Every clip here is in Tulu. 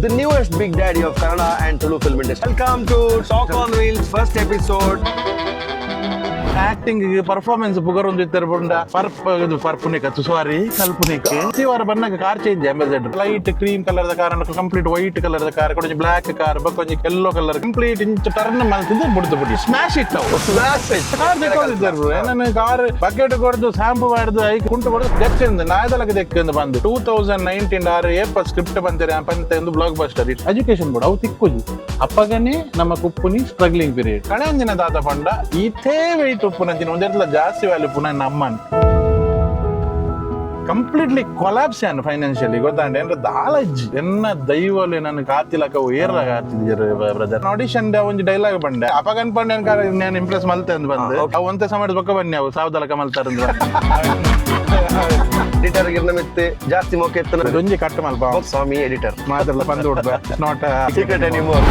the newest big daddy of Kannada and Tulu film industry. Welcome to Talk on Wheels first episode. Acting performance ಪುಗರೊಂದು ಇತ್ತರ ಪುಂಡ ಪರ್ಪ್ ಇದು ಪರ್ಪುನಿಕ ಸಾರಿ ಕಲ್ಪನಿಕ್. ವಾರ ಬನ್ನಗ car change. Ambassador light cream colour the car, complete white colour the car, ಕೊಂಚ black car, ಬೊಕೊಂಜಿ yellow colour, complete ಇಂಚ turn ಮಲ್ತಿದ್ದು ಬುಡ್ದು ಬುಡಿ smash it ಅವು. Smash it. Car ತೆಕ್ಕೊಂಡಿದ್ದಾರೆ. ನಾನು ಕಾರ್ ಬಕೆಟ್ ಕೊಡ್ದು, ಶಾಂಪು ಮಾಡ್ದು, ಐಕ್ ಕುಂಟು ಕೊಡ್ದು ದೆಕ್ಕಿಂದು ನಾಯ್ದಲಕ ದೆಕ್ಕಿಂದು ಬಂದು 2019 ಆರು ಏಪ ಸ್ಕ್ರಿಪ್ಟ್ ಬಂತಾರೆ ಪಂತ ಒಂದು block buster it. Education board ಅವು ತಿಕ್ಕುಜಿ. ಅಪ್ಪಗನೇ ನಮ್ಮ ಕುಪ್ಪುನಿ ಸ್ಟ್ರಗ್ಲಿಂಗ್ ಪೀರಿಯಡ್ ಕಳೆಂಜಿನ ದಾದ ಪಂಡ ಇತೇ ವೆಯ್ಟ್ ಉಪ್ಪುನಂಚಿನ ಒಂದೆಲ್ಲ ಜಾಸ್ತಿ ವ್ಯಾಲ್ಯೂ ಪುನಃ ನಮ್ಮನ್ ಕಂಪ್ಲೀಟ್ಲಿ ಕೊಲಾಪ್ಸ್ ಯಾನ್ ಫೈನಾನ್ಷಿಯಲಿ ಗೊತ್ತಾಂಡ. ಏನ್ರ ದಾಲ ಇಜ್ಜಿ. ಎನ್ನ ದೈವಲೆ ನನ್ನ ಕಾತಿಲಕ ಏರ್ಲಾಗ ಆತಿದ್ದೀರ ಬ್ರದರ್. ಆಡಿಷನ್ ಒಂಜಿ ಡೈಲಾಗ್ ಬಂಡೆ ಅಪಗ ಅನ್ಪಂಡೆ ನಾನು ಇಂಪ್ರೆಸ್ ಮಲ್ತೆ ಅಂದ್ ಬಂದು ಅವು ಒಂತೆ ಸಮಯದ ಬೊಕ್ಕ ಬನ್ನಿ ಅವು ಸಾವ್ದಲಕ ಮಲ್ತಾರ. ಎಡಿಟರ್ ಗಿರ್ನ ಮಿತ್ತು ಜಾಸ್ತಿ ಮೋಕೆ ಎತ್ತನ. ಒಂಜಿ ಕಟ್ ಮಲ್ಪ. ಸ್ವಾಮಿ ಎಡಿಟರ್. ಮಾತ್ರಲ್ಲ ಬಂದು not secret anymore.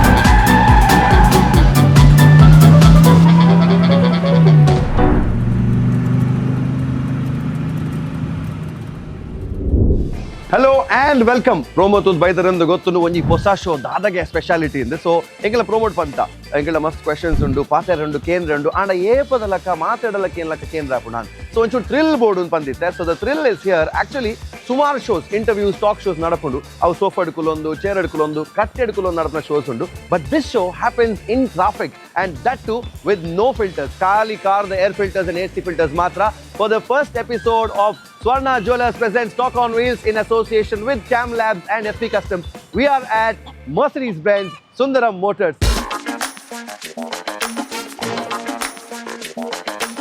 Hello and welcome. Promo ತೂದ್ ಬೈದರಂದು ಗೊತ್ತು, ಒಂಜಿ ಹೊಸ ಶೋ ದಾದಾಗೆ ಸ್ಪೆಷಾಲಿಟಿ ಇಂದು. ಸೊ ಎಂಕೆಲ ಪ್ರೊಮೋಟ್ ಪಂತ ಎಂಕೆಲ ಮಸ್ತ್ ಕ್ವೆಶನ್ಸ್ ಉಂಡು, ಪಾತೆರ ಉಂಡು, ಕೇಂದ್ರ ಉಂಡು. ಆಂಡ ಏಪದ ಲಕ್ಕ ಮಾತಾಡಲಕ್ಕ ಏನ್ ಲಕ್ಕ ಕೇಂದ್ರ ಆಪುಂಡು. ಸೊ ಒಂಚೂರು ಥ್ರಿಲ್ ಬೋರ್ಡ್ ಅಂತ ಬಂದಿತ್ತೆ. So the thrill is here. Actually ಸುಮಾರು shows, interviews, talk shows ನಡಪುಂಡು. ಅವು ಸೋಫಾ ಎಡ್ಕುಲೊಂದು, ಚೇರ್ ಎಡ್ಕುಲೊಂದು, ಕಟ್ಟೆ ಎಡ್ಕುಲೊಂದು ನಡಪುನ ಶೋಸ್ ಉಂಡು. But this show happens in traffic, and that too with no filters. ಖಾಲಿ ಕಾರ್ದ air filters and AC filters ಮಾತ್ರ. For the first episode of Swarna Jewelers presents Talk on Wheels in association with Cam Labs and SP Customs, we are at Mercedes Benz Sundaram Motors.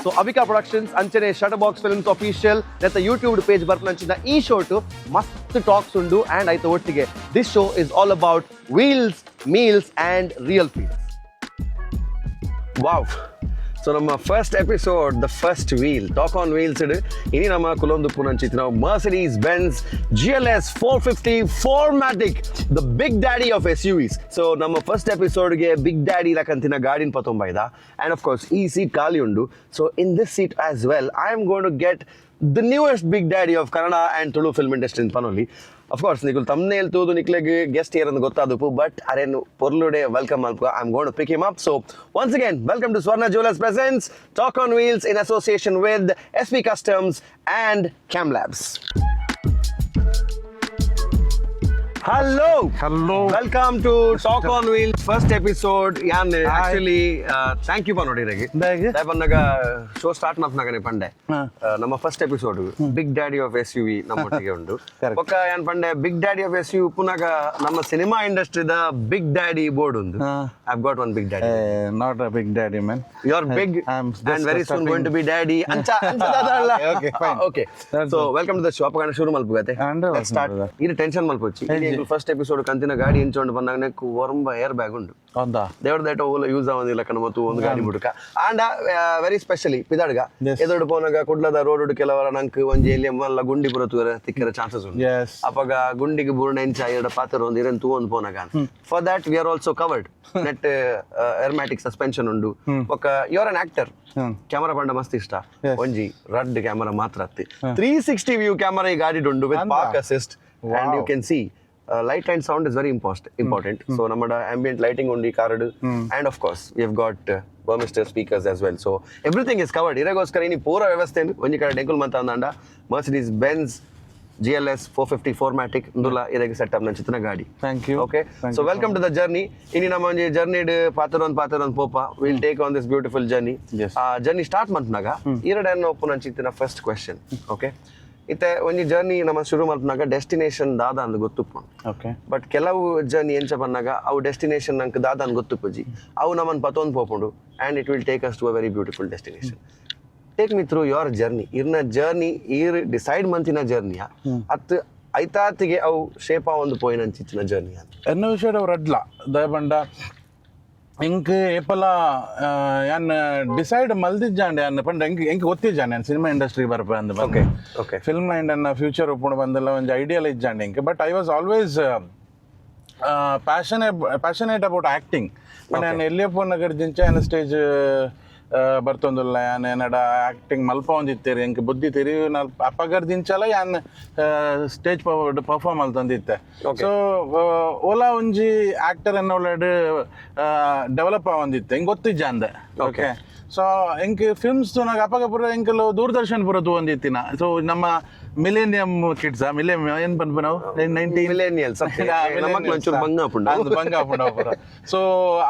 So Avika productions ಅಂಚನೆ shutter box films official ನೆತ್ತ YouTube page ಬರ್ಪನಂಚಿನ ಈ ಶೋಟು ಮಸ್ತ್ talks ಉಂಡು. And ಆಯ್ತು ಒಟ್ಟಿಗೆ this show is all about wheels, meals and real feels. Wow! So ನಮ್ಮ first episode, the first wheel, Talk on Wheels ಇನಿ ನಮ್ಮ ಕುಲೊಂದು ಪುನಂಚಿತ್ ನಾವು Mercedes Benz GLS 450 4MATIC, the big daddy of SUVs. So ನಮ್ಮ first ಎಪಿಸೋಡ್ಗೆ big daddy ಲಕಂತಿನ ಗಾಡಿನ ಪತೊಂಬ ಇದ. And of course ಈ ಸೀಟ್ ಖಾಲಿ ಉಂಡು. So in this seat as well, I am going to get the newest big daddy of Kannada and Tulu film industry ಪನೊಲಿ. Of course ನಿಕುಲ್ thumbnail ತೂದು ನಿಕ್ಲೆಗ್ ಗೆಸ್ಟ್ ಏರಂದು ಗೊತ್ತಾದಪ್ಪು. ಬಟ್ ಅರೇನು ಪೊರ್ಲುಡೆ welcome ಮಲ್ಪು. I am gonna pick him up. So once again, welcome to Swarna Jewellers presents Talk on Wheels in association with SP Customs and Cam Labs. Hello. Hello. Welcome to Talk on Wheels first episode. ಯಾನ್ actually thank you ಪಾ ನೋಡಿ. ಬಂದಾಗ show start ಮಾಡ್ನಾಗನೆ ಪಂಡೆ. ನಮ್ಮ first episode big daddy of SUV ನಮ್ಮೊಟ್ಟಿಗೆ ಉಂಟು. Correct. ಬೊಕ್ಕ ಯಾನ್ ಪಂಡೆ, big daddy of SUV ಪುನಗ ನಮ್ಮ ಸಿನಿಮಾ ಇಂಡಸ್ಟ್ರಿದ big daddy board ಉಂದು. I got one big daddy. Not a big daddy, man. You are big I'm and just very soon going to be daddy ಅಂಚ ಅಂಚ. Okay, fine. Okay. That's so welcome to the show. ಅಪಗಾನ ಶುರು ಮಲ್ಪುಗತೆ. 100% start. ಇದು tension ಮಲ್ಪೊಚ್ಚಿ. First episode ಕಂತಿನ ಗಾಡಿ ಎಂಚೊಂಡು ಬಂದಾಗ neck ಒರಂಬ air bag ಉಂಡು. ಹೌದಾ? ದೇವ್ರ ದೇಟ ಓಲ ಯೂಸ್ ಆವಂದಿಲ್ಲ ಕಣ. ಮತ್ತು ಒಂದು ಗಾಡಿ ಬುಡುಕ and very specially ಪಿದಾಡ್ಗ ಎದುರು ಪೋನಾಗ ಕುಡ್ಲದ ರೋಡ್ ಕೆಲವರ ನಂಕ್ ಒಂಜಿ ಎಲ್ಲಿ ಮಲ್ಲ ಗುಂಡಿ ಪುರ ತೂರ ತಿಕ್ಕರ ಚಾನ್ಸಸ್ ಉಂಟು. ಅಪಗ ಗುಂಡಿಗೆ ಬೂರ್ಣ ಎಂಚ ಎರಡ ಪಾತ್ರ ಒಂದು ಇರನ್ ತೂ ಒಂದು ಪೋನಾಗ, for that we are also covered. Net Airmatic suspension ಉಂಡು. ಬೊಕ್ಕ you are an actor. Camera ಪಂಡ ಮಸ್ತ್ ಇಷ್ಟ. ಒಂಜಿ ರಡ್ ಕ್ಯಾಮರಾ ಮಾತ್ರ ಅತ್ತಿ, 360 ವ್ಯೂ ಕ್ಯಾಮರಾ ಈ ಗಾಡಿ ಉಂಡು with park assist, and you can see light and sound is very important. So ನಮ್ಮ ಆಂಬಿಯಂಟ್ ಲೈಟಿಂಗ್ ಉಂಡು ಈ card, and of course we have got Burmester speakers as well. So everything is covered. ಇರಗೋಸ್ಕರ ಇನಿ ಪೂರ ವ್ಯವಸ್ಥೆ ಒಂಜಿ ಕಡೆ ಡೆಂಕುಲ್ ಮಂತ ಅಂದಾಂಡ Mercedes Benz GLS 450 4MATIC ಇಂದುಲ ಇರೆಗ್ ಸೆಟಪ್ ನಂಚಿತ್ತಿನ ಗಾಡಿ. Thank you. Okay. Thank so you. Welcome to the journey. ಇನಿ ನಮ್ಮ ಒಂಜಿ ಜರ್ನಿ ಪಾತ್ರ ಒಂದು ಪಾತ್ರ ಒಂದು ಪೋಪ, will take on this beautiful journey. ಆ ಜರ್ನಿ ಸ್ಟಾರ್ಟ್ ಮಲ್ಪನಾಗ ಈರಡೆ ಒಪ್ಪು ನಂಚಿತ್ತಿನ first question. Okay, ಇತ್ತೆ ಒಂಜಿ ಜರ್ನಿ ನಮ್ಮ ಶುರು ಮಲ್ಪನಾಗ ಡೆಸ್ಟಿನೇಷನ್ ದಾದ ಅಂದ್ ಗೊತ್ತುಪ್ಪು. ಬಟ್ ಕೆಲವು ಜರ್ನಿ ಎಂಚ ಪನ್ನಾಗ ಅವು ಡೆಸ್ಟಿನೇಷನ್ ನಂಗೆ ದಾದ ಅಂದ್ ಗೊತ್ತುಪ್ಪುಜಿ. ಅವು ನಮ್ಮನ್ನು ಪತೊಂದು ಪೋಪುಂಡು, and it will take us to a very beautiful destination. Take me through your journey. ಇರ್ನ ಜರ್ನಿ ಈರ್ ಡಿಸೈಡ್ ಮಂತಿನ ಜರ್ನಿಯ ಅತ್ ಐತಾತಿಗೆ ಅವು ಶೇಪ ಒಂದು ಪೋಯಿನ ಅಂಚಿತ್ತಿನ ಜರ್ನಿ ಅಂತ? ಎನ್ನ ವಿಷಯಡ್ ಅವು ರಡ್ಲ. ದಯಪಂಡ ಎಂಕ್ ಏಪಲ ಯಾನ್ ಡಿಸೈಡ್ ಮಲ್ದಿಜ್ಜಾಂಡೆ. ಯಾನ್ ಪಂಡ ಎಂಕ್ ಎಂಕ್ ಗೊತ್ತಿಜ್ಜಾಂಡೆ ಯಾನ್ ಸಿನಿಮಾ ಇಂಡಸ್ಟ್ರಿ ಬರ್ಪ ಅಂದ್. Okay okay film line ಅನ್ನ ಫ್ಯೂಚರ್ ಉಪ್ಪುಂಡು ಬಂದೆಲ್ಲ ಒಂಜಿ ಐಡಿಯಲ್ ಇಜ್ಜಾಂಡೆ ಎಂಕ್. But I was always passionate about acting. ಪಂಡ ನಾನು ಎಲ್ಲಿಯ ಪೋನಗಡ್ ಜಿಂಚ ಯಾನ್ ಸ್ಟೇಜ್ ಬರ್ತೊಂದುಲ್ಲ. ಯಾನ್ ಎನ್ನಡ ಆಕ್ಟಿಂಗ್ ಮಲ್ಪ ಒಂದಿತ್ತೇರಿ, ಎಂಕ್ ಬುದ್ಧಿ ತೆರಿಯು ಅಪಗರ್ದಿಂಚಲ ಯಾನ್ ಸ್ಟೇಜ್ ಪರ್ಫಾರ್ಮ್ ಮಲ್ತೊಂದಿತ್ತೆ. ಸೊ ಓಲಾ ಒಂಜಿ ಆಕ್ಟರ್ ಎನ್ನ ಒಳ್ಳೆ ಡೆವಲಪ್ ಆವೊಂದಿತ್ತೆ, ಹಿಂಗೆ ಗೊತ್ತಿಜ್ಜ ಅಂದೆ. ಓಕೆ, ಸೊ ಎಂಕ್ ಫಿಲ್ಮ್ಸ್ ತೂನಾಗ ಅಪಗ ಪೂರ ಎಂಕಲು ದೂರದರ್ಶನ್ ಪೂರ ತೂವೊಂದಿತ್ತಿನ. ಸೊ ನಮ್ಮ ಮಿಲೇನಿಯಂ ಕಿಡ್ಸ್, ಮಿಲೇನಿಯಂ ಏನ್ ಪನ್ಪು ನಾವು, 19 ಮಿಲೇನಿಯಲ್ಸ್, ನಮ್ಮಕ್ಲು ಒಂಚೂರು ಬಂಗ ಆಪುಂಡು. ಬಂಗ ಆಪುಂಡು ಪೂರ. ಸೊ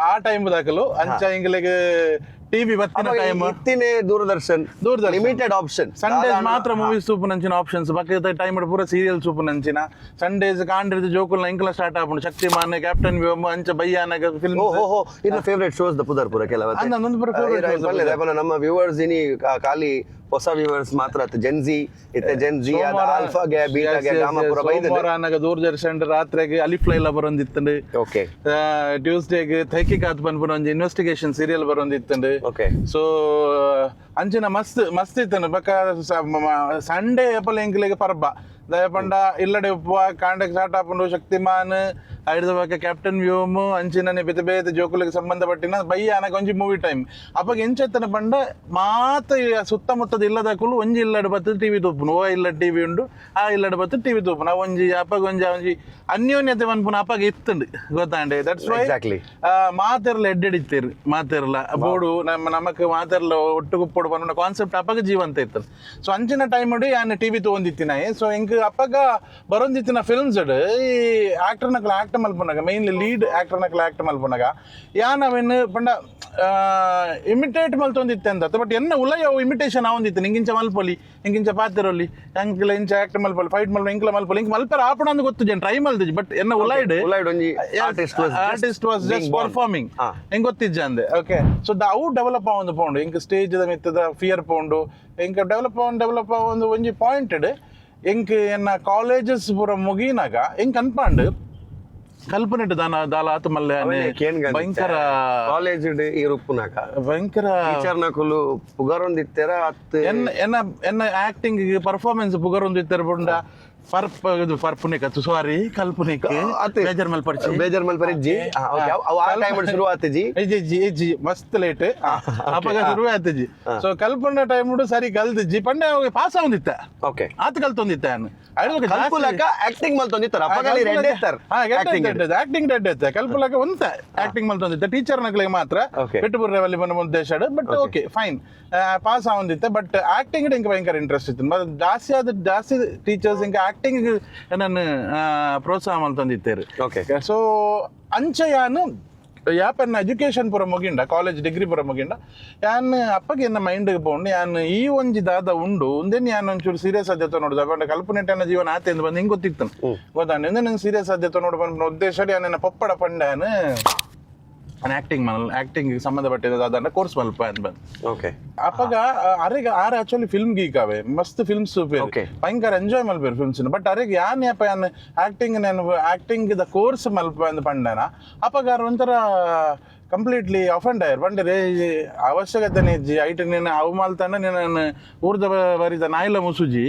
ಆ ಟೈಮ್ ದಾಕಲು ಅಂಚ ಎಂಕ್ಲೆಗ್ ಟಿವಿ ಬತ್ತಿನ ಟೈಮ್. ಇತ್ತಿನೇ Doordarshan. Doordarshan. Limited option. Sundays ಮಾತ್ರ ಮೂವೀಸ್ ತೂಪುನಂಚಿನ ಆಪ್ಷನ್ಸ್. ಬಕ್ಕ ಟೈಮ್ ಪೂರ ಸೀರಿಯಲ್ ತೂಪುನಂಚಿನ. ಸಂಡೇಸ್ ಕಾಂಡ್ರಿದ ಜೋಕುಲ್ನ ಇಂಕ್ಲ ಸ್ಟಾರ್ಟ್ ಆಪುಂಡು, ಶಕ್ತಿಮಾನ್, ಕ್ಯಾಪ್ಟನ್ ವ್ಯೋಮ, ಅಂಚ ಭಯಾನಕ ಫಿಲ್ಮ್. ಓ ಹೋ, ಇನ್ನ ಫೇವರೇಟ್ ಶೋಸ್ ದ ಪುದರ್ ಪೂರ ಕೆಲವು. ಅಂದ್ ಅಂದೊಂದು ಪೂರ favorite shows ದ ಪುದರ್. ನಮ್ಮ ವ್ಯೂವರ್ಸ್ ಇನಿ ಖಾಲಿ ಹೊಸ ವ್ಯೂವರ್ಸ್ ಮಾತ್ರ, ಜೆನ್ ಜಿ ಇತ್ತೆ, Zen G alpha ಗೆ, ಬೀಟಾ ಗೆ, ಗಾಮಾ ಪೂರ ಬೈದ. ಸೋಮವಾರ ಅನ್ನಾಗ ದೂರದರ್ಶನ್ ರಾತ್ರೆಗ್ ಅಲಿಫ್ ಲೈಲಾ ಬರೊಂದಿತ್ತಂಡು. ಟ್ಯೂಸ್ಡೇಗ್ ತಹಕೀಕಾತ್ ಪನ್ಪುನ ಒಂಜಿ ಇನ್ವೆಸ್ಟಿಗೇಷನ್ ಸೀರಿಯಲ್ ಬರೊಂದಿತ್ತಂಡು. ಸೊ ಅಂಚಿನ ಮಸ್ತ್ ಮಸ್ತ್ ಇತ್ತಂಡು. ಬೊಕ್ಕ ಸಂಡೇ ಏಪಲ ಎಂಕ್ಲೆಗ್ ಪರ್ಬ. ದಯಪಂಡ ಇಲ್ಲಡೆ ಉಪ್ಪುವ, ಕಾಂಡಕ್ ಸ್ಟಾರ್ಟ್ ಆಪುಂಡು ಶಕ್ತಿಮಾನ್, ಐಡ್ದ ಬೊಕ್ಕ ಕ್ಯಾಪ್ಟನ್ ವ್ಯೋಮ್, ಅಂಚಿನನೆ ಬೇತೆ ಬೇತೆ ಜೋಕುಲೆಗ್ ಸಂಬಂಧಪಟ್ಟಿನ. ಬಯ್ಯ ಅನಗ ಒಂಜಿ ಮೂವಿ ಟೈಮ್. ಅಪಗ ಎಂಚೆತ್ತನ ಪಂಡ, ಮಾತ ಈ ಸುತ್ತಮುತ್ತದ ಇಲ್ಲದಕುಲು ಒಂಜಿ ಇಲ್ಲಡೆ ಬತ್ತು ಟಿವಿ ತೂಪುನು. ಓ ಇಲ್ಲ ಟಿವಿ ಉಂಡು, ಆ ಇಲ್ಲಡೆ ಬತ್ತು ಟಿವಿ ತೂಪುನು. ಅವು ಒಂಜಿ ಅಪಗ ಒಂಜಿ ಒಂಜಿ ಅನ್ಯೋನ್ಯತೆ ಪನ್ಪುನ ಅಪಗ ಇತ್ತುಂಡು, ಗೊತ್ತಾಂಡೆ? That's why ಮಾತೆರ್ಲ ಎಡ್ಡೆಡಿತ್ತೇರು, ಮಾತೆರ್ಲ ಬೋಡು ನಮ್ಮ ನಮಕ್ ಮಾತೆರ್ಲ ಒಟ್ಟು ಗುಪ್ಪೊಡು ಪನ್ಪುನ ಕಾನ್ಸೆಪ್ಟ್ ಅಪಗ ಜೀವಂತ ಇತ್ತು. ಸೊ ಅಂಚಿನ ಟೈಮ್ ಯಾನ್ ಟಿವಿ ತೂವೊಂದಿತ್ತಿನಾಯೆ. ಸೊ ಎಂಕ್ ಅಪಗ ಬರೊಂದಿತ್ತಿನ ಫಿಲ್ಮ್ಸ್ ಈ ಆಕ್ಟರ್ ನಕಲು ಆಕ್ಟ್ ಮಲ್ಪುನಗ, mainly lead actor ನಕಲು ಆಕ್ಟ್ ಮಲ್ಪುನಗ, ಯಾನ್ ಅವೆನ್ ಪಂಡ ಇಮಿಟೇಟ್ ಮಲ್ತೊಂದಿತ್ತೆ ಅಂದ, ಬಟ್ ಎನ್ನ ಉಲಯ ಇಮಿಟೇಷನ್ ಆವೊಂದಿತ್ತು. ನಿಂಗಿಂಚ ಮಲ್ಪೊಲಿ, ಇಂಗಿಂಚ ಪಾತೆರೊಲಿ, ಅಂಕ್ಲ ಇಂಚ ಆಕ್ಟ್ ಮಲ್ಪೊಲಿ, ಫೈಟ್ ಮಲ್ಪ, ಇಂಕ್ಲ ಮಲ್ಪೊಲಿ, ಇಂಕ್ ಮಲ್ಪರ ಆಪುಣ ಅಂದ್ ಗೊತ್ತು ಜನ್ ಟ್ರೈ ಮಲ್ದಿಜಿ. ಬಟ್ ಎನ್ನ ಉಲೈಡ್ ಉಲೈಡ್ ಒಂಜಿ artist was just artist was being just born. Performing ಹೆಂಗ್ ಗೊತ್ತಿಜ್ಜ ಅಂದೆ. Okay, so the ಅವು ಡೆವಲಪ್ ಆವೊಂದು ಪೋಂಡು. ಎಂಕ್ ಸ್ಟೇಜ್ ದ ಮಿತ್ತದ ಫಿಯರ್ ಪೋಂಡು. ಎಂಕ್ ಡೆವಲಪ್ ಆವೊಂದು ಡೆವಲಪ್ ಆವೊಂದು ಒಂಜಿ ಪಾಯಿಂಟ್ ಎಂಕ್ ಎನ್ನ ಕಾಲೇಜಸ್ ಪೂರ ಮುಗಿನಾಗ ಎಂಕ್ ಅನ್ಪಾಂಡ್, ಕಲ್ಪನೆಟ್ ದಾನ ದಾಲ ಆತು ಮಲ್ಲೆ. ಭಯಂಕರ. ಕಾಲೇಜ್ ಈ ಉಪ್ಪುನಾಕ ಭಯಂಕರ. ಟೀಚರ್ ನಕುಲು ಪುಗರೊಂದಿತ್ತೆರ ಅತ್? ಎನ್ನ ಎನ್ನ ಎನ್ನ ಆಕ್ಟಿಂಗ್ ಪರ್ಫಾರ್ಮೆನ್ಸ್ ಪುಗರೊಂದು ಇತ್ತೆರ್ ಪುಂಡ ಫರ್ಪ್ ಇದು ಫರ್ಪುನಿಕ್, ಸಾರಿ, ಕಲ್ಪನಿಕ್. ಅತ್ತೆ. ಬೇಜಾರ್ ಮಲ್ಪರ್ಚಿ. ಬೇಜಾರ್ ಮಲ್ಪರಿಜ್ಜಿ. ಅವು ಆ ಟೈಮ್ ಶುರು ಆತಿಜಿ. ಇಜ್ಜಿ ಇಜ್ಜಿ ಇಜ್ಜಿ, ಮಸ್ತ್ ಲೇಟ್. ಅಪಗ ಶುರುವೇ ಆತಿಜಿ. ಸೊ ಕಲ್ಪುನ ಟೈಮ್ ಸರಿ ಕಲ್ತಿಜ್ಜಿ ಪಂಡೆ ಪಾಸ್ ಆವೊಂದಿತ್ತ. ಆತ ಕಲ್ತೊಂದಿತ್ತ ಯಾನ್. ಕಲ್ಪುಲಕ ಆಕ್ಟಿಂಗ್ ಮಲ್ತೊಂದಿತ್ತರ, ಅಪಗಲಿ ರೆಡ್ ಇತ್ತರ acting. Acting dead ಇತ್ತೆ. ಕಲ್ಪುಲಕ ಒಂತ ಆಕ್ಟಿಂಗ್ ಮಲ್ತೊಂದಿತ್ತ, ಟೀಚರ್ ನಕ್ಲೆಗ್ ಮಾತ್ರ. ಬಿಟ್ಟು ಬುರ್ರೆ ವಲ್ಲಿ ಬನ್ನ ಉದ್ದೇಶ. But okay, fine, pass ಆವೊಂದಿತ್ತೆ. But acting ಇಂಕ ಭಯಂಕರ ಇಂಟ್ರೆಸ್ಟ್ ಇತ್ತು. ಮತ್ತೆ ಜಾಸ್ತಿ ಆದ ಜಾಸ್ತಿ ಟೀಚರ್ಸ್ ಇಂಕ ಆಕ್ಟಿಂಗ್ ನಾನು ಪ್ರೋತ್ಸಾಹ ಮಲ್ತೊಂದಿತ್ತೇರು. ಸೊ ಅಂಚ ಯಾನ್ ಯಾಪನ್ನ ಎಜುಕೇಶನ್ ಪೂರ ಮುಗಿಂಡ, ಕಾಲೇಜ್ ಡಿಗ್ರಿ ಪೂರ ಮುಗಿಂಡ, ಯಾನ್ ಅಪ್ಪಗೆ ಎನ್ನ ಮೈಂಡ್ ಪೋಂಡು, ಯಾನ್ ಈ ಒಂಜಿ ದಾದ ಉಂಡು ಉಂದೇನ್ ಯಾನ್ ಒಂಚೂರು ಸೀರಿಯಸ್ ಆದ್ಯತೆ ನೋಡುದು. ಅಪಂಡ ಕಲ್ಪನೆಟ್ಟನ ಜೀವನ ಆತೆ ಎಂದು ಬಂದು ಹಿಂಗೆ ಗೊತ್ತಿತ್ತು, ಗೊತ್ತಾಂಡ? ನಂಗೆ ಸೀರಿಯಸ್ ಆದ್ಯತೆ ನೋಡು ಪನ್ಪಿನ ಉದ್ದೇಶ. ಯಾನ್ ಎನ್ನ ಪೊಪ್ಪಡ ಪಂಡ, ಯಾನ್ ನಾನು ಆಕ್ಟಿಂಗ್ ಮಲ್ ಆಕ್ಟಿಂಗ್ ಸಂಬಂಧಪಟ್ಟಿದ ದಾದಾಂಡ ಕೋರ್ಸ್ ಮಲ್ಪ ಅಂತ ಬಂದು. ಅಪಗ ಅರೆಗ್ are actually film geek ಅವೆ, ಮಸ್ತ್ ಫಿಲ್ಮ್ಸ್. ಭಯಂಕರ ಎಂಜಾಯ್ ಮಲ್ಪೇರು ಫಿಲ್ಮ್ಸ್. ಬಟ್ ಅರೆಗ್ ಯಾನ್ ಯಪ್ಪ ಯಾನ್ ಆಕ್ಟಿಂಗ್, ನಾನು acting the course ಮಲ್ಪ ಅಂದ್ ಪಂಡನ, ಅಪಗ ಅರ್ ಒಂಥರ ಕಂಪ್ಲೀಟ್ಲಿ ಅಫೆಂಡ್ ಆಯರ್. ಪಂಡರೆ ಅವಶ್ಯಕತೆ ಇಜ್ಜಿ, ಐಟ್ ನೀನು ಅವು ಮಲ್ತಂಡ ನೀನು ಊರ್ದ ಬರಿದ ನಾಯಿಲ ಮುಸುಜಿ,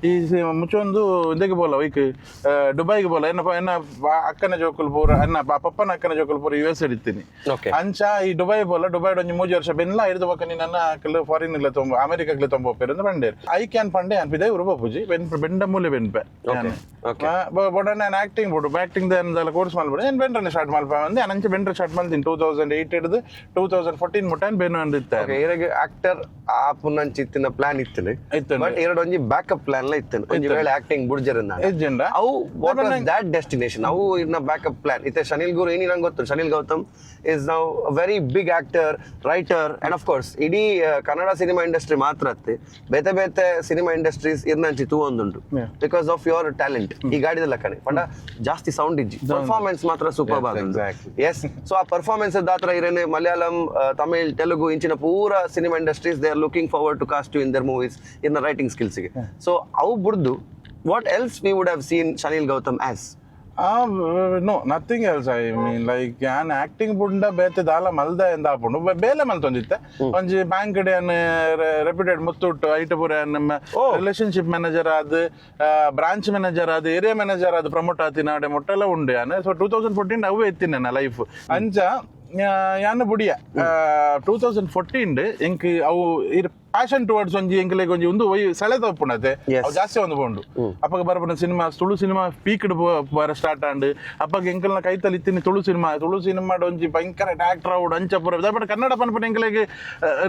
ಈ ಮುಚ್ಚೊಂದು ಇದಕ್ಕೆ ಬೋಲ ವೈಕ್ ದುಬೈಗೆ ಬೋಲ. ಎನ್ನ ಎನ್ನ ಅಕ್ಕನ ಜೋಕುಲ್ ಪೂರ, ಎನ್ನ ಪಪ್ಪನ ಅಕ್ಕನ ಜೋಕುಲ್ ಪೂರ ಯುಎಸ್ ಇಡ್ತೀನಿ. ಅಂಚ ಈ ದುಬೈ ಬೋಲ, ದುಬೈ ಒಂಜಿ 3 ವರ್ಷ ಬೆನ್ಲ ಹಿಡಿದು ಬೊಕ್ಕ ನಿನ್ನ ಫಾರಿನ್ ಇಲ್ಲ ತೊಂಬ ಅಮೆರಿಕಕ್ಕೆ ತೊಂಬ ಹೋಗ್ಪೇರು ಅಂತ ಪಂಡೇರು. I can ಪಂಡೆ ಯಾನ್ ಪಿದೈ ಉರುಪ ಪೂಜಿ ಬೆನ್ ಬೆಂಡ ಮೂಲೆ ಬೆನ್ಪೆ. ಬೊಡ ನಾನು ಆಕ್ಟಿಂಗ್ ಬೋಡು, ಆಕ್ಟಿಂಗ್ ದಾಲ ಕೋರ್ಸ್ ಮಲ್ಪಡು, ನಾನು ಬೆಂಡ್ರನೆ ಸ್ಟಾರ್ಟ್ ಮಲ್ಪ ಅಂದೆ. ಅಂಚ ಬೆಂಡ್ರೆ ಸ್ಟಾರ್ಟ್ ಮಲ್ತೀನಿ. 2008 ಹಿಡಿದು 2014 ಮುಟ್ಟ ಬೆನ್ನು ಅಂದಿತ್ತೆ. ಇರಗ್ ಆಕ್ಟರ್ ಆ ಪುನಂಚಿತ್ತಿನ ಪ್ಲಾನ್ ಇತ್ತು. ಇತ್ತು. ಬಟ್ ಎರಡು ಒಂಜಿ ಬ್ಯಾಕಪ್ ಪ್ಲಾನ್ ಲ ಇತ್ತು, ಒಂಜಿ ವೇಳೆ ಆಕ್ಟಿಂಗ್ ಬುಡ್ಜರ್. ಇಜ್ಜಿಂಡ. ಅವು what was that destination? ಅವು ಇರ್ನ ಬ್ಯಾಕಪ್ ಪ್ಲಾನ್ ಇತ್ತೆ? ಶನಿಲ್ ಗುರು ಏನಿ ನಂಗೆ ಗೊತ್ತು, Shanil Gautam is now very big actor, writer and of course ಇಡೀ ಕನ್ನಡ ಸಿನಿಮಾ ಇಂಡಸ್ಟ್ರಿ ಮಾತ್ರ ಅತ್ತೆ, ಬೇತೆ ಬೇತೆ ಸಿನಿಮಾ ಇಂಡಸ್ಟ್ರೀಸ್ ಇರ್ನಂಚಿ ತೂ ಒಂದುಂಟು because of your talent. ಈ ಗಾಡಿದ ಲೆಕ್ಕನೆ ಪಂಡ ಜಾಸ್ತಿ ಸೌಂಡ್ ಇಜ್ಜಿ, ಪರ್ಫಾರ್ಮೆನ್ಸ್ ಮಾತ್ರ super. S, so ಆ ಪರ್ಫಾರ್ಮೆನ್ಸ್ ದಾತ್ರ ಇರೇನೆ ಮಲಯಾಳಂ, ತಮಿಳ್, ತೆಲುಗು ಇಂಚಿನ ಪೂರ cinema industries, they are looking forward to cast in their movies ಇರ್ನ ರೈಟಿಂಗ್ ಸ್ಕಿಲ್ಸ್ಗೆ. ಸೊ ಅವು ಬುಡ್ದು what else we would have seen Shanil Gautam as? No, nothing else. I mean, like, ಯಾನ್ ಆಕ್ಟಿಂಗ್ ಬುಂಡ ಬೇತೆ ದಾಲ ಮಲ್ದ ಎಂದ ಆಪುಂಡು, ಬೇಲೆ ಮಲ್ತೊಂದಿತ್ತೆ. ಒಂಜಿ ಬ್ಯಾಂಕ್ ಯಾನ್ ರೆಪ್ಯೂಟೆಡ್ ಮುತ್ತೂಟ್ ಐಟ್ ಪೂರ ನಮ್ಮ ರಿಲೇಶನ್ಶಿಪ್ ಮ್ಯಾನೇಜರ್ ಆದ್, ಬ್ರಾಂಚ್ ಮ್ಯಾನೇಜರ್ ಆದ್, ಏರಿಯಾ ಮ್ಯಾನೇಜರ್ ಆದ್ ಪ್ರಮೋಟ್ ಆತಿನ ಅಡೆ ಮೊಟ್ಟೆಲ್ಲ ಉಂಡು ಯಾನ್. ಸೊ 2014 ಅವೇ ಇತ್ತೀನಿ ನನ್ನ ಲೈಫ್. ಅಂಚ ಯಾನ್ ಬುಡಿಯ 2014 ಎಂಕ್ ಅವು ಇರ್ ಪ್ಯಾಷನ್ ಟುವರ್ಡ್ಸ್ ಒಂಜಿ ಎಂಕ್ಲೆಗ್ ಒಂಜಿ ಒಂದು ಸೆಳೆ ತಪ್ಪುಂಡತೆ. ಅವು ಜಾಸ್ತಿ ಒಂದು ಪೋಂಡು. ಅಪ್ಪಗ ಬರಪುನ cinema, Tulu cinema peak ಬರ ಸ್ಟಾರ್ಟ್ ಆಂಡ್. ಅಪ್ಪಗ ಎಂಕಲ್ನ ಕೈತಲ್ ಇತ್ತಿನಿ ತುಳು ಸಿನಿಮಾ. ತುಳು ಸಿನಿಮಾ ಒಂಜಿ ಭಯಂಕರ ಆಕ್ಟರ್ ಆವಡ್ ಅಂಚ ಪೂರ. ಬಟ್ ಕನ್ನಡ ಪನ್ಪುನ ಎಂಕ್ಲೆಗ್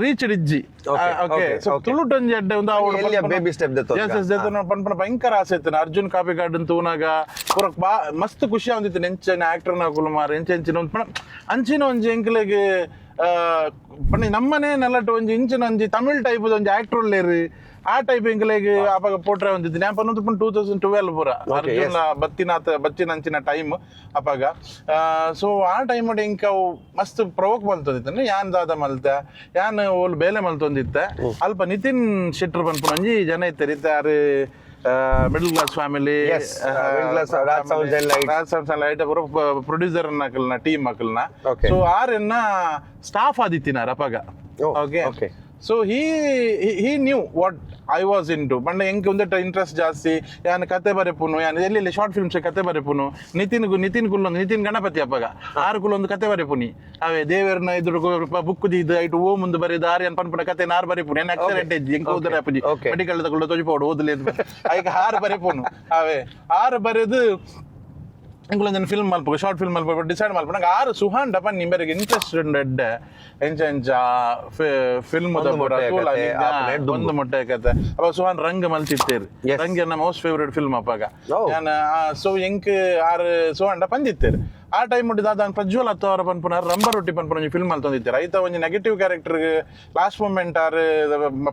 ರೀಚ್ ಇಜ್ಜಿ. ಓಕೆ, ಸೊ ತುಳುಟ್ ಒಂಜಿ ಎಡ್ಡೆ ಒಂದು ಆವಡ್. Baby step. ಎಸ್ ಎಸ್, ಪನ್ಪುನ ಭಯಂಕರ ಆಸೆ ಇತ್ತು. ಅರ್ಜುನ್ ಕಾಪಿಕಾಡ್ ತೂನಾಗ ಪೂರ ಬಾ ಮಸ್ತ್ ಖುಷಿ ಆವಂದಿತ್ತು. ಎಂಚಿನ ಆಕ್ಟರ್ ನಕುಲು ಮಾರ್ ಎಂಚ ಎಂಚಿನ ಒಂದು ಪಂಡ ಅಂಚಿನ ಒಂಜಿ ಎಂಕ್ಲೆಗ್ ಪಂಡ ನಮ್ಮನೆ ನೆಲಟ್ ಒಂಜಿ ಇಂಚಿನ ಒಂಜಿ ತಮಿಳ್ ಟೈಪ್ ಒಂಜಿ ಆಕ್ಟರ್ ಉಲ್ಲೇರು, ಆ ಟೈಪ್ ಎಂಕ್ಲೆಗ್ ಅಪಗ ಪೋಟ್ರೆ ಒಂದಿತ್ತು. ನಾನು ಪನ್ನೊಂದು 2012 ಪೂರ ಅರ್ಜುನ್ ಬತ್ತಿನಾಥ ಬಚ್ಚಿನ ಅಂಚಿನ ಟೈಮ್ ಅಪಗ. ಸೊ ಆ ಟೈಮ್ ಎಂಕ್ ಅವು ಮಸ್ತ್ ಪ್ರವೋಕ್ ಮಲ್ತೊಂದಿತ್ತು. ಯಾನ್ ದಾದ ಮಲ್ತ, ಯಾನ್ ಓಲ್ ಬೇಲೆ ಮಲ್ತೊಂದಿತ್ತೆ. ಅಲ್ಪ ನಿತಿನ್ ಶೆಟ್ರ್ ಪನ್ಪುನ ಒಂಜಿ ಜನ ಇತ್ತಾರೆ. ಇತ್ತೆ middle class family. Yes, middle class, Raj Sounds and Lights. Raj sounds and light ಪೂರ ಪ್ರೊಡ್ಯೂಸರ್ ಅಕಲ್ನ ಟೀಮ್ ಅಕಲ್ನ. ಸೊ ಆರೆನ್ನ ಸ್ಟಾಫ್ ಆದಿತ್ತಿನಾರ ಅಪಗ. Okay. So he knew what I was into. ಪಂಡ ಎಂಕ್ ಒಂದೆಟ್ಟ ಇಂಟ್ರೆಸ್ಟ್ ಜಾಸ್ತಿ, ಯಾನ್ ಕತೆ ಬರೆಪುನು, ಯಾನ್ ಎಲ್ಲಿ ಶಾರ್ಟ್ ಫಿಲ್ಮ್ಸ್ ಕತೆ ಬರೆಪುನು. ನಿತಿನ್ ನಿತಿನ್ ಕುಲ್ಲೊಂದು, ನಿತಿನ್ ಗಣಪತಿ ಅಪ್ಪಗ ಆರು ಕುಲ್ಲೊಂದು ಕತೆ ಬರೆಪುನಿ. ಅವೇ ದೇವೆರ್ನ ಇದ್ರ ಬುಕ್ ದೀದ್ ಐಟು ಓ ಮುಂದೆ ಬರೆದು ಆರ್ಯನ್ ಪನ್ಪುನ ಕತೆ ನಾರ್ ಬರೆಪುನಿ. ಏನ್ ಅಕ್ಷರ ಎಂಟೆಜ್ಜಿ ಎಂಕ್ ಓದರ ಅಪ್ಪಜಿ. ಮೆಡಿಕಲ್ ತಗೊಳ್ಳ ತೊಜಿಪೋಡು ಓದಲಿ ಐಕ್ ಆರು ಬರೆಪುನು. ಅವೇ ಆರು ಬರೆದು ಎಂಕುಲೊಂಜಿ ಫಿಲ್ಮ್ ಮಲ್ಪ, ಶಾರ್ಟ್ ಫಿಲ್ಮ್ ಮಲ್ಪ ಡಿಸೈಡ್ ಮಲ್ಪ. ನಂಗೆ ಆರು ಸುಹಾನ್ ಡಪ ನಿಂಬೆರಿಗೆ ಇಂಟ್ರೆಸ್ಟ್ ಉಂಡು ಎಡ್ಡೆ ಎಂಚ ಎಂಚ ಫಿಲ್ಮ್. ಒಂದು ಮೊಟ್ಟೆಯ ಕತೆ, ಆಪನೆ ದುಂಬು. ಒಂದು ಮೊಟ್ಟೆ ಕತೆ. ಅಪ್ಪ ಸುಹಾನ್ ರಂಗ್ ಮಲ್ತಿತ್ತೇರು. ರಂಗ್ ಎನ್ನ most favourite film ಅಪ್ಪಾಗ. ಸೊ ಎಂಕ್ ಆರು ಸುಹಾಂಡ ಪಂದಿತ್ತೇರು. ಆ ಟೈಮ್ ದಾದ ಪ್ರಜ್ವಲ್ ಅತ್ತವರ ಪನ್ಪುನ ರಂಬ ರೊಟ್ಟಿ ಪನ್ಪುನ ಒಂಜಿ ಫಿಲ್ಮ್ ಮಲ್ತೊಂದಿತ್ತೇರು. ಐತ ಒಂಜಿ negative character last moment ಆರು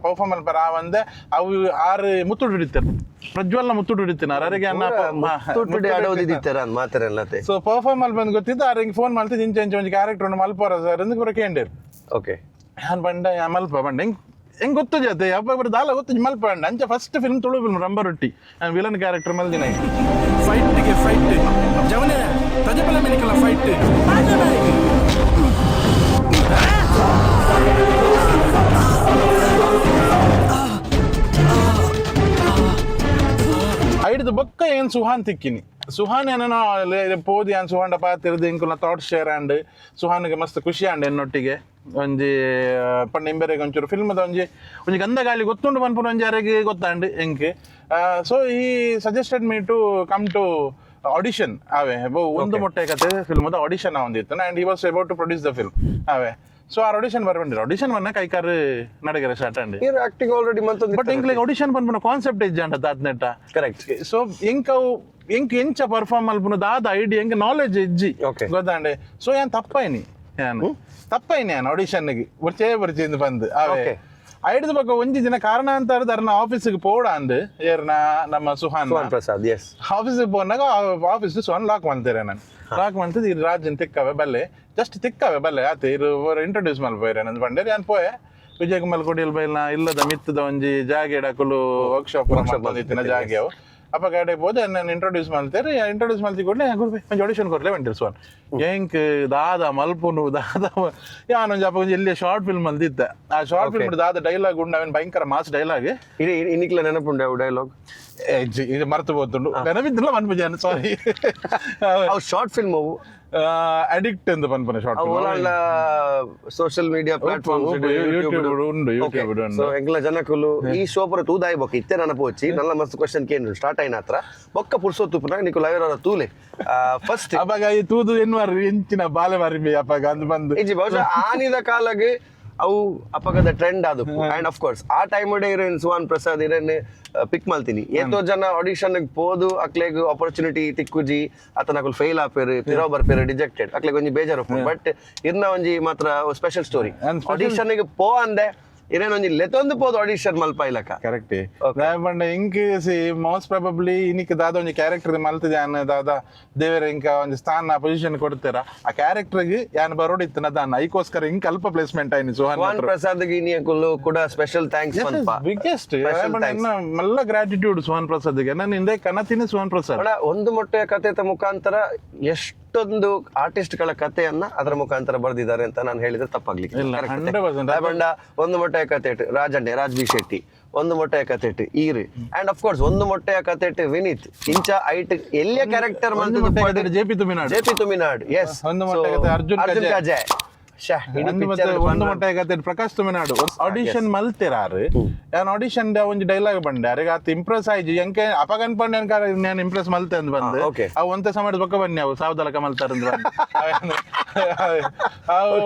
ಪರ್ಫಾರ್ಮ್ ಮಲ್ಪರ ಆ ಒಂದೆ ಅವು ಆರು ಮುತ್ತುಡು ಹಿಡಿತೇರು, ಪ್ರಜ್ವಲ್ನ ಮುತ್ತುಡು ಹಿಡಿತೀನಾರ ಅರೆಗೆ ಅನ್ನ. ಮುತ್ತುಟ್ಟುಡೆ ಅಡೋದಿತ್ತರ ಮಾತಾರಲ್ಲತೆ. ಸೊ ಪರ್ಫಾರ್ಮ್ ಮಲ್ಪ ಬಂದು ಗೊತ್ತಿತ್ತು. ಆರ್ ಹಿಂಗೆ ಫೋನ್ ಮಲ್ತಿದ್ದು, ಇಂಚ ಇಂಚ ಒಂಜಿ ಕ್ಯಾರೆಕ್ಟರ್ ಉಂಡು ಮಲ್ಪೋರ ಸರ್ ಅಂದ್ ಪೂರ ಕೇಂಡೇರು. ಯಾನ್ ಪಂಡ ಯಾ ಮಲ್ಪ ಪಂಡ. ಹೆಂಗ್ ಹೆಂಗ್ ಗೊತ್ತು ಜೊತೆ ಅಪ್ಪ ಬರ ದಾಲ ಗೊತ್ತು ಮಲ್ಪ ಪಂಡ. ಅಂಚ first film Tulu film Rambha roti, ನಾನು ವಿಲನ್ ಕ್ಯಾರೆಕ್ಟರ್ ಮಲ್ದಿನ. ಫೈಟ್ಗೆ ಫೈಟ್ ಜವನೆ ಪ್ರಜೆಪಲ ಮೇನಿಕಲ್ಲ ಫೈಟ್. ಐಡ್ದು ಬೊಕ್ಕ ಏನ್ ಸುಹಾನ್ ತಿಕ್ಕಿನಿ. ಸುಹಾನ್ ಏನೇನೋ ಪೋದಿ ಯಾನ್ ಸುಹಾಂಡ ಪಾತಿರ್ದು ಇಂಕುಲ್ನ thought share and ಸುಹಾನ್ಗೆ ಮಸ್ತ್ ಖುಷಿ ಆಂಡ್. ಎನ್ನೊಟ್ಟಿಗೆ ಒಂಜಿ ಪಂಡ ಇಂಬೆರೆಗೆ ಒಂಚೂರು ಫಿಲ್ಮ್ದ ಒಂಜಿ ಒಂಜಿ ಗಂಧ ಗಾಳಿ ಗೊತ್ತುಂಡು ಪನ್ಪುನ ಒಂಜಿ ಅರೆಗೆ ಗೊತ್ತಾಂಡ್ ಎಂಕ್. So he suggested me to come to audition. ಅವೇ ಒಂದು ಮೊಟ್ಟೆ ಕತೆ ಫಿಲ್ಮದ ಆಡಿಷನ್ ಒಂದಿತ್ತು and he was about to produce the film. Away so ಆ ಆಡಿಷನ್ ಬರ್ಬಂಡಿರ. ಆಡಿಷನ್ ಬನ್ನ ಕೈಕಾರು ನಡಗರೆ ಸ್ಟಾರ್ಟ್ ಅಂಡ್. ಇರ್ ಆಕ್ಟಿಂಗ್ ಆಲ್ರೆಡಿ ಮಂತೊಂದು. ಬಟ್ ಎಂಕ್ಲೆಗ್ ಆಡಿಷನ್ ಪನ್ಪುನ ಕಾನ್ಸೆಪ್ಟ್ ಇಜ್ಜಾಂಡ ತಾತ್ನೆಟ್ಟ. ಸೊ ಎಂಕ್ ಅವು ಎಂಕ್ ಎಂಚ ಪರ್ಫಾರ್ಮ್ ಮಲ್ಪುನ ದಾದ ಐಡಿಯಾ ಎಂಕ್ ನಾಲೆಜ್ ಇಜ್ಜಿ. ಗೊತ್ತಾಂಡೆ. ಸೊ ಯಾನ್ ತಪ್ಪಾಯ್ನಿ, ಯಾನ್ ತಪ್ಪಾಯ್ನಿ. ಯಾನ್ ಆಡಿಷನ್ಗೆ ಬರ್ಚೇ ಬರ್ಚಿ ಬಂದು ಅವೇ ಐಡ್ದು ಬೊಕ್ಕ ಒಂಜಿ ದಿನ ಕಾರಣ ಅಂತ ಅರ್ನ ಆಫೀಸಿಗೆ ಪೋಡ ಅಂದ್ ಏರ್ನ ನಮ್ಮ ಸುಹಾನ್. ಸುಹಾನ್ ಪ್ರಸಾದ್, ಎಸ್. ಆಫೀಸಿಗೆ ಪೋನಾಗ ಆಫೀಸ್ ಸುಹಾನ್ ಲಾಕ್ ಮಾಡ್ತಾರೆ. ನಾನು ಲಾಕ್ ಮಾಡ್ತಿದ್ದು ಇರು ರಾಜನ್ ತಿಕ್ಕವೆ ಬಲ್ಲೆ, ಜಸ್ಟ್ ತಿಕ್ಕವೆ ಬಲ್ಲೆ ಆತ ಇರು ಇಂಟ್ರೊಡ್ಯೂಸ್ ಮಲ್ಪೋಯ್ರೆ ನಂದು ಬಂಡೇರಿ. ಯಾನ್ ಪೋಯೆ. ವಿಜಯ್ ಕುಮಾರ್ ಕೊಡಿಯಲ್ ಬೈಲ್ನ ಇಲ್ಲದ ಮಿತ್ತದ ಒಂಜಿ ಜಾಗೆ ಡಕುಲು ವರ್ಕ್ಶಾಪ್ ಮಾಡ್ಕೊಂಡಿತ್ತಿನ ಜಾಗೆ ಅವು. ಅಪ್ಪ ಗಾಡಿ ಹೋದೆ ನಾನು ಇಂಟ್ರೊಡ್ಯೂಸ್ ಮಾಡ್ತೇನೆ. ಇಂಟ್ರೊಡ್ಯೂಸ್ ಮಾಡ್ತಿ ಕೂಡಲೇ ಗುರುಬೆ ಒಂಜಿ ಆಡಿಷನ್ ಕೊರ್ಲೆ ಬಂದಿರು ಸುವನ್. ಎಂಕ್ ದಾದ ಮಲ್ಪುನು ದಾದ ಯಾನೊಂಜಿ ಅಪ್ಪ ಒಂಜಿ ಎಲ್ಲಿ ಶಾರ್ಟ್ ಫಿಲ್ಮ್ ಅಂದಿತ್ತೆ. ಆ ಶಾರ್ಟ್ ಫಿಲ್ಮ್ ದಾದ ಡೈಲಾಗ್ ಉಂಡು ಅವನ್ ಭಯಂಕರ ಮಾಸ್ ಡೈಲಾಗ್. ಇಡೀ ಇನ್ನಿಕ್ಲ ನೆನಪುಂಡೆ ಅವು ಡೈಲಾಗ್? ಇದು ಮರ್ತು ಹೋತುಂಡು, ನೆನಪಿದ್ದಿಲ್ಲ ಮನ್ಪುಜಾನ, ಸಾರಿ. ಅವು ಶಾರ್ಟ್ ಫಿಲ್ಮ್ ಅವು? ಅಡಿಕ್ಟ್ ಅಂತ ಪನ್ಪುನ ಶಾರ್ಟ್ ಅವು ಓಲಾಂಡ social media platform? YouTube ಉಂಡು, ಯೂಟ್ಯೂಬ್ ಉಂಡು. ಸೊ ಎಂಕ್ಲ ಜನಕುಲು ಈ ಶೋ ಪುರ ತೂದಾಯಿ ಬೊಕ್ಕ ಇತ್ತೆ ನೆನಪು వచ్చి ನಲ್ಲ ಮಸ್ತ್ ಕ್ವಶನ್ ಕೇಂದ್ರ ಸ್ಟಾರ್ಟ್ అయిన ಹತ್ರ ಬೊಕ್ಕ ಪುರ್ಸೊತ್ತು ಪುನಃ ನಿಕು ಲೈವ್ ತೂಲೆ ಫಸ್ಟ್. ಅವಾಗ ಈ ತೂದು ಎನ್ವಾರ್ ಎಂಚಿನ ಬಾಲೆ ಮಾರಿ ಅಪ್ಪಾಗ ಅಂದ್ ಬಂದು. ಇಜ್ಜಿ, ಬಹುಶಃ ಆನಿದ ಕಾಲಗ್ ಅವು ಅಪಗದ ಟ್ರೆಂಡ್ ಅದು. And of course ಆ ಟೈಮ್ ಇರೇನ್ ಸುಹಾನ್ ಪ್ರಸಾದ್ ಇರೇನ್ ಪಿಕ್ ಮಲ್ತೀನಿ. ಏತೋ ಜನ ಆಡಿಷನ್ ಪೋದು ಅಕ್ಲೆಗ್ ಆಪರ್ಚುನಿಟಿ ತಿಕ್ಕುಜಿ, ಅತನಕುಲು ಫೇಲ್ ಆಪೇರು, ಪಿರೋ ಬರ್ಪೇರು ಡಿಜೆಕ್ಟೆಡ್, ಅಕ್ಲೆಗ್ ಒಂಜಿ ಬೇಜಾರು. ಬಟ್ ಇರ್ನ ಒಂಜಿ ಮಾತ್ರ special story. And special- audition ಪೋ ಅಂದೆ ಇರೇನ್ ಒಂಜಿ ಲೆತೊಂದು ಪೋದು ಆಡಿಷನ್ ಮಲ್ಪ ಇಲಕ. ಕರೆಕ್ಟ್. ಪಂಡ ಇಂಕ್ C most probably ಇನಿಕ್ ದಾದ ಒಂಜಿ ಕ್ಯಾರೆಕ್ಟರ್ ಮಲ್ತದೆ ಯಾನ್ ದಾದ ದೇವರ ಇಂಕ ಒಂಜಿ ಸ್ಥಾನ ಪೊಸಿಷನ್ ಕೊಡ್ತೀರ ಆ ಕ್ಯಾರೆಕ್ಟರ್ ಯಾನ್ ಬರೋಡ್ ಇತ್ತನ ದಾನ ಐಕೋಸ್ಕರ ಇಂಕ್ ಅಲ್ಪ ಪ್ಲೇಸ್ಮೆಂಟ್ ಆಯ್ನಿ ಸುಹಾನ್. ಸುಹಾನ್ ಪ್ರಸಾದ್ ಇನಿ ಅಕುಲು ಕೂಡ special thanks ಪನ್ಪ. Biggest Special thanks. ಮಲ್ಲ ಗ್ರಾಟಿಟ್ಯೂಡ್ ಸುಹಾನ್ ಪ್ರಸಾದ್ಗೆ. ನಾನು ಹಿಂದೆ ಕನತಿನಿ ಸುಹಾನ್ ಪ್ರಸಾದ್. ಬಡ ಒಂದು ಮೊಟ್ಟೆಯ ಕಥೆಯ ಮುಖಾಂತರ ಎಷ್ಟೊಂದು ಆರ್ಟಿಸ್ಟ್ ಗಳ ಕಥೆಯನ್ನ ಅದರ ಮುಖಾಂತರ ಬರೆದಿದ್ದಾರೆ ಅಂತ ನಾನು ಹೇಳಿದ್ರೆ ತಪ್ಪಾಗ್ಲಿಕ್ಕೆ ಇಲ್ಲ, 100%. ಬಂಡ ಒಂದು ಮೊಟ್ಟೆಯ ಕಥೆ ಇಟ್ಟು ರಾಜಣ್ಣೆ, ರಾಜ್ ಬಿ ಶೆಟ್ಟಿ, ಒಂದು ಮೊಟ್ಟೆಯ ಕಥೆಟ್ ಈರ್ ಅಂಡ್ ಅಫ್ ಕೋರ್ಸ್ ಒಂದು ಮೊಟ್ಟೆಯ ಕಥೆಟ್ ವಿನೀತ್ ಇಂಚ ಐಟ್ ಎಲ್ಲಿಯ ಕ್ಯಾರೆಕ್ಟರ್ ಒಂದು ಮೊಟ್ಟೆಯ ಕಥೆಟ್ JP Thuminad. JP Thuminad, S. ಒಂದು ಮೊಟ್ಟೆಯ ಕಥೆ ಅರ್ಜುನ್ ಅರ್ಜುನ್ ಕಜೆ. ಕಜೆ. ಶ್ಯಾ, ಇಡೀ ಒಂದು ಮತ್ತೆ picture ಒಂದು ಮೊಟ್ಟೆ ಕತೆ ಪ್ರಕಾಶ್ ತುಮಿನಾಡು ಆಡಿಷನ್ ಮಲ್ತಿರಾರು. ಯಾನ್ ಆಡಿಷನ್ ಒಂಜಿ ಡೈಲಾಗ್ ಬಂಡೆ, ಅರೆಗೆ ಆತ ಇಂಪ್ರೆಸ್ ಆಯ್ಜಿ. ಎಂಕೆ ಅಪಗ ಅನ್ಪಂಡೆ ನಾನು ಇಂಪ್ರೆಸ್ ಮಲ್ತೆ ಅಂದ್ ಬಂದು. ಅವು ಒಂತೆ ಸಮಯದ ಬೊಕ್ಕ ಬನ್ನಿ ಅವು ಸಾವ್ದಲಕ ಮಲ್ತಾರ ಅಂದ್ ಬಂದು. ಅವು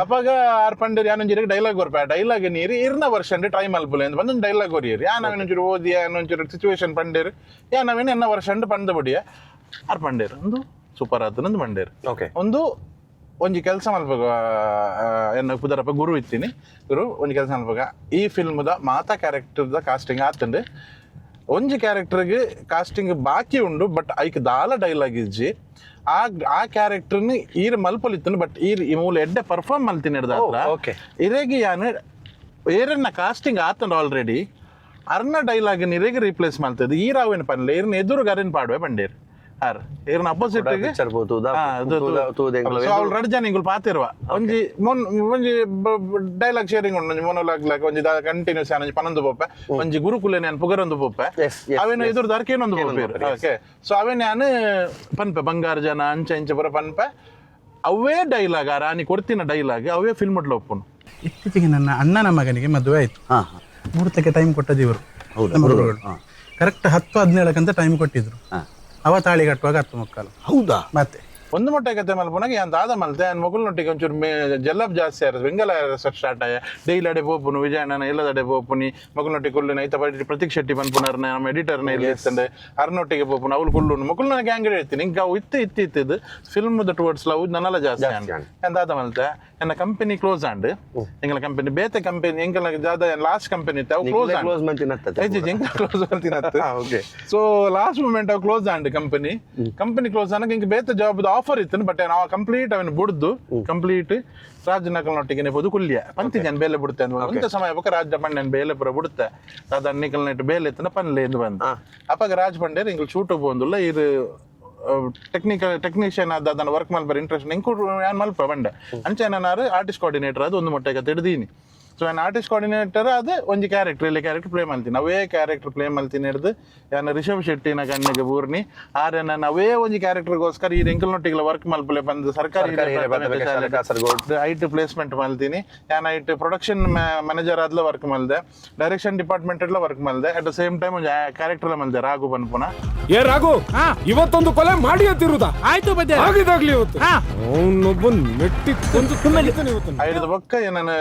ಅಪಗ ಆರ್ ಪಂಡೇರ್ ಯಾನೊಂಜಿ ಡೈಲಾಗ್ ಕೊರ್ಪೆ, ಆ ಡೈಲಾಗ್ ನೀರು ಇರ್ನ ವರ್ಷನ್ ಟ್ರೈ ಮಲ್ಪುಲೆ ಅಂದ್ ಬಂದು ಡೈಲಾಗ್ ಕೊರಿಯರ್. ಯಾನ್ ಅವೇನೊಂಚೂರು ಓದಿ ಯಾನೊಂಚೂರು ಸಿಚುವೇಶನ್ ಪಂಡೇರ್, ಯಾನ್ ಅವೇನು ಎನ್ನ ವರ್ಷನ್ ಪಂದ ಬಡಿಯ. ಆರ್ ಪಂಡೇರ್ ಒಂದು ಸೂಪರ್ ಆತನಂದು ಬಂಡೇರ್. ಒಂದು ಒಂಜಿ ಕೆಲಸ ಮಲ್ಪಗ ಎನ್ನ ಪುದರಪ್ಪ ಗುರು ಇತ್ತೀನಿ. ಗುರು ಒಂಜಿ ಕೆಲಸ ಮಲ್ಪಗ, ಈ ಫಿಲ್ಮ್ದ ಮಾತಾ ಕ್ಯಾರೆಕ್ಟರ್ದ ಕಾಸ್ಟಿಂಗ್ ಆತಂಡು, ಒಂಜಿ ಕ್ಯಾರೆಕ್ಟರ್ಗೆ ಕಾಸ್ಟಿಂಗ್ ಬಾಕಿ ಉಂಡು, ಬಟ್ ಐಕ್ ದಾಲ ಡೈಲಾಗ್ ಇಜ್ಜಿ. ಆ ಆ ಕ್ಯಾರೆಕ್ಟರ್ನ ಈರ್ ಮಲ್ಪೊಲಿತ್ತನು, ಬಟ್ ಈರ್ ಈ ಮೂಲ ಎಡ್ಡೆ ಪರ್ಫಾರ್ಮ್ ಮಲ್ತೀನಿ ಹಿಡ್ದ. ಇರೆಗೆ ಯಾನ್ ಏರನ್ನ ಕಾಸ್ಟಿಂಗ್ ಆತಂಡು ಆಲ್ರೆಡಿ, ಅರ್ನ ಡೈಲಾಗ್ ಇರೆಗೆ ರೀಪ್ಲೇಸ್ ಮಲ್ತದೆ. ಈರ್ ಅವೇನು ಪನ್ಲೆ, ಇರ್ನ ಎದುರು ಗರಿನ್ ಪಾಡುವೆ ಬಂಡೇರ್. ಆರ್ ಇರ್ನ ಅಪೋಸಿಟ್. ಪಿಕ್ಚರ್ ಪೋತುದ ಅವ್ಳು ರಡ್ ಜನ ಇಂಗುಲು ಪಾತಿರುವ ಒಂಜಿ ಮೊನ್ ಒಂಜಿ ಡೈಲಾಗ್ ಶೇರಿಂಗ್ ಉಂಡು, ಒಂಜಿ ಮೊನೋಲಾಗ್ ಲಾಗ್ ಒಂಜಿ ಕಂಟಿನ್ಯೂಸ್ ಒಂಜಿ ಪನೊಂದು ಪೋಪೆ, ಒಂಜಿ ಗುರುಕುಲೆ ನಾನು ಪುಗರೊಂದು ಪೋಪೆ. ಅವೇನು ಎದುರು ದರ್ಕೇನೊಂದು ಪೋಪೆ. ಓಕೆ, ಸೊ ಅವೇನು ನಾನು ಪನ್ಪೆ ಬಂಗಾರ ಜನ ಅಂಚೆ ಇಂಚೆ ಪೂರ ಪನ್ಪೆ. ಅವೇ ಡೈಲಾಗ್, ಆ ರಾಣಿ ಕೊಡ್ತಿನ ಡೈಲಾಗ್ ಅವೇ ಫಿಲ್ಮ್ ಒಪ್ಪುನು. ಇತ್ತೀಚೆಗೆ ನನ್ನ ಅಣ್ಣನ ಮಗನಿಗೆ ಮದುವೆ ಆಯ್ತು. ಮುಹೂರ್ತಕ್ಕೆ ಟೈಮ್ ಕೊಟ್ಟದ್ದು ಇವರು, ನಮ್ಮ ಗುರುಗಳು. ಕರೆಕ್ಟ್ 10:17ಕ್ಕಂತ ಟೈಮ್ ಕೊಟ್ಟಿದ್ರು. ಅವ ತಾಳಿ ಕಟ್ಟುವಾಗ 10:45. ಹೌದಾ? ಮತ್ತೆ ಒಂದು ಮೊಟ್ಟೆ ಕತೆ ಮಲ್ಪುನಾಗ ಯಾನ್ ದಾದ ಮಲ್ತೆ, ಯಾನ್ ಮೊಗುಲ್ನೊಟ್ಟಿಗೆ ಒಂಚೂರು ಮೇ ಜಲ್ಲಬ್ ಜಾಸ್ತಿ ಆಯ್ತು, ಬೆಂಗಲ ಸ್ಟಾರ್ಟ್ ಆಯ. ಡೈಲಿ ಅಡೆ ಪೋಪುನು, ವಿಜಯಣ್ಣನ ಎಲ್ಲದಡೆ ಪೋಪುನಿ, ಮಗುಲ್ನೊಟ್ಟಿಗೆ ಕುಲ್ಲುನ. ಐತ ಬಡಿ ಪ್ರತೀಕ್ ಶೆಟ್ಟಿ ಪನ್ಪುನರ್ನ ನಮ್ಮ ಎಡಿಟರ್ನ ಇಲ್ಲಿ ಇತ್ತಂಡೆ, ಅರ್ನೊಟ್ಟಿಗೆ ಪೋಪುನು, ಅವ್ಲು ಕುಲ್ಲುನು. ಮೊಗುಲ್ನ ಗ್ಯಾಂಗ್ ಹೇಳ್ತೀನಿ ಹಿಂಗೆ ಅವು ಇತ್ತು ಇತ್ತು ಇತ್ತಿದ್ದು ಫಿಲ್ಮ್ದ ಟುವರ್ಡ್ಸ್ ಲವ್ ನನ್ನಲ್ಲ ಜಾಸ್ತಿ ಆಂಡ್. ಯಾನ್ ದಾದ ಮಲ್ತೆ, ಎನ್ನ ಕಂಪನಿ ಕ್ಲೋಸ್ ಆಂಡ್. ಎಂಗಳ ಕಂಪನಿ ಬೇತೆ ಕಂಪನಿ ಎಂಕಲ್ನ ಜಾದ ಲಾಸ್ಟ್ ಕಂಪನಿ ಇತ್ತು, ಅವು ಕ್ಲೋಸ್ ಆಂಡ್. ಕ್ಲೋಸ್ ಮಂತಿನತ್ತ. ಎಂಕ ಕ್ಲೋಸ್ ಮಲ್ತಿನತ್ತು. ಸೊ ಲಾಸ್ಟ್ ಮೂಮೆಂಟ್ ಅವು close and company. Company close ಆನಗ ಇಂಕ ಬೇತೆ ಜಾಬ್ ಆಫರ್ ಇತ್ತು, ಬಟ್ ನಾವು ಕಂಪ್ಲೀಟ್ ಅವನು ಬುಡ್ದು ಕಂಪ್ಲೀಟ್ ರಾಜ್ ನಕಲ್ನೊಟ್ಟಿಗೆ ಪೋದು ಕುಲ್ಯ ಪಂತಿ ಜನ ಬೇಲೆ ಬಿಡುತ್ತೆ ಅಂತ ಒಂದ ಸಮಯ ಬೊಕ ರಾಜ ಪಂಡ್ಯನ್ ಬೇಲೆ ಪೂರ ಬಿಡುತ್ತೆ. ಅದ ನಿಕಲ್ ನೆಟ್ ಬೇಲೆ ಇತ್ತನ ಪನ್ಲೆ ಎಂದು ಬಂದು. ಅಪ್ಪಾಗ ರಾಜ್ ಪಂಡ್ಯರ್ ಇಂಗ್ಲು ಶೂಟ್ ಪೋಂದುಲ್ಲ, ಇದು ಟೆಕ್ನಿಕಲ್ ಟೆಕ್ನಿಷಿಯನ್ ಆದ ಅದನ್ನ ವರ್ಕ್ ಮಲ್ಪರ ಇಂಟ್ರೆಸ್ಟ್ ಇಂಕು ಯಾನ್ ಮಲ್ಪ ಬಂಡೆ. ಅಂಚೆ ನಾನು ಆರ್ಟಿಸ್ಟ್ ಕೋಆರ್ಡಿನೇಟರ್ ಅದು ಒಂದು ಮೊಟ್ಟೆ ಕತೆ ಹಿಡ್ದೀನಿ. ಸೊ ನಾನು ಆರ್ಟಿಸ್ಟ್ ಕೋಆರ್ಡಿನೇಟರ್ ಅದು ಒಂಜಿ ಕ್ಯಾರೆಕ್ಟರ್ ಇಲ್ಲಿ ಕ್ಯಾರೆಕ್ಟರ್ ಪ್ಲೇ ಮಾಡ್ತೀನಿ, ಅವೇ ಕ್ಯಾರೆಕ್ಟರ್ ಪ್ಲೇ ಮಾಡ್ತೀನಿ ಹಿಡ್ದು ಯಾನ್ ರಿಷಬ್ ಶೆಟ್ಟಿನ ಕಣ್ಣಿಗೆ ಬೂರ್ನಿ. ಆರೆ ನಾನು ಅವೇ ಒಂಜಿ ಕ್ಯಾರೆಕ್ಟರ್ಗೋಸ್ಕರ ಈ ಎಂಕಲ್ನೊಟ್ಟಿಗೆಲ್ಲ ವರ್ಕ್ ಮಲ್ಪಲೆ ಬಂದು ಸರ್ಕಾರಿ ಸರ್ಕಾರಿ ಹಿರಿಯ ಪ್ರಾಥಮಿಕ ಶಾಲೆ ಕಾಸರಗೋಡು. ಐಟ್ ಪ್ಲೇಸ್ಮೆಂಟ್ ಮಲ್ತೀನಿ. ನಾನು ಐಟ್ ಪ್ರೊಡಕ್ಷನ್ ಮ್ಯಾನೇಜರ್ ಆದ್ಲ ವರ್ಕ್ ಮಲ್ದೆ, ಡೈರೆಕ್ಷನ್ ಡಿಪಾರ್ಟ್ಮೆಂಟ್ ಎಲ್ಲ ವರ್ಕ್ ಮಲ್ದೆ. ಅಟ್ the same time ಒಂಜಿ ಕ್ಯಾರೆಕ್ಟರ್ ಮಲ್ದೆ ರಾಘು ಪನ್ಪುನ. ಏ ರಾಘು, ಇವತ್ತೊಂದು ಕೊಲೆ ಮಾಡಿ ಅಂತಿರುದಾ? ಆಯ್ತು ಬದ್ದೆ. ಆಗಿದಾಗ್ಲಿ ಇವತ್ತು ಅವನೊಬ್ಬ ಮೆಟ್ಟಿ ಕೊಂದು ತುಂಬಿದ್ದಾನೆ ಇವತ್ತು. ಐಡ್ದ ಬೊಕ್ಕ ನಾನು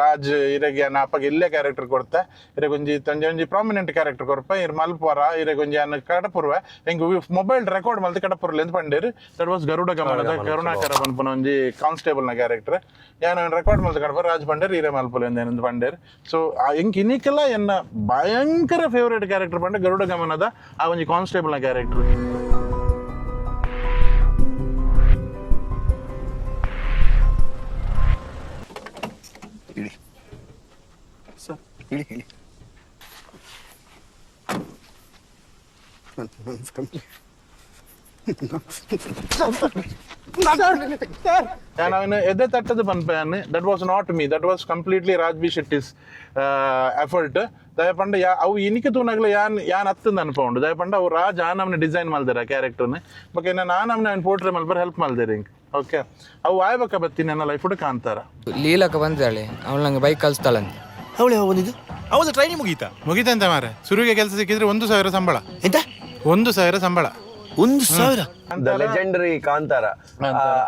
ರಾಜ್ ಇರೆಗೆ ನಾನು ಅಪ್ಪಗೆ ಇಲ್ಲೇ ಕ್ಯಾರೆಕ್ಟರ್ ಕೊಡ್ತೆ. ಇರೆಗೆ ಒಂಜಿ ಒಂಜಿ ಒಂಜಿ ಪ್ರಾಮಿನೆಂಟ್ ಕ್ಯಾರೆಕ್ಟರ್ ಕೊರ್ಪ, ಇರ್ ಮಲ್ಪುವರ ಇರೆಗೆ ಒಂಜಿ ಅನ್ನ ಕಡಪುರ್ವೆ ಎಂಕ್ ಮೊಬೈಲ್ ರೆಕಾರ್ಡ್ ಮಲ್ತ್ ಕಡಪುರ್ಲೆ ಅಂತ ಪಂಡೇರು. That was Garuda ಗಮನದ ಕರುಣಾಕರ ಪನ್ಪುನ ಒಂಜಿ ಕಾನ್ಸ್ಟೇಬಲ್ ನ ಕ್ಯಾರೆಕ್ಟರ್. ಯಾನ್ ರೆಕಾರ್ಡ್ ಮಲ್ತ್ ಕಡಪುರ, ರಾಜ್ ಪಂಡೇರ್ ಇರೆ ಮಲ್ಪುಲೆ ಅಂತ ಪಂಡೇರ್. ಸೊ ಎಂಕ್ ಇನಿಕೆಲ್ಲ ಎನ್ನ ಭಯಂಕರ ಫೇವರೇಟ್ ಕ್ಯಾರೆಕ್ಟರ್ ಪಂಡ ಗರುಡ ಗಮನದ ಆ ಒಂಜಿ ಕಾನ್ಸ್ಟೇಬಲ್ ನ ಕ್ಯಾರೆಕ್ಟರ್. ಇಳಿ ಇಳಿ ಇಳಿ. ನಾನು ಅವನು ಎದೆ ತಟ್ಟದ ಪನ್ಪೆ. That was not me, that was completely Raj B Shetty's effort. ದಯಪಂಡ ಯಾ ಅವು ಇನಿಕೆ ತೂನಾಗ್ಲ ಯಾನ್ ಯಾನ್ ಅತ್ತಂದ ಅನ್ಪ ಉಂಡು. ದಯಪಂಡ ಅವು ರಾಜ್ ಆ ನಮ್ನೆ ಡಿಸೈನ್ ಮಲ್ದಾರ ಕ್ಯಾರೆಕ್ಟರ್ನ. ಬೊಕ ನಾನು ನಮ್ನೆ ಅವ್ನು ಪೋರ್ಟ್ರೇ ಮಲ್ಪರ ಹೆಲ್ಪ್ ಮಲ್ದೇರಿ ಹಿಂಗೆ. ಓಕೆ, ಅವು ಆಯ್ಬಕ ಬತ್ತೀನಿ ನನ್ನ ಲೈಫ್ ಕಾಂತಾರ. ಲೀಲಕ್ಕ ಬಂದಿದ್ದಾಳೆ, ಅವಳು ನಂಗೆ ಬೈಕ್ ಕಲಿಸ್ತಾಳಂತೆ. ಅವಳು ಯಾವಾಗ ಬಂದಿದ್ದು? ಅವಳ ಟ್ರೈನಿಂಗ್ ಮುಗೀತಾ? ಮುಗಿತಂತೆ ಮಾರೆ. ಸುರುವಿಗೆ ಕೆಲಸ ಸಿಕ್ಕಿದ್ರೆ 1000 ಸಂಬಳ. ಎಂತ? 1000 ಸಂಬಳ. 1000? The legendary Kantara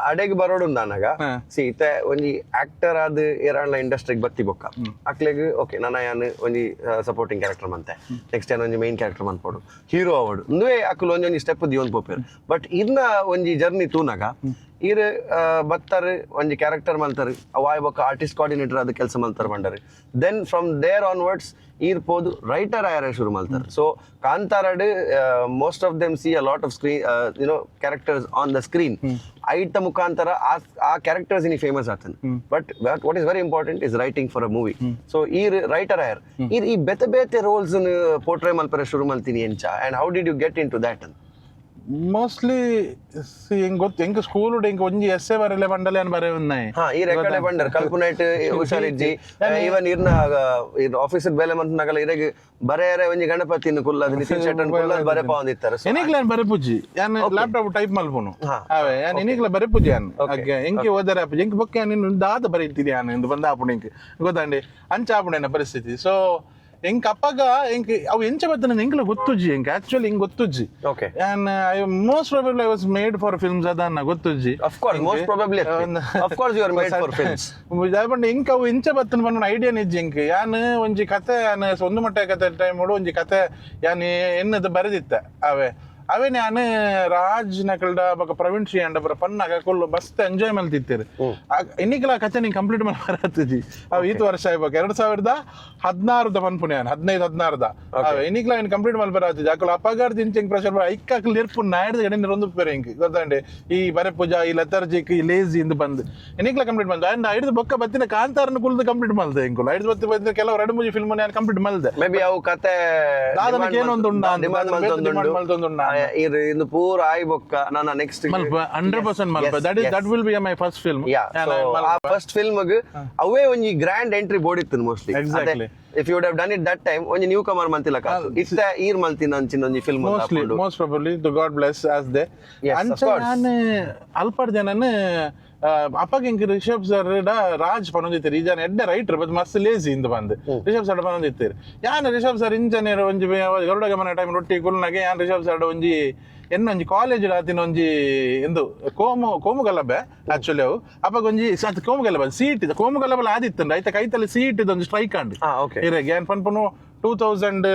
ಅಡೆಗ್ ಬರೋಡು ನನಗ ಸೀತೆ ಒಂಜಿ ಆಕ್ಟರ್ ಆದ್ ಏರಾಂಡ್ಲ ಇಂಡಸ್ಟ್ರಿಗೆ ಬತ್ತಿ ಬೊಕ್ಕ ಅಕ್ಲೆಗ್ ಓಕೆ ನನ್ನ ಯಾನ್ ಒಂಜಿ ಸಪೋರ್ಟಿಂಗ್ ಕ್ಯಾರೆಕ್ಟರ್ ಮಂತೆ, ನೆಕ್ಸ್ಟ್ ಯಾನ್ ಒಂಜಿ ಮೈನ್ ಕ್ಯಾರೆಕ್ಟರ್ ಮನ್ಪೋಡು, ಹೀರೋ ಅವಡು ಉಂದುವೇ ಅಕುಲು ಒಂಜೊಂಜಿ ಒಂಜಿ ಸ್ಟೆಪ್ ದಿಯೊಂದು ಪೋಪೆರ್. ಬಟ್ ಇರ್ನ ಒಂಜಿ ಜರ್ನಿ ತೂನಾಗ ಈರ್ ಬತ್ತರ್ ಒಂಜಿ ಕ್ಯಾರೆಕ್ಟರ್ ಮಲ್ತಾರ, ಅವಾಯ್ ಬೊಕ್ಕ ಆರ್ಟಿಸ್ಟ್ ಕೋಆರ್ಡಿನೇಟರ್ ಆದ್ ಕೆಲಸ ಮಲ್ತಾರ ಬಂಡರ್. Then from there onwards ಈರ್ ಪೋದು ರೈಟರ್ ಆಯರ ಶುರು ಮಲ್ತಾರ. ಸೊ ಕಾಂತಾರಡ್ most of them see a lot of screen, characters on the screen. ಐಟ ಮುಖಾಂತರ ಆ ಆ ಕ್ಯಾರೆಕ್ಟರ್ಸ್ ಇನಿ famous ಆತನ್. But what is very important is writing for a movie. So ಈ ರೈಟರ್ ಆಯರ್ ಈರ್ ಈ ಬೇತೆ ಬೇತೆ ರೋಲ್ಸ್ ಪೋರ್ಟ್ರೇ ಮಲ್ಪರೆ ಶುರು ಮಲ್ತೀನಿ ಎಂಚ, and how did you get into that? Mostly ಎಂಕ್ ಗೊತ್ತು, ಎಂಕ್ ಸ್ಕೂಲ್ ಎಂಕ್ ಒಂಜಿ ಎಸ್ಸೆ ಬರಲೆ ಬಂಡಲೆ ಅನ್ ಬರೆ ಉನ್ನಾಯಿ. ಹಾ, ಈ ರೆಕಾರ್ಡ್ ಬಂಡರ್ ಕಲ್ಪುನೈಟ್ ಹುಷಾರಿಜ್ಜಿ. ಇವನ್ ಇರ್ನ ಆಫೀಸ್ ಬೇಲೆ ಮಂತನಾಗಲ ಇರೆಗ್ ಬರೆಯರೆ ಒಂಜಿ ಗಣಪತಿನ ಕುಲ್ಲದ್, ನಿತಿನ್ ಶೆಟ್ಟನ್ ಕುಲ್ಲದ್ ಬರೆ ಪಾವಂದಿತ್ತಾರೆ. So, ಎನಿಕ್ಲ ಯಾನ್ ಬರೆಪುಜಿ, ಯಾನ್ ಲ್ಯಾಪ್ಟಾಪ್ ಟೈಪ್ ಮಲ್ಪುನು. ಅವೇ ಯಾನ್ ಎನಿಕ್ಲ ಬರೆಪುಜಿ ಯಾನ್. ಎಂಕೆ ಓದರೆ ಆಪುಜಿ ಎಂಕ್. ಬೊಕ್ಕ ಯಾನ್ ಇನ್ನು ದಾದ ಬರೀತಿದಿ ಯಾನ್ ಇಂದು ಬಂದ ಆಪುಂಡು ಎಂಕ್ ಗೊತ್ತಾಂಡಿ. ಅಂಚ ಆಪುಂಡು ಎನ್ನ ಪರಿಸ್ಥಿತಿ. ಸೊ ಎಂಕ್ ಅಪ್ಪಗ ಎಂಕ್ ಅವು ಎಂಚ ಬತ್ತನ ಎಂಕ್ಲ ಗೊತ್ತುಜ್ಜಿ. ಎಂಕ್ ಆಕ್ಚುಲಿ ಎಂಕ್ ಗೊತ್ತುಜ್ಜಿ. And I most probably I was made for films ಅದನ್ನ ಗೊತ್ತುಜ್ಜಿ. Of course, most probably. Of course you are made for films. ಪಂಡ ಎಂಕ್ ಅವು ಎಂಚ ಬತ್ತನ ಪನ್ಪುನ ಐಡಿಯಾ ನಿಜ್ಜಿ ಎಂಕ್. ಯಾನ್ ಒಂಜಿ ಕತೆ, ಯಾನ್ ಒಂದು ಮಟ್ಟ ಕತೆ ಟೈಮ್ ಒಂಜಿ ಕತೆ ಯಾನ್ ಎನ್ನದು ಬರೆದಿತ್ತ. ಅವೇ ಅವೇ ಯಾನ್ ರಾಜ್ ನಕಲ್ಡ ಬೊಕ ಪ್ರವೀಣ್ ಶ್ರೀ ಅಂಡ ಪೂರ ಪನ್ನಾಗ ಕುಲ್ಲು ಮಸ್ತ್ ಎಂಜಾಯ್ ಮಲ್ತಿತ್ತೇರು. ಇನ್ನಿಕ್ಲ ಕತೆ ನೀನ್ ಕಂಪ್ಲೀಟ್ ಮಾಡಿ ಬರತ್ತಿಜಿ. ಅವು ಈತ್ ವರ್ಷ ಆಯ್ಬೇಕು, 2016ದ ಪನ್ಪುನ ಯಾನ್, 15 16ದ. ಅವೇ ಇನ್ನಿಕ್ಲ ಏನು ಕಂಪ್ಲೀಟ್ ಮಲ್ ಬರತ್ತಿಜಿ. ಅಕುಲು ಅಪಗಾರ್ದ ಇಂಚ ಪ್ರೆಷರ್ ಐಕ್ ಅಕುಲು ನೆರ್ಪು ನಾಯ್ದ ಗಡೆ ನಿರೊಂದು ಪೇರೆ ಇಂಕ್ ಗೊತ್ತಂಡೆ. ಈ ಬರೆ ಪೂಜಾ, ಈ ಲೆಥರ್ಜಿಕ್, ಈ ಲೇಜಿ ಇಂದು ಬಂದು ಇನ್ನಿಕ್ಲ ಕಂಪ್ಲೀಟ್ ಬಂದು. ಅಂಡ್ ಐದು ಬೊಕ್ಕ ಬತ್ತಿನ ಕಾಂತಾರನ ಕುಲ್ದು ಕಂಪ್ಲೀಟ್ ಮಲ್ದೆ ಇಂಕುಲು. ಐದು ಬತ್ತಿ ಬತ್ತಿನ ಕೆಲವು ಎರಡು ಮೂಜಿ ಫಿಲ್ಮ್ ನಾನು ಕಂಪ್ಲೀಟ್ ಮಲ್ದೆ. ಮೇ ಬಿ ಅವು ಕತೆ ದಾದನಕ್ಕೆ ಏನೋ ಒಂದು ಉಂಡಾ ಅಂತ, ಡಿಮಾಂಡ್ ಬೇತೆ demand ಮಲ್ತೊಂದುಂಡು. ಇರ್ ಇಂದು ಪೂರ ಆಯ್ ಬೊಕ್ಕ ನನ್ನ ನೆಕ್ಸ್ಟ್ ಮಲ್ಪ, 100% ಮಲ್ಪ. That will be my first film. Yeah, so ಆ ಫಸ್ಟ್ ಫಿಲ್ಮ್ ಅವೇ ಒಂಜಿ ಗ್ರ್ಯಾಂಡ್ ಎಂಟ್ರಿ ಬೋಡಿತ್ತು mostly. If you have done it that time, ಒಂಜಿ ನ್ಯೂ ಕಮರ್ ಮಲ್ತಿಲ್ಲ ಇತ್ತ ಈರ್ ಮಲ್ತಿನ ಅಂಚಿನ ಒಂಜಿ film. Mostly, most probably, the God bless as they. Yes, of ಅಂಚ course. ನಾನು ಅಲ್ಪಡ್ ಜನನ್ ಅಪ್ಪಗೆ ಇಂಕ್ ರಿಷಬ್ ಸರ್ ರಾಜ್ ಪನೊಂದಿತ್ತೆರ್. ಈ ಜನ ಎಡ್ಡೆ ರೈಟರ್ ಬಟ್ ಮಸ್ತ್ ಲೇಜಿ ಇಂದು ಬಂದು ರಿಷಬ್ ಸರ್ ಪನೊಂದಿತ್ತೆರ್. ಯಾನ್ ರಿಷಬ್ ಸರ್ ಇಂಚನೇರ್ ಒಂಜಿ ಗರುಡ ಗಮನ ಟೈಮ್ ರೊಟ್ಟಿ ಕುಲ್ನಾಗೆ ಯಾನ್ ರಿಷಬ್ ಸರ್ ಒಂಜಿ ಎನ್ನ ಒಂಜಿ ಕಾಲೇಜ್ ಆತಿನ ಒಂಜಿ ಎಂದು ಕೋಮು ಕೋಮು ಗಲಭೆ ಆಕ್ಚುಲಿ ಅವು. ಅಪ್ಪಗ ಒಂಜಿ ಸತ್ ಕೋಮು ಗಲಭೆ ಸೀಟ್ ಕೋಮು ಗಲಭೆ ಆದಿತ್ತಂಡ ಐತ ಕೈತಲ್ಲಿ ಸೀಟ್ ಒಂದು ಸ್ಟ್ರೈಕ್ ಆಂಡ್. ಇರೆಗ್ ಯಾನ್ ಪನ್ಪುನು 2005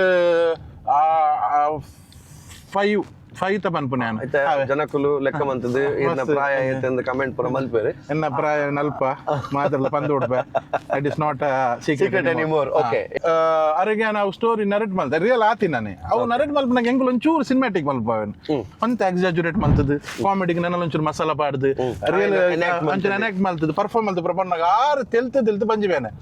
ಫೈವ್ ತ ಪನ್ಪುನ ಯಾನ್. ಐತೆ ಜನಕುಲು ಲೆಕ್ಕ ಮಂತದ್ದು ಇರ್ನ ಪ್ರಾಯ ಐತೆ ಅಂದ್ ಕಮೆಂಟ್ ಪೂರ ಮಲ್ಪೇರು. ಎನ್ನ ಪ್ರಾಯ ನಲ್ಪ ಮಾತ್ರ ಪಂದು ಉಡ್ಪೆ. It is not secret secret anymore, okay. ಅರೆಗೆ ನಾವು ಸ್ಟೋರಿ ನರೇಟ್ ಮಲ್ತೆ ರಿಯಲ್ ಆತಿ ನಾನೆ. ಅವು ನರೇಟ್ ಮಲ್ಪನಾಗ ಎಂಕುಲು ಒಂಚೂರು ಸಿನಿಮ್ಯಾಟಿಕ್ ಮಲ್ಪವೇನು ಅಂತ ಎಕ್ಸಾಜುರೇಟ್ ಮಲ್ತದ್ದು, ಕಾಮಿಡಿಗೆ ನನ್ನ ಒಂಚೂರು ಮಸಾಲ ಪಾಡ್ದು ರಿಯಲ್ enact ಒಂಚೂರು ಎನಾಕ್ಟ್ ಮಲ್ತದ್ದು, ಪರ್ಫಾರ್ಮ್ ಮಲ್ತು ಪ್ರಪನ್ನಾಗ ಆರು ತೆಲ್ತು ತೆಲ್ತು ಬಂಜಿಬೇನೆ.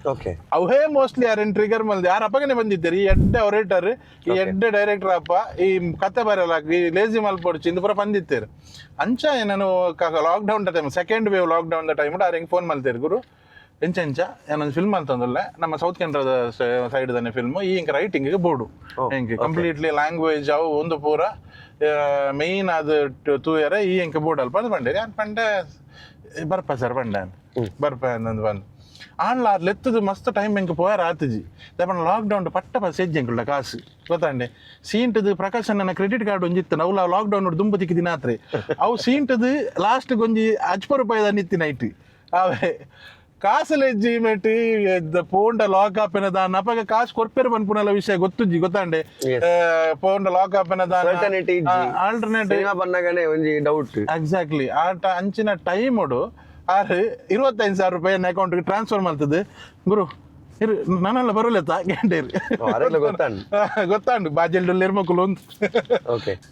ಅವೇ ಮೋಸ್ಟ್ಲಿ ಯಾರೇನು ಟ್ರಿಗರ್ ಮಲ್ದೆ ಯಾರು ಅಪ್ಪಗನೆ ಬಂದಿದ್ದಾರೆ. ಈ ಎಡ್ಡೆ ಒರೇಟರ್, ಈ ಎಡ್ಡೆ ಡೈರೆಕ್ಟರ್ ಅಪ್ಪ, ಈ ಕತೆ ಬರಲ್ಲ, ಈ ಲೇಜಿ ಮಲ್ಪೊಡ್ಚಿ ಇಂದು ಪೂರ ಬಂದಿತ್ತೇರು. ಅಂಚ ನಾನು lock down time, second wave lock down time ಆರು ಹೆಂಗೆ ಫೋನ್ ಮಲ್ತೇರು, ಗುರು ಎಂಚ ಎಂಚ ಏನೊಂದು ಫಿಲ್ಮ್ ಅಂತಂದಲ್ಲ, ನಮ್ಮ ಸೌತ್ ಕೆನರಾದ ಸೈಡ್ ದಾನೆ ಫಿಲ್ಮ್, ಈ ಇಂಕ ರೈಟಿಂಗ್ ಬೋರ್ಡು ಹೆಂಗೆ ಕಂಪ್ಲೀಟ್ಲಿ ಲ್ಯಾಂಗ್ವೇಜ್ ಅವು ಒಂದು ಪೂರ ಮೇಯ್ನ್ ಅದು ತೂಯರ ಈ ಎಂಕ ಬೋರ್ಡ್ ಅಲ್ಪ ಅದು ಬಂಡೆ. ಯಾನ್ ಪಂಡೆ, ಬರ್ಪ ಸರ್ ಪಂಡೆ, ಬರ್ಪ ಅಂದಂದು ಬಂದು ಆನ್ಲ ಅದು ಲೆತ್ತದು ಮಸ್ತ್ ಟೈಮ್ ಎಂಕ್ ಪೋಯರ ಆತುಜಿ. ದಾಪಣ ಲಾಕ್ ಡೌನ್ ಪಟ್ಟ ಪಸ್ ಎಂಕುಳ್ಳ ಕಾಸು ಗೊತ್ತಾಂಡೆ. ಸೀಂಟದು ಪ್ರಕಾಶ್ ನನ್ನ ಕ್ರೆಡಿಟ್ ಕಾರ್ಡ್ ಒಂಜಿ ಇತ್ತು. ನಾವು ಲಾಕ್ ಡೌನ್ ದುಂಬು ತಿಕ್ಕಿ ದಿನ ಆತ್ರೆ ಅವು ಸೀಂಟದು ಲಾಸ್ಟ್ ಒಂಜಿ ಅಜ್ಪ ರೂಪಾಯಿ ನಿತ್ತಿ ನೈಟ್. ಅವೇ ಕಾಸು ಎಜ್ಜಿ ಮೇಟ್ ಪೋಂಡ ಲಾಕ್ ಆಪೆನ ದಾನ ಅಪಗ ಕಾಸು ಕೊರ್ಪೇರು ಪನ್ಪುನಲ್ಲ ವಿಷಯ ಗೊತ್ತುಜ್ಜಿ ಗೊತ್ತಾಂಡೆ. ಪೋಂಡ ಲಾಕ್ ಆಪೆನ ದಾನ Certainty ಇಜ್ಜಿ. ಆಲ್ಟರ್ನೇಟ್ ಸಿನಿಮಾ ಬಂದಾಗನೇ ಒಂಜಿ ಡೌಟ್. ಎಕ್ಸಾಕ್ಟ್ಲಿ. ಆಟ ಅಂಚಿನ ಟೈಮ್ ಉಡು ಆರು 25,000 ರೂಪಾಯಿ ನನ್ನ ಅಕೌಂಟ್ಗೆ ಟ್ರಾನ್ಸ್ಫರ್ ಮಾಡ್ತದೆ. ಗುರು ಇರು ನಾನೆಲ್ಲ ಬರೋಲೆತ್ತ ಗಂಟೆ. ಅರೆಲ್ಲ ಗೊತ್ತಾಂಡು. ಗೊತ್ತಾಂಡು ಬಾಜೆಲ್ಡು ನಿರ್ಮಕುಲು ಒಂದು.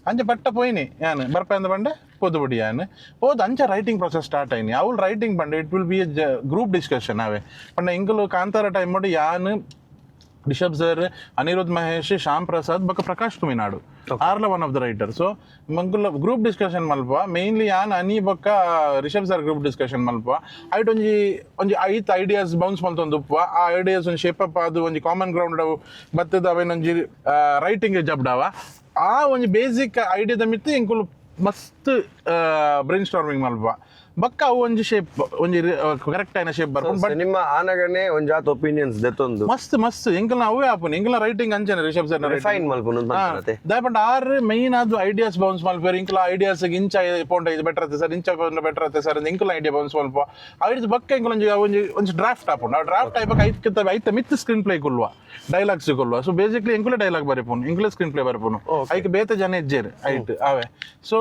ಅಂಚೆ ಪಟ್ಟ ಪೋಯಿನಿ ಯಾನ್ ಬರ್ಪ ಅಂದ ಬಂಡೆ ಪೋದು ಬುಡಿ. ಯಾನ್ ಹೋದ್ ಅಂಚ writing process start ಆಯ್ನಿ. ಅವ್ಳು ರೈಟಿಂಗ್ ಬಂಡೆ it will be a group discussion. ಅವೇ ಪಂಡ ಇಂಕಲು ಕಾಂತಾರ ಟೈಮ್ ಮಾಡಿ ಯಾನ್, ರಿಷಬ್ ಸರ್, ಅನಿರುದ್ಧ್ ಮಹೇಶ್, ಶ್ಯಾಮ್ ಪ್ರಸಾದ್ ಬೊಕ್ಕ Prakash Thuminadu ಆರ್ಲ one of the writer. So ಮಂಕುಲ group discussion ಮಲ್ಪ. Mainly ಯಾನ್, ಅನಿ ಬೊಕ್ಕ ರಿಷಬ್ sir group discussion ಮಲ್ಪ. ಐಟ್ ಒಂಜಿ ಒಂಜಿ ಐತ್ ಐಡಿಯಾಸ್ ಬೌನ್ಸ್ ಮಲ್ತೊಂದು ಉಪ್ಪುವ. ಆ ಐಡಿಯಾಸ್ ಒಂಜಿ ಶೇಪ್ ಅಪ್ ಅದು ಒಂಜಿ ಕಾಮನ್ ಗ್ರೌಂಡ್ ಬತ್ತದ ಅವೇನೊಂಜಿ ರೈಟಿಂಗ್ ಜಬ್ಡಾವ. ಆ ಒಂಜಿ ಬೇಸಿಕ್ ಐಡಿಯಾದ ಮಿತ್ತು ಎಂಕುಲು ಮಸ್ತ್ ಬ್ರೈನ್ ಸ್ಟಾರ್ಮಿಂಗ್ ಮಲ್ಪ. ಬೊಕ್ಕ ಅವು ಒಂಜಿ ಶೇಪ್ ಒಂಜಿ ಕರೆಕ್ಟ್ ಆಯ್ನ ಶೇಪ್ ಬರ್ಪುಂಡು ಬಟ್ ಸಿನಿಮಾ ಆನಗನೇ ಒಂಜಾತ್ ಒಪಿನಿಯನ್ಸ್ ದೆತ್ತೊಂದು ಮಸ್ತ್ ಮಸ್ತ್ ಎಂಕಲ್ನ ಅವೇ ಆಪುನಿ. ಎಂಕಲ್ನ ರೈಟಿಂಗ್ ಅಂಚನೆ ರಿಷಬ್ ಸರ್ ರಿಫೈನ್ ಮಲ್ಪುನು ಅಂತ. ದಾಯಪಂಡ ಆರ್ ಮೈನ್ ಅದು ಐಡಿಯಾಸ್ ಬೌನ್ಸ್ ಮಲ್ಪೇರು. ಇಂಕಲ ಐಡಿಯಾಸ್ ಇಂಚ ಪೋಂಡ ಇದು ಬೆಟರ್ ಆತೆ ಸರ್, ಇಂಚ ಪೋಂಡ ಬೆಟರ್ ಆತೆ ಸರ್, ಇಂಕಲ ಐಡಿಯಾ ಬೌನ್ಸ್ ಮಲ್ಪ. ಐಡಿಯಾಸ್ ಬಕ್ಕ ಇಂಕಲ ಒಂಜಿ ಒಂಜಿ ಒಂಜಿ ಡ್ರಾಫ್ಟ್ ಆಪುಂಡು. ಆ ಡ್ರಾಫ್ಟ್ ಆಯ್ಪಕ ಐತ್ಕಿಂತ ಐತ ಮಿತ್ ಸ್ಕ್ರೀನ್ ಪ್ಲೇ ಕೊಲ್ವ, ಡೈಲಾಗ್ಸ್ ಕೊಲ್ವ. ಸೊ ಬೇಸಿಕ್ಲಿ ಎಂಕುಲ ಡೈಲಾಗ್ ಬರೆಪುನು, ಎಂಕುಲ ಸ್ಕ್ರೀನ್ ಪ್ಲೇ ಬರೆಪುನು. ಐಕ್ ಬೇತೆ ಜನ ಇಜ್ಜೇರು ಐಟ್ ಅವೇ. ಸೊ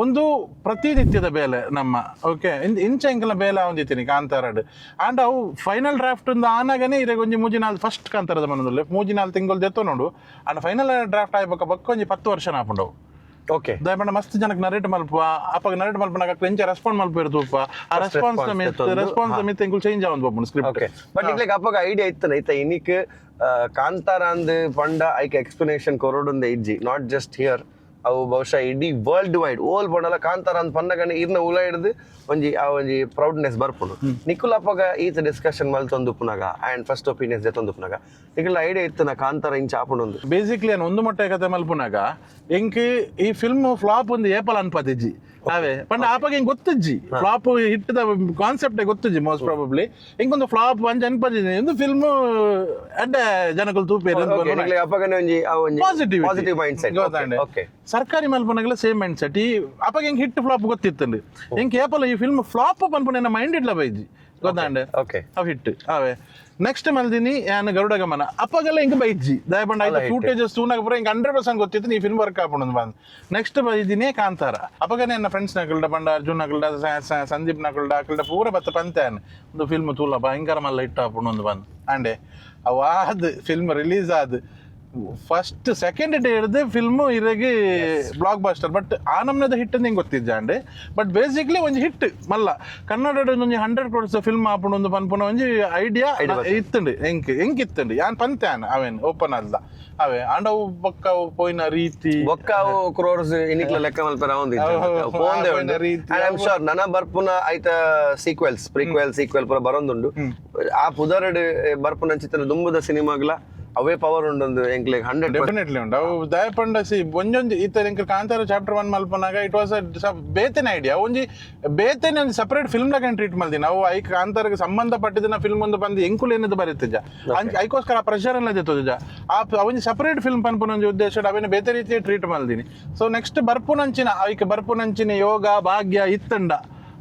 ಒಂದು ಪ್ರತಿನಿತ್ಯದ ಬೇಲೆ ನಮ್ಮ. ಓಕೆ, ಇಂಚ ಎಂಕಲ್ನ ಬೇಲೆ ಒಂದಿತ್ತೀನಿ ಕಾಂತಾರಡ್. ಆಂಡ್ ಅವು ಫೈನಲ್ ಡ್ರಾಫ್ಟ್ ಒಂದು ಆನಾಗನೇ ಇರೆಗ್ ಒಂಜಿ ಮೂಜಿ ನಾಲ್ ಫಸ್ಟ್ ಕಾಂತಾರದ ಮನದಲ್ಲಿ ಮೂಜಿ ನಾಲ್ ತಿಂಗಳು ದೆತ್ತೋ ನೋಡು. And final draft ಆಯ್ಬಕ ಬೊಕ್ಕ ಒಂಜಿ 10 ವರ್ಷ ಆಪುಂಡು. ದಯಪಂಡ ಮಸ್ತ್ ಜನಕ್ಕೆ ನರೇಟ್ ಮಲ್ಪುವ. ಅಪ್ಪಗ ನರೇಟ್ ಮಲ್ಪನಾಗ ಎಂಚ ರೆಸ್ಪಾಂಡ್ ಮಲ್ಪೇರು ತೂಪ. ಆ ರೆಸ್ಪಾನ್ಸ್ response ಮಿತ್ ದೆತ್ತೊಂದು, ರೆಸ್ಪಾನ್ಸ್ ಮಿತ್ ಎಂಕುಲು ಚೇಂಜ್ ಆವೊಂದು ಪೋಪುಂಡು script. Okay, but ಇಕ್ಲೆಗ್ ಅಪ್ಪಗ ಐಡಿಯಾ ಇತ್ತನ ಇತ್ತ ಇನಿಕ್ ಕಾಂತಾರ ಅಂದ್ ಪಂಡ ಐಕ್ ಎಕ್ಸ್ಪ್ಲನೇಷನ್ ಕೊರೊಡುಂದೆ ಇಜ್ಜಿ? Not just here. ಅವು ಬಹುಶಃ ಇಡೀ ವರ್ಲ್ಡ್ ವೈಡ್ ಓಲ್ ಪಂಡಲ ಕಾಂತಾರ ಅಂತ ಪನ್ನಗನೆ ಇರ್ನ ಉಲ ಹಿಡ್ದು ಒಂಜಿ ಆ ಒಂಜಿ ಪ್ರೌಡ್ನೆಸ್ ಬರ್ಪುಂಡು. ನಿಕುಲ್ ಅಪ್ಪಗ ಈತ ಡಿಸ್ಕಷನ್ ಮಲ್ತೊಂದು ಉಪ್ಪುನಾಗ and first opinions ದೆತ್ತೊಂದು ಉಪ್ಪುನಾಗ ನಿಕುಲ್ ಐಡಿಯಾ ಇತ್ತು ನಾ ಕಾಂತಾರ ಇಂಚ ಆಪುಂಡು? ಬೇಸಿಕ್ಲಿ ನಾನು ಒಂದು ಮೊಟ್ಟೆ ಕತೆ ಮಲ್ಪುನಾಗ ಎಂಕ್ ಈ ಫಿಲ್ಮ್ ಫ್ಲಾಪ್ ಒಂದು ಏಪಲ್ ಅನ್ಪತಿಜ್ಜಿ ಅವೇ ಪಂಡ ಆಪಾಗ ಹಿಂಗ್ ಗೊತ್ತಿಜ್ಜಿ, ಫ್ಲಾಪ್ ಹಿಟ್ಟದ ಕಾನ್ಸೆಪ್ಟ್ ಗೊತ್ತಿಜ್ಜಿ. ಮೋಸ್ಟ್ ಪ್ರಾಬಬ್ಲಿ ಹಿಂಗೊಂದು ಫ್ಲಾಪ್ ಅಂಚ ಅನ್ಪತಿಜ್ಜಿ. ಒಂದು ಫಿಲ್ಮ್ ಅಡ್ಡ ಜನಕುಲು ತೂಪೇರು. ನಿಕ್ಲೆ ಅಪ್ಪಗನೆ ಒಂಜಿ ಆ ಒಂಜಿ positive positive mind set. Okay. ಸರ್ಕಾರಿ ಮಲ್ಪನಗಲ same mind set. ಈ ಅಪ್ಪಗ ಹೆಂಗ್ ಹಿಟ್ ಫ್ಲಾಪ್ ಗೊತ್ತಿತ್ತಂಡು. ಹೆಂಗ್ ಏಪಲ ಈ ಫಿಲ್ಮ್ ಫ್ಲಾಪ್ ಪನ್ಪುನ ಮೈಂಡ್ ಇಡ್ಲ ಬೈಜಿ ಗೊತ್ತಾಂಡೆ. ಅವ್ ಹಿಟ್ ಅವೇ. ನೆಕ್ಸ್ಟ್ ಮಲ್ದಿನಿ ಯಾನ್ ಗರುಡ ಗಮನ. ಅಪ್ಪಗೆಲ್ಲ ಹಿಂಗ್ ಬೈಜ್ಜಿ ದಯಪಂಡ ಆಯ್ತು. ಫೂಟೇಜಸ್ ತೂನಾಗ ಪೂರ ಹಿಂಗೆ 100% ಗೊತ್ತಿತ್ತು ಈ ಫಿಲ್ಮ್ ವರ್ಕ್ ಆಪುಂಡು ಬಂದು. ನೆಕ್ಸ್ಟ್ ಬೈದಿನಿ ಕಾಂತಾರ. ಅಪ್ಪಗನೆ ನನ್ನ ಫ್ರೆಂಡ್ಸ್ ನಕಲ್ಡ ಪಂಡ ಅರ್ಜುನ್ ನಕಲ್ಡ ಸಂದೀಪ್ ನಕಲ್ಡ ಅಕಲ್ಡ ಪೂರ ಬತ್ತ ಪಂತೆ ಒಂದು ಫಿಲ್ಮ್ ತೂಲ ಭಯಂಕರ ಮಲ್ಲ ಹಿಟ್ ಆಪುಂಡು ಒಂದು ಬಂದು. ಅಂಡೆ ಅವಾದ್ ಫಿಲ್ಮ್ ರಿಲೀಸ್ ಆದ್ first second day ಹಿಡ್ದು ಫಿಲ್ಮ್ ಇರಗಿ block buster. But ಆ ನಮ್ನದ ಹಿಟ್ ಅಂತ ಹಿಂಗೆ ಗೊತ್ತಿಜ್ಜಾಂಡೆ. ಬಟ್ ಬೇಸಿಕ್ಲಿ ಒಂಜಿ ಹಿಟ್ ಮಲ್ಲ ಕನ್ನಡ ಒಂಜಿ 100 ಕ್ರೋರ್ಸ್ ಫಿಲ್ಮ್ ಆಪುಂಡು ಒಂದು ಪನ್ಪುನ ಒಂಜಿ ಐಡಿಯಾ ಇತ್ತುಂಡು ಎಂಕ್. ಎಂಕ್ ಇತ್ತುಂಡು ಯಾನ್ ಪಂತೆ ಆನ್ ಅವೇನ್ ಓಪನ್ ಅಲ್ಲ ಅವೇ. ಆಂಡ ಅವು ಬೊಕ್ಕ ಅವು ಪೋಯಿನ ರೀತಿ ಬೊಕ್ಕ ಅವು ಕ್ರೋರ್ಸ್ ಇನಿಕ್ಲ ಲೆಕ್ಕ ಮಲ್ಪೆರ ಒಂದು ಅವು ಪೋಯಿನ ರೀತಿ. I am sure ನನ ಬರ್ಪುನ ಐತ sequels, prequel, sequel ಪೂರ ಬರೊಂದುಂಡು. ಆ ಪುದರ್ಡ್ ಬರ್ಪುನ ಚಿತ್ರ ದುಂಬುದ ಸಿನಿಮಾಗ್ಲ ಅವೇ ಪವರ್ ಉಂಡೊಂದು ಎಂಕ್ಲೆಗ್ 100. ಡೆಫಿನೆಟ್ಲಿ ಉಂಟು ಅವು. ದಯಪಂಡ ಸಿ ಒಂಜೊಂಜಿ ಇತ್ತ ಎಂಕ್ ಕಾಂತಾರ ಚಾಪ್ಟರ್ 1 ಮಲ್ಪನಾಗ it was ಬೇತೆನೆ idea. ಒಂಜಿ ಬೇತೆನೆ ಒಂಜಿ ಸಪರೇಟ್ ಫಿಲ್ಮ್ ಲಗನ್ ಟ್ರೀಟ್ ಮಲ್ದಿನ. ಅವು ಐಕ್ ಕಾಂತಾರಗೆ ಸಂಬಂಧಪಟ್ಟಿದ್ದನ ಫಿಲ್ಮ್ ಒಂದು ಬಂದು ಎಂಕುಲು ಏನದು ಬರೀತಿದ್ದ ಐಕೋಸ್ಕರ ಆ ಪ್ರೆಷರ್ ಎಲ್ಲ ದೆತ್ತೋದಿಜ. ಆ ಒಂಜಿ ಸಪರೇಟ್ ಫಿಲ್ಮ್ ಪನ್ಪುನ ಒಂಜಿ ಉದ್ದೇಶ ಅವೇನು ಬೇತೆ ರೀತಿಯ ಟ್ರೀಟ್ ಮಲ್ದಿನಿ. ಸೊ ನೆಕ್ಸ್ಟ್ ಬರ್ಪುನಂಚಿನ ಐಕ್ ಬರ್ಪುನಂಚಿನ ಯೋಗ ಭಾಗ್ಯ ಇತ್ತಂಡ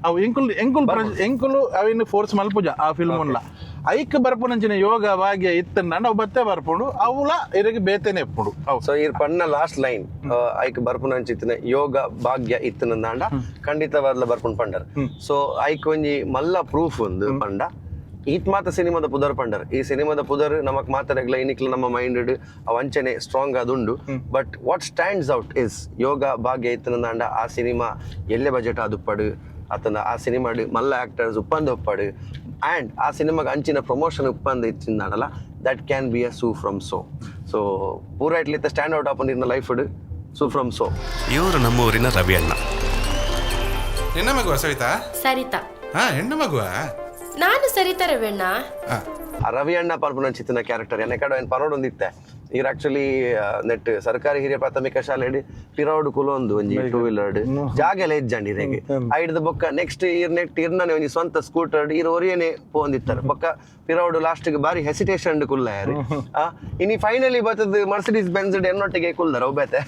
ಅವು ಎಂಕುಲು ಎಂಕುಲು ಎಂಕುಲು ಅವೇನು ಫೋರ್ಸ್ ಮಲ್ಪುಜ ಆ ಫಿಲ್ಮ್ ಉನ್ಲ. ಐಕ್ ಬರ್ಪುನಂಚಿನ ಯೋಗ ಭಾಗ್ಯ ಇತ್ತಂಡ ಅವು ಬತ್ತೆ ಬರ್ಪುಂಡು. ಅವುಲ ಇರಗೆ ಬೇತೆನೆ ಎಪ್ಪುಂಡು ಅವು. ಸೊ ಇರ್ ಪಣ್ಣ ಲಾಸ್ಟ್ ಲೈನ್ ಐಕ್ ಬರ್ಪುನ ಅಂಚಿತ್ತಿನ ಯೋಗ ಭಾಗ್ಯ ಇತ್ತನಂದಾಂಡ ಖಂಡಿತವಾದ್ಲ ಬರ್ಪುನ್ ಪಂಡರ್. ಸೊ ಐಕ್ ಒಂಜಿ ಮಲ್ಲ ಪ್ರೂಫ್ ಒಂದು ಪಂಡ ಈತ್ ಮಾತ ಸಿನಿಮಾದ ಪುದರ್ ಪಂಡರ್. ಈ ಸಿನಿಮಾದ ಪುದರ್ ನಮಕ್ ಮಾತಾಡಗ್ಲ ಇನಿಕ್ಲ ನಮ್ಮ ಮೈಂಡ್ ಅವ್ ಅಂಚನೆ ಸ್ಟ್ರಾಂಗ್ ಅದುಂಡು. But what stands out is ಯೋಗ ಭಾಗ್ಯ ಇತ್ತನಂದಾಂಡ ಆ ಸಿನಿಮಾ ಎಲ್ಲೆ ಬಜೆಟ್ ಆದುಪ್ಪಡು ಅತನ ಆ ಸಿನಿಮಾಡ್ ಮಲ್ಲ ಆಕ್ಟರ್ಸ್ ಉಪ್ಪಂದ ಒಪ್ಪಡು ಆ್ಯಂಡ್ ಆ ಸಿನಿಮಾಗೆ ಅಂಚಿನ ಪ್ರಮೋಷನ್ ಉಪ್ಪಂದ ಇಚ್ಚಿಂದಾಡಲ, that can be a sue from so. So ಪೂರ ಇಟ್ಲಿತ್ತ ಸ್ಟ್ಯಾಂಡ್ ಔಟ್ ಆಪನ್ in life sue from so. ಇವರು ನಮ್ಮೂರಿನ ರವಿ ಅಣ್ಣ. ನಿನ್ನ ಮಗುವ ಸವಿತಾ? ಸರಿತಾ. ಹಾ, ಹೆಣ್ಣು ಮಗುವ? ನಾನು ಸರಿತಾ ರವಣ್ಣ. ಆ ರವಿ ಅಣ್ಣ ಪನ್ಪುನ ಚಿತ್ತಿನ ಕ್ಯಾರೆಕ್ಟರ್ ಎನ್ನ ಕಡೆ ಏನು ಪರೋಡ್ ಒಂದಿತ್ತೆ. ಈರ್ ಆಕ್ಚುಲಿ ನೆಟ್ ಸರ್ಕಾರಿ ಹಿರಿಯ ಪ್ರಾಥಮಿಕ ಶಾಲೆ ಪಿರೌಡ್ ಕುಲೊಂದು ಒಂಜಿ ಟೂ ವೀಲರ್ ಜಾಗೆಲ್ಲ ಇಜ್ಜಂಡಿ ಇರೆಗೆ. ಐಡ್ದ ಬೊಕ್ಕ ನೆಕ್ಸ್ಟ್ ಇರ್ ನೆಟ್ ಇರ್ನನೆ ಒಂಜಿ ಸ್ವಂತ ಸ್ಕೂಟರ್ ಇರ್ ಒರಿಯನೆ ಪೋಂದಿತ್ತಾರೆ. ಬೊಕ್ಕ ಪಿರೌಡ್ ಲಾಸ್ಟ್ ಬಾರಿ ಹೆಸಿಟೇಷನ್ ಕುಲ್ಲಾಯರು. ಇನಿ ಫೈನಲಿ ಬತ್ತದ ಮರ್ಸಿಡೀಸ್ ಬೆನ್ಸ್ ಎನ್ನೊಟ್ಟಿಗೆ ಕುಲ್ದಾರ ಒಬ್ಬತೆ.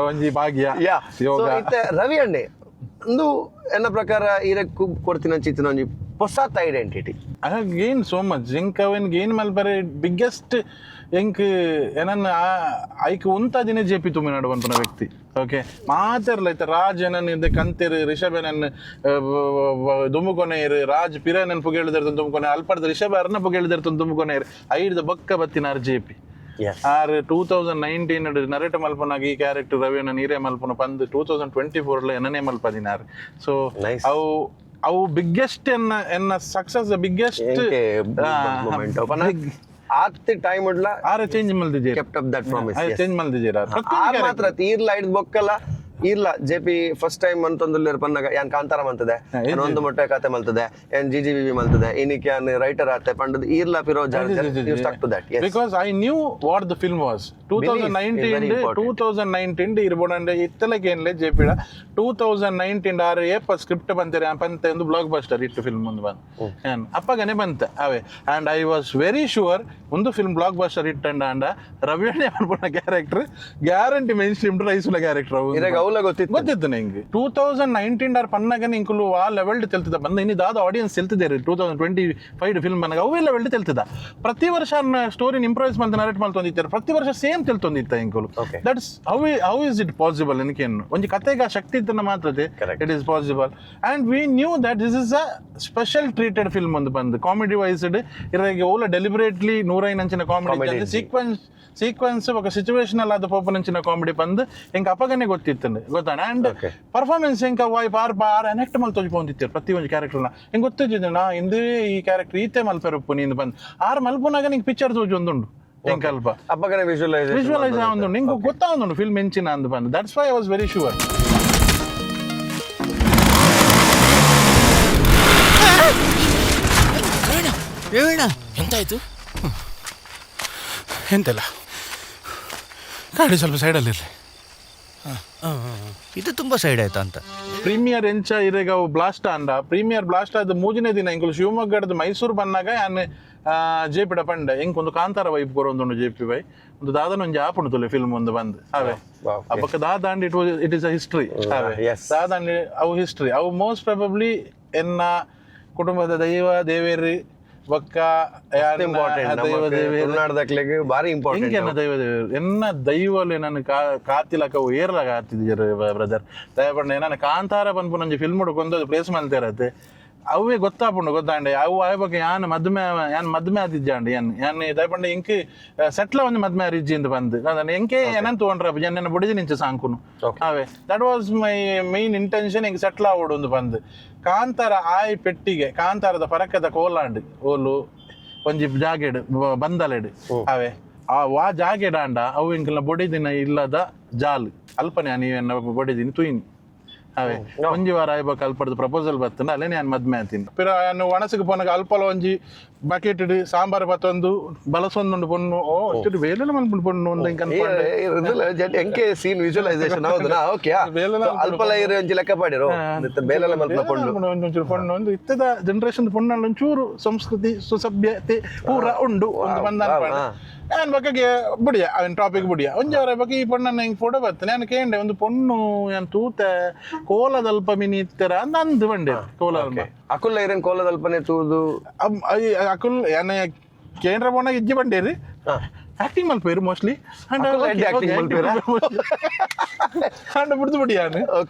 ಒಂಜಿ ಭಾಗ್ಯ ಯಾ ಯೋಗ. ಇತ್ತೆ ರವಿ ಅಣ್ಣೆ ಒಂದು ಎನ್ನ ಪ್ರಕಾರ ಈರಕ್ ಕೊಡ್ತಿನ ಚಿತ್ತಿನ ಒಂಜಿ ಹೊಸತ್ identity. I have gain so much. ಎಂಕ್ ಅವೇನ್ ಗೇನ್ ಮಲ್ಪರೆ ಬಿಗ್ಗೆಸ್ಟ್ ಎಂಕ್ ಏನನ್ನ ಐಕ್ ಉಂತ ದಿನ ಜೆ ಪಿ ತುಮಿನಾಡು ಪನ್ಪುನ ವ್ಯಕ್ತಿ. ಓಕೆ, ಮಾತೆರ್ಲ ಇತ್ತೆ ರಾಜ್ ಏನನ್ ಇದೆ ಕಂತೆರ್, ರಿಷಬ್ ಏನನ್ ದುಮುಕೊನೆಯರು, ರಾಜ್ ಪಿರನನ್ ಪುಗೇಳಿದರ್ ತುಮಕೊನೆ, ಅಲ್ಪರ್ದ ರಿಷಬ್ ಅರ್ನ ಪುಗೇಳಿದರ್ ತುಮಕೊನೆಯರು. ಐಡ್ದ ಬೊಕ್ಕ ಬತ್ತಿನಾರ್ J P R. 2019 narrate ಮಲ್ಪನಾಗ ಈ ಕ್ಯಾರೆಕ್ಟರ್ ರವಿಯನ್ನ ನೀರೇ ಮಲ್ಪನ ಪಂದ್ 2024 ಏನನೇ ಮಲ್ಪದಿನಾರ್. ಸೊ Nice. ಅವು ಅವು ಬಿಗ್ಗೆಸ್ಟ್ ಎನ್ನ ಎನ್ನ ಸಕ್ಸಸ್ ಬಿಗ್ಗೆಸ್ಟ್. ಮೊಮೆಂಟ್ ಆತ್ ಟೈಮ್ ಉಡ್ಲ ಆರ್ ಚೇಂಜ್ ಮಲ್ದಿಜೇರ್. Kept up that promise. Change ಮಲ್ದಿಜೇರ್. ಆ ಮಾತ್ರ ತೀರ್ಲ ಹಿಡ್ದು ಬೊಕ್ಕಲ್ಲ ಇರ್ಲ J P first time ಅಂತಂದು ಪನ್ನಾಗ ಯಾನ್ ಕಾಂತಾರ ಮಂತದೆ, ಯಾನ್ ಒಂದು ಮೊಟ್ಟೆ ಕತೆ ಮಲ್ತದೆ, ಯಾನ್ G G B B ಮಲ್ತದೆ, ಇನಿಕ್ ಯಾನ್ ರೈಟರ್ ಆತೆ ಪಂಡದ್ ಈರ್ಲ ಪಿರೋ you stuck to that. Because I knew what the film was 2019. Very important. 2019 ಇರ್ಬೋದಂಡೆ ಇತ್ತಲಕ್ಕೆ ಏನ್ಲೆ J ಪಿಡ 2019 ಆರು ಏಪ ಸ್ಕ್ರಿಪ್ಟ್ ಬಂತಾರೆ ಪಂತೆ ಒಂದು block buster hit film ಒಂದು ಬಂದು ಏನ್ ಅಪ್ಪಗನೆ ಬಂತೆ ಅವೇ. And I was very sure ಒಂದು film block buster hit and and ರವಿಯಣ್ಣೆ ಅನ್ಪುನ character guarantee main stream ರೈಸುಲ character. ಇರಾಗ ಅವಲ ಗೊತ್ತಿತ್ತು. ಗೊತ್ತಿತ್ತು ನಂಗೆ. 2019 ಆರ್ ಪನ್ನಗನೆ ಇಂಕುಲು ಆ ಲೆವೆಲ್ ತೆಲ್ತದ ಬಂದ ಇನ್ನು ದಾದ ಆಡಿಯನ್ಸ್ ತೆಲ್ತಿದ್ದಾರೆ. 2025 ಫಿಲ್ಮ್ ಬಂದಾಗ ಅವು ಲೆವೆಲ್ ತೆಲ್ತದ. ಪ್ರತಿ ವರ್ಷ ಸ್ಟೋರಿನ ಇಂಪ್ರೂವೈಸ್ ಮಾಡ್ತಾ ನರೇಟ್ ಮಾಡ್ತೊಂದಿದ್ದಾರೆ. ಪ್ರತಿ ವರ್ಷ ಸೇಮ್ ತೆಲ್ತೊಂದಿತ್ತ ಇಂಕುಲು. That's how is it possible? എനിക്കേನು ಒಂಜಿ ಕತೆಗೆ ಆ ಶಕ್ತಿ ಇತ್ತನ್ನ ಮಾತ್ರ Correct. It is possible. And we knew that this is a special treated film ಒಂದು ಬಂದು. ಕಾಮಿಡಿ ವೈಸ್ಡ್ ಇರಾಗ ಓಲ ಡೆಲಿಬರೇಟ್ಲಿ ನೂರೈನಂಚಿನ Comedy comedy ಇಜ್ಜಿ. ಸೀಕ್ವೆನ್ಸ್ ಸೀಕ್ವೆನ್ಸ್ ఒక ಸಿಚುವೇಶನಲ್ ಆದ ಪೋಪನಂಚಿನ ಕಾಮಿಡಿ ಬಂದು ಎಂಕ್ ಅಪಗನೆ ಗೊತ್ತಿತ್ತು ಗೊತ್ತಾಣ. And performance ಎಂಕ ವಾಯ್ ಪಾರ್ ಪಾರ್ ಎನೆಕ್ಟ್ ಮಲ್ ತೋಜಿ ಪ್ರತಿ ಒಂಜಿ ಕ್ಯಾರೆಕ್ಟರ್ನ. ಎಂಕ್ ಗೊತ್ತಿದ್ದು ನಾ ಇಂದೇ ಈ ಕ್ಯಾರೆಕ್ಟರ್ ಈತೆ ಮಲ್ಪೆರಪ್ಪು ನೀನು ಬಂದು ಆರ್ ಮಲ್ಪುನಾಗ ನಿಂಗೆ ಪಿಕ್ಚರ್ ತೋಜಿ ಒಂದುಂಡು. ಎಂಕಲ್ಪ ಅಪ್ಪಗನೆ ವಿಜುವಲೈಸ್ ವಿಜುವಲೈಸ್ ಆವೊಂದುಂಡು, ಇಂಕ್ ಗೊತ್ತಾವೊಂದುಂಡು ಫಿಲ್ಮ್ ಎಂಚಿನ ಅಂದ್ ಪಂದ್. That's why I was very sure. ಎಂತಾಯ್ತು? ಎಂತೆಲ್ಲ, ಗಾಡಿ ಸ್ವಲ್ಪ ಸೈಡಲ್ಲಿರಲಿ. ಇದು ತುಂಬಾ ಸೈಡ್ ಆಯ್ತಾ ಅಂತ. ಪ್ರೀಮಿಯರ್ ಎಂಚ ಇರೆಗ ಅವು ಬ್ಲಾಸ್ಟ್ ಅಂಡ, ಪ್ರೀಮಿಯರ್ ಬ್ಲಾಸ್ಟ್ ಆದ ಮೂಜನೇ ದಿನ ಎಂಕುಲು ಶಿವಮೊಗ್ಗದ ಮೈಸೂರು ಬನ್ನಾಗ ಯಾನ್ ಜೆ ಪಿಡ ಪಂಡ, ಎಂಕ್ ಒಂದು ಕಾಂತಾರ ವೈಪ್ ಕೊರೊಂದುಂಡು J P by, ಒಂದು ದಾದನ ಒಂಜಿ ಆಪುಂಡು ತುಲೆ ಫಿಲ್ಮ್ ಒಂದು ಬಂದ್ ಅವೇ. Abbakka ದಾದಾಂಡ್ it is a history ಅವೇ. ದಾದಾಂಡ್ ಅವು ಹಿಸ್ಟ್ರಿ. ಅವು ಮೋಸ್ಟ್ ಪ್ರಾಬಬ್ಲಿ ಎನ್ನ ಕುಟುಂಬದ ದೈವ ದೇವೇರಿ ಬೊಕ್ಕ ಯಾನ್ನ ಇಂಪಾರ್ಟೆಂಟ್ ದೈವ ದೇವೇರಿ. ತುಳುನಾಡ್ದಕ್ಲೆಗ್ ಬಾರಿ ಇಂಪಾರ್ಟೆಂಟ್. ಎಂಕೆ ಎನ್ನ ದೈವ ದೇವರು, ಎನ್ನ ದೈವಲೆ ನನ್ನ ಕಾತಿಲಕ ಏರ್ಲಾಗ ಆತಿದ್ದೀರ ಬ್ರದರ್. ದಯಪಂಡ ನನ್ನ ಕಾಂತಾರ ಪನ್ಪುನ ಒಂಜಿ ಫಿಲ್ಮ್ ಕೊಂದು ಪ್ಲೇಸ್ ಮಲ್ತೇರತ್ತೆ, ಅವೇ ಗೊತ್ತಾಪುಂಡು ಗೊತ್ತಾಂಡೆ. ಅವು ಆಯ್ ಯಾನ್ ಮದ್ಮೆ, ಯಾನ್ ಮದ್ಮೆ ಆತಿಜ್ಜಾಂಡ್. ಯಾನ್ ಯಾನ್ ದಯಪಂಡ ಇಂಕ್ ಸೆಟ್ಲ ಒಂದು ಮದ್ಮೆ ಆರಿಜ್ಜಿ ಇಂದ್ ಬಂದ್ ನಾನು ಎಂಕೆ ಏನಂತ ತಗೊಂಡ್ರ ಎನ್ನ ಬುಡಿದಿ ನಿಂಚ ಸಾಂಕುನು ಅವೇ. That was my main intention, ಎಂಕ್ ಸೆಟ್ಲ್ ಆವೊಡು ಒಂದು ಬಂದ್. ಕಾಂತಾರ ಆಯ್ ಪೆಟ್ಟಿಗೆ ಕಾಂತಾರದ ಪರಕದ ಕೋಲಾಂಡ್ ಓಲು ಒಂಜಿ ಜಾಗೆಡ್ ಬಂದಲೆಡ್ ಅವೇ. ಆ ವಾ ಜಾಗೆಡ್ ಆಂಡ ಅವು ಎಂಕಲ್ನ ಬೊಡಿದಿನ ಇಲ್ಲದ ಜಾಲ್ ಅಲ್ಪನೆ ನೀವೆನ್ನ ಬೊಡಿದಿನಿ ತುಯಿನಿ ಅವೇ. ಒಂಜಿ ವಾರ ಆಯ್ಬಕ್ ಅಲ್ಪಡ್ದು ಪ್ರಪೋಸಲ್ ಬತ್ತಂಡ ಅಲ್ಲೇ ನಾನು ಮದ್ಮೆ ಆತೀನಿ. ಪಿರ ಯಾನ್ ಒಣಸಿಗೆ ಪೋನಾಗ ಅಲ್ಪಲ ಒಂಜಿ ಬಕೆಟ್ ಇಡು ಸಾಂಬಾರ್ ಬತ್ತೊಂದು ಬಲಸೊಂದುಂಡು ಪೊಣ್ಣು. ಓ ಇಷ್ಟು ಬೇಲೆಲ ಮನ್ಪುಂಡು ಪೊಣ್ಣು ಒಂದು ಇಂಕ ಅನ್ಕೊಂಡೆ. ಎಂಕೆ ಸೀನ್ ವಿಜುವಲೈಸೇಷನ್ ಹೌದಾ? ಓಕೆ. ಬೇಲೆಲ ಅಲ್ಪಲ ಇರು ಒಂಜಿ ಲೆಕ್ಕ ಪಾಡಿರೋ ಬೇಲೆಲ ಮಲ್ಪುನ ಪೊಣ್ಣು. ಒಂಚೂರು ಪೊಣ್ಣು ಒಂದು ಇತ್ತದ ಜನರೇಷನ್ ಪೊಣ್ಣಲ್ಲಿ ಒಂಚೂರು ಸಂಸ್ಕೃತಿ ಸುಸಭ್ಯತೆ ಪೂರ ಉಂಡು ಒಂದು ಬಂದ. ನಾನು ಬಗ್ಗೆಗೆ ಬುಡಿಯ ಅವನ ಟಾಪಿಕ್ ಬುಡಿಯ. ಒಂಜಿ ಅವರ ಬಗ್ಗೆ ಈ ಪೊಣ್ಣನ ಹಿಂಗೆ ಫೋಟೋ ಬರ್ತೇನೆ ನಾನು ಕೇಂಡೆ, ಒಂದು ಪೊಣ್ಣು ಯಾನ್ ತೂತೆ ಕೋಲದಲ್ಪ ಮಿನಿ ಇತ್ತರ ಅಂದ್ ಅಂದ್ ಬಂಡೆ ಕೋಲ. ಅಕುಲ್ಲ ಇರೇನ್ ಕೋಲದಲ್ಪನೆ ತೂದು? ಅಕುಲ್ ಯಾನ ಕೇಂದ್ರ ಪೋನಾಗ ಇಜ್ಜಿ ಬಂಡೇರಿ, ಆಕ್ಟಿಂಗ್ ಮಲ್ಪೇರು ಮೋಸ್ಟ್ಲಿ. ಅಕುಲ್ ಎಡ್ಡೆ acting ಮಲ್ಪೇರಾ? ಅಂಡ ಬಿಡ್ದು ಬಿಡಿ ಯಾನು.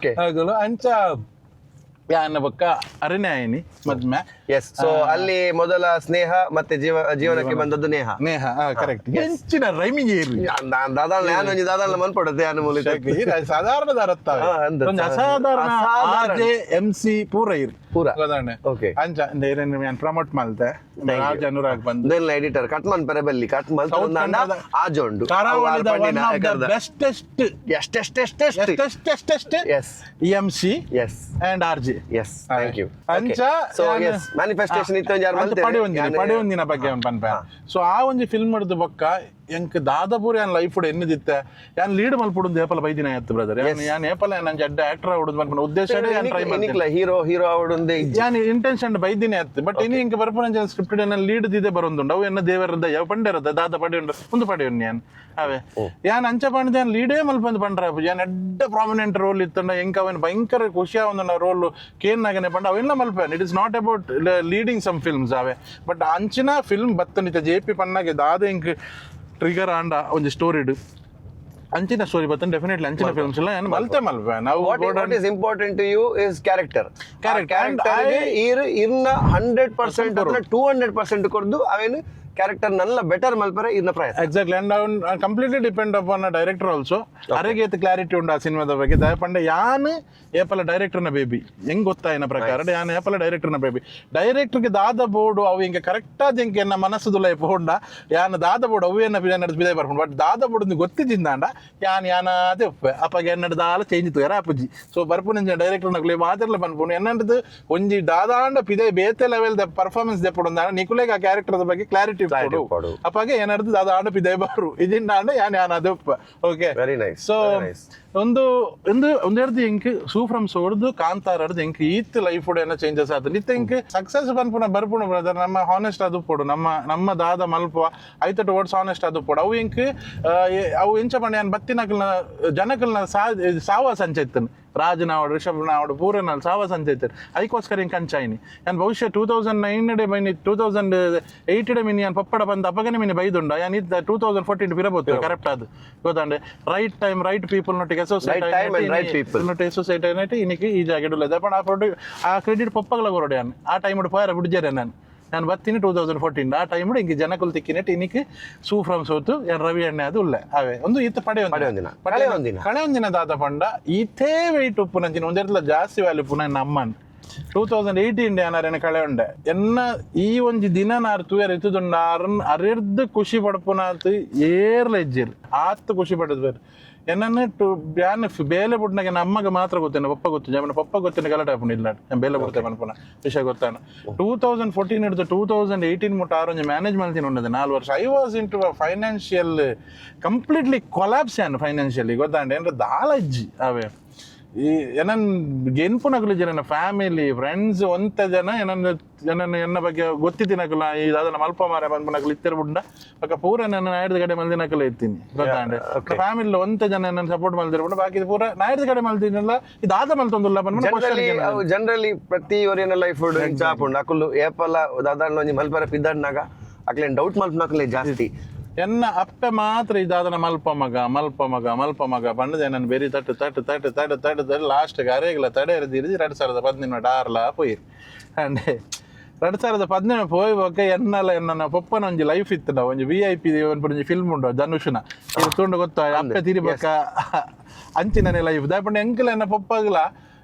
ಅಕುಲು ಅಂಚ ಯಾನ ಬೊಕ್ಕ ಅರಣ್ಯ ಆಯ್ನಿ ಮದ್ಮೆ. ಎಸ್, ಸೊ ಅಲ್ಲಿ ಮೊದಲ ಸ್ನೇಹ ಮತ್ತೆ ಜೀವನಕ್ಕೆ ಬಂದದ್ದು ನೇಹ. ನೇಹ, ಕರೆಕ್ಟ್. ಎಂಚಿನ ರೈಮಿಂಗ್ ಏರಿ. ದಾದಾಳ ಯಾನ್ ಒಂಜಿ ದಾದಾಳ ಮನ್ಪಡತ್ತೆ ಯಾನ್ ಮೂಲಿ. ಸಾಧಾರಣ ದಾರತ್ತ. ಅಂದ್. ಒಂಜಿ ಅಸಾಧಾರಣ. ಅಸಾಧಾರಣ. R J M C ಪೂರ ಇರ್. ಪೂರ. ಗೊತ್ತಾಂಡೆ? ಅಂಚ ಯಾನ್ ಪ್ರಮೋಟ್ ಮಲ್ತೆ ರಾಜ್ ಅನುರಾಗ್ ಬಂದು. ಎಡಿಟರ್ ಕಟ್ ಮನ್ಪರೆ ಬಲ್ಲಿ ಕಟ್ ಮಲ್ತ ಆಜೋಂಡು. ಕರಾವಳಿದ one of the bestest. ಎಷ್ಟೆಷ್ಟೆಷ್ಟೆಷ್ಟು. ಎಷ್ಟೆಷ್ಟೆಷ್ಟೆಸ್ಟ್. M C and R J. Yes, thank you. ಅಂಚ so S, manifestation ಇತ್ತು ಒಂಜಿ ಯಾರ್ ಮಲ್ತೆರ್. ಪಡೆಯೊಂದಿನ ಪಡೆಯೊಂದಿನ ಬಗ್ಗೆ ಅವ್ನು ಪನ್ಪೆ. ಸೊ ಆ ಒಂಜಿ ಫಿಲ್ಮ್ ಹಿಡ್ದು ಬೊಕ್ಕ ಎಂಕ್ ದಾದಾಪುರ ಯಾನ್ ಲೈಫ್ ಎನ್ನಿದಿತ್ತೆ, ಯಾನ್ ಲೀಡ್ ಮಲ್ಪುಡು ಏಪಲ ಬೈದಿನ ಆಯ್ತು ಬ್ರದರ್. ಯಾನ್ ಏಪಲ ಯಾನ್ ಅಡ್ಡ ಆಕ್ಟರ್ ಆವಡು ಪನ್ಪುನ ಉದ್ದೇಶ ಯಾನ್ ಟ್ರೈ ಮಾಡ್ತೀನಿ. ಇನಿಕ್ಲ ಹೀರೋ ಹೀರೋ ಆವಡುಂದೆ. ಯಾನ್ ಇಂಟೆನ್ಷನ್ ಬೈದಿನಿ ಆಯ್ತು. ಬಟ್ ಇನಿ ಇಂಕ ಬರ್ಪುನ ಸ್ಕ್ರಿಪ್ಟ್ ಎನ್ನ ಲೀಡ್ ದಿದೆ ಬರೊಂದುಂಡು. ಅವು ಎನ್ನ ದೇವರದ ಯಾವ ಪಂಡೆರದ ದಾದ ಪಡೆಯುಂಡು ಒಂದು ಪಡೆಯುಂಡು ಯಾನ್ ಅವೇ. ಯಾನ್ ಅಂಚ ಪಂಡ್ದು ಯಾನ್ ಲೀಡೇ ಮಲ್ಪಂದು ಪಂಡ್ರ, ಯಾನ್ ಎಡ್ಡ ಪ್ರಾಮಿನೆಂಟ್ ರೋಲ್ ಇತ್ತಂಡ ಎಂಕ ಅವನ್ ಭಯಂಕರ ಖುಷಿ ಆವೊಂದುಂಡು ರೋಲ್ ಕೇನ್ನಾಗನೆ ಪಂಡ ಅವೆಲ್ಲ ಮಲ್ಪೇನ್. It is not about leading some films ಅವೆ. ಬಟ್ ಅಂಚಿನ ಫಿಲ್ಮ್ ಬತ್ತನಿತ ಜೆ ಪಿ ಪನ್ನಾಗೆ ದಾದ ಎಂಕ್ ಟ್ರಿಗರ್ ಆಂಡ ಒಂಜಿ ಸ್ಟೋರಿಡ್ ಅಂಚಿನ ಸ್ಟೋರಿ ಬತ್ತನ್ ಡೆಫಿನೆಟ್ಲಿ ಅಂಚಿನ ಫಿಲ್ಮ್ಸ್ ಎಲ್ಲ ಯಾನ್ ಮಲ್ತೆ ಮಲ್ಪೆ ನಾವು. What is important to you is character. Character. And character ಇರ್ ಇರ್ನ 100% 200% ಕೊರ್ದು ಅವೇನು ಕ್ಯಾರೆಕ್ಟರ್ ನಲ್ಲ ಬೆಟರ್ ಮಲ್ಪರೆ ಇರ್ನ ಪ್ರಯತ್ನ. ಎಕ್ಸಾಕ್ಟ್ಲಿ, ಅಂಡ್ ಅವ್ನು completely depend upon director also. ಅರೆಗೇತ್ clarity ಉಂಡು ಆ ಸಿನಿಮಾದ ಬಗ್ಗೆ. ದಯಪಂಡ ಯಾನ್ ಏಪಲ ಡೈರೆಕ್ಟರ್ನ ಬೇಬಿ ಹೆಂಗ್ ಗೊತ್ತಾಯಿನ ಪ್ರಕಾರ ಯಾನ್ ಏಪಲ ಡೈರೆಕ್ಟರ್ನ ಬೇಬಿ. ಡೈರೆಕ್ಟರ್ಗೆ ದಾದ ಬೋರ್ಡು ಅವು ಹಿಂಗೆ ಕರೆಕ್ಟ್ ಆದ ಹಿಂಗೆ ಎನ್ನ ಮನಸ್ಸುದುಲ್ಲ ಪೋಂಡ ಯಾನ್ ದಾದ ಬೋರ್ಡು ಅವು ಎನ್ನ ಎನ್ನಡ್ ಬಿದಾಯ ಬರ್ಪುಂಡು. ಬಟ್ ದಾದ ಬೋರ್ಡು ಗೊತ್ತಿದ್ದಿಂದಾಂಡ ಯಾನ್ ಯಾನಾದೆ ಉಪ್ಪೆ ಅಪ್ಪಗೆ ಎನ್ನಡ್ ದಾಲ ಚೇಂಜ್ ತೂಯರ ಆಪುಜಿ. ಸೊ ಬರ್ಪುನ ಡೈರೆಕ್ಟರ್ ನಕುಲೆ ಮಾತೆರ್ಲ ಪನ್ಪುಂಡು, ಎನ್ನಂಟದು ಒಂಜಿ ದಾದಾಂಡ ಪಿದೆ ಬೇತೆ level the performance ದೆಪ್ಪುಂಡು ನಿಕುಲೆಗ್ ಆ ಕ್ಯಾರೆಕ್ಟರ್ ಬಗ್ಗೆ ಕ್ಲಾರಿಟಿ Clarity ಇಪ್ಪೊಡು. ಇಪ್ಪೊಡು. ಅಪ್ಪಗೆ ಏನಾದ್ರು ದಾದ ಪಿದೆ ಬಾರು ಇದಿಂಡಾಂಡ ಯಾನ್ ಯಾನ್ ಅದು okay. Very nice, so very nice. ಒಂದು ಒಂದು ಒಂದೆರಡು ಎಂಕ್ ಸೂ ಫ್ರಮ್ ಸೋಡ್ದು ಕಾಂತಾರಡ್ದು ಎಂಕ್ ಈತ್ ಲೈಫ್ ಏನೋ ಚೇಂಜಸ್ ಆತು. ಇತ್ತ ಎಂಕ್ ಸಕ್ಸಸ್ ಪನ್ಪುನ ಬರ್ಪುಣ ಬ್ರದರ್, ನಮ್ಮ ಹಾನೆಸ್ಟ್ ಅದು ಪೋಡು, ನಮ್ಮ ನಮ್ಮ ದಾದ ಮಲ್ಪುವ ಐತ ಟುವರ್ಡ್ಸ್ ಹಾನೆಸ್ಟ್ ಅದು ಪೋಡು. ಅವು ಎಂಕ್ ಅವು ಎಂಚ ಪಂಡ ಯಾನ್ ಬತ್ತಿನಕಲ್ನ ಜನಕಲ್ನ ಸಾವ ಸಂಚೈತನ್ ರಾಜನಾವಡು ರಿಷಬ್ ನಾವಡು ಪೂರನಾಲ್ ಸಾವ ಸಂಚೈತನ್ ಐಕೋಸ್ಕರ ಎಂಕ್ ಅಂಚಾಯಿನಿ. ಯಾನ್ ಬಹುಶಃ 2009 ಡೆ ಬೈನಿ, 2008 ಡೆ ಮಿನಿ ಯಾನ್ ಪಪ್ಪಡ ಬಂದ ಅಪ್ಪಗನೆ ಮಿನಿ ಬೈದುಂಡ. ಯಾನ್ ಇದ್ದ 2014 ಪಿರಬೋತು ಕರೆಕ್ಟ್ ಅದು ಗೊತ್ತಾಂಡೆ. Right time right people ನೊಟ್ಟಿಗೆ associate Right time and right people. Nut associate అయినట్టు ఈయనకి ಈ ಜಾಕೆಟ್ ಉಳ್ಳದ. ಪಂಡ ಆ ಫೋಟೋ ಆ ಕ್ರೆಡಿಟ್ ಪಪ್ಪಗಳ ಕೊರಡು. ಯಾನ್ ಆ ಟೈಮ್ ಪೋಯರ ಬಿಡ್ಜಾರೆ. ನಾನು ನಾನು ಬತ್ತೀನಿ 2014 ಆ ಟೈಮ್ ಇಂಕ ಜನಕುಲು ತಿಕ್ಕಿನೆಟ್ ಇನ್ನಿಕ್ ಸೂ ಫ್ರಮ್ ಸೋತು ಯಾನ್ ರವಿ ಅಣ್ಣೆ ಅದು ಉಳ್ಳೆ ಅವೇ. ಒಂದು ಈತ ಪಡೆ ಪಡೆಯೊಂದಿನ. ಕಳೆಯೊಂದಿನ. ಕಳೆಯೊಂದಿನ ದಾದ ಪಂಡ ಈತೇ ವೆಯ್ಟ್ ಉಪ್ಪು ನಂಚಿನ ಒಂದೆರ್ಲ ಜಾಸ್ತಿ ವ್ಯಾಲ್ಯೂ ಉಪ್ಪು ನನ್ನ ಅಮ್ಮನ್. 2018 ಯಾನ್ ಕಳೆ ಉಂಡೆ. ಎನ್ನ ಈ ಒಂಜಿ ದಿನ ನಾರ್ ತೂಯರ್ ಇತ್ತುದುಂಡ ಅರನ್ ಅರೆರ್ದ್ ಖುಷಿ ಪಡ್ಪುನಾತ್ ಏರ್ಲ ಇಜ್ಜಿರ್, ಆತ್ ಖುಷಿ ಪಡದ್. ಎನ್ನನ್ನು ಟು ಯಾನ್ ಬೇಲೆ ಬುಡ್ನಾಗ ನಮ್ಮಗ ಮಾತ್ರ ಗೊತ್ತೇನೆ, ಪಪ್ಪ ಗೊತ್ತು, ಜಮನ ಪಪ್ಪ ಗೊತ್ತೇನೆ. ಗಲಾಟೆ ಆಪುಂಡು ಇಲ್ಲ, ನಾನು ಬೇಲೆ ಬುಡ್ತೆ ಪನ್ಪುನ ವಿಷಯ ಗೊತ್ತಾನ. 2014 ಹಿಡಿದು 2018 ಮುಟ್ಟ ಆರೊಂಜಿ ಮ್ಯಾನೇಜ್ ಮಲ್ತಿನ ಉಂಡದೆ 4 ವರ್ಷ. I was into financial completely collapse. ಯಾನ್ ಫೈನಾನ್ಷಿಯಲಿ ಗೊತ್ತಾಂಡೆ ಏನ್ರ ದಾಲ ಇಜ್ಜಿ. ಅವೇ ಈ ಏನನ್ ಗೆನ್ಪುನಕುಲು ಇಜ್ಜಿ. ನನ್ನ ಫ್ಯಾಮಿಲಿ, ಫ್ರೆಂಡ್ಸ್ ಒಂತ ಜನ ಏನನ್ನ ಏನನ್ನ ಎನ್ನ ಬಗ್ಗೆ ಗೊತ್ತಿತ್ತಿನಕುಲ, ಈ ದಾದನ ಮಲ್ಪ ಮಾರ ಪನ್ಪುನಕುಲು ಇತ್ತೆರ್ ಬುಡ್ಡ ಬೊಕ್ಕ ಪೂರ ನನ್ನ ನಾಯ್ದ ಕಡೆ ಮಲ್ದಿನಕುಲು ಇತ್ತೀನಿ ಗೊತ್ತಾಂಡೆ. ಫ್ಯಾಮಿಲಿ ಒಂತ ಜನ ನನ್ನ ಸಪೋರ್ಟ್ ಮಲ್ದಿರ, ಬಾಕಿ ಪೂರ ನಾಯ್ದ ಕಡೆ ಮಲ್ದಿನಲ್ಲ, ಇದಾದ ಮಲ್ತೊಂದುಲ್ಲ ಪನ್ಪುನ question. Generally generally ಪ್ರತಿ ಒರಿಯನ ಲೈಫ್ ಇಂಚ ಆಪುಂಡು. ಅಕುಲು ಏಪಲ ದಾದಾಂಡ ಒಂಜಿ ಮಲ್ಪರ ಪಿದ್ದಾಡ್ನಾಗ ಅಕ್ಲೇನ್ ಡೌಟ್ ಮಲ್ಪನಕುಲೆ ಜಾಸ್ತಿ. ಎನ್ನ ಅಪ್ಪೆ ಮಾತ್ರ ಇದಾದನ ಮಲ್ಪ ಮಗ, ಮಲ್ಪ ಮಗ, ಮಲ್ಪ ಮಗ ಪಂಡದೆ ನನ್ನ ಬೆರಿ ತಟ್ಟು ತಟ್ಟು ತಟ್ಟು ತಟ್ಟು ತಟ್ಟು ತಟ್ಟು ಲಾಸ್ಟ್ ಅರೇಗ್ಲ ತಡೆ ಎರೆದಿರಿದು 2018 ಆರ್ಲ ಪೋಯಿರು. ಅಂಡ್ 2018 ಪೋಯಿ ಬೊಕ್ಕ ಎನ್ನಲ ಎನ್ನ ಪೊಪ್ಪನ ಒಂಜಿ ಲೈಫ್ ಇತ್ತು. ಒಂಜಿ ವಿಐಪಿ ಒಂಜಿ ಫಿಲ್ಮ್ ಉಂಡು ಧನುಷನ, ಇದು ತುಂಡು ಗೊತ್ತಾ? ಅಪ್ಪೆ ತಿರಿಬೊಕ್ಕ ಅಂಚಿನನೆ ಲೈಫ್ ದಾಯಪಂಡ ಎಂಕಲ ಎನ್ನ ಪೊಪ್ಪಗ್ಲ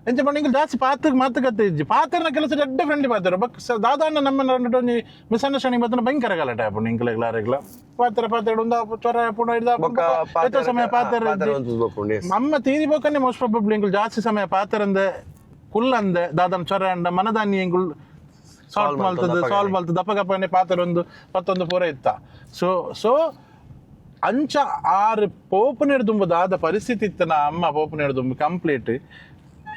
ಎಂಚ ಪಂಡ ಇಂಕಲ್ ಜಾಸ್ತಿ ಪಾತ್ರ ಮಾತುಕತೆ ಇಜ್ಜಿ. ಪಾತ್ರನ ಕೆಲಸ ಎಡ್ಡೆ ಫ್ರೆಂಡ್ಲಿ ಪಾತ್ರ. ಬಕ್ ದಾದಾಣ್ಣ ನಮ್ಮ ಒಂಜಿ ಮಿಸ್ಅಂಡರ್ಸ್ಟ್ಯಾಂಡಿಂಗ್ ಬತ್ತನ ಭಯಂಕರ ಗಲಾಟೆ ಆಪುಂಡು. ಇಂಕಲೆಗ್ಲ ಅರೆಗ್ಲ ಪಾತ್ರ ಪಾತ್ರ ಉಂದ ಚೊರ ಆಪುಂಡು ಹಿಡ್ದು ಬೊಕ್ಕ ಎತ್ತೋ ಸಮಯ ಪಾತ್ರ ಪಾತ್ರ ಒಂಜಿ ಬಪ್ಪುಂಡು, yes. ನಮ್ಮ ತೀರಿ ಬೊಕ್ಕನೆ ಮೋಸ್ಟ್ ಪ್ರಾಬಬ್ಲಿ ಇಂಕುಲ್ ಜಾಸ್ತಿ ಸಮಯ ಪಾತ್ರ ಕುಲ್ಲಂದೆ ದಾದನ ಚೊರ ಅಂಡ ಮನದಾನಿ ಎಂಕುಲ್ ಸಾಲ್ವ್ ಮಲ್ತದ, ಸಾಲ್ವ್ ಮಲ್ತದ. ದಪ್ಪಗಪ್ಪನೆ ಪಾತ್ರ ಒಂದು ಪತ್ತೊಂದು ಪೂರ ಇತ್ತ. ಸೊ ಸೊ ಅಂಚ ಆರು ಪೋಪುನೆಡ್ ದುಂಬು ದಾದ ಪರಿಸ್ಥಿತಿ ಇತ್ತನ, ಅಮ್ಮ ಪೋಪುನೆಡ್ ದುಂಬು ಕಂಪ್ಲೀಟ್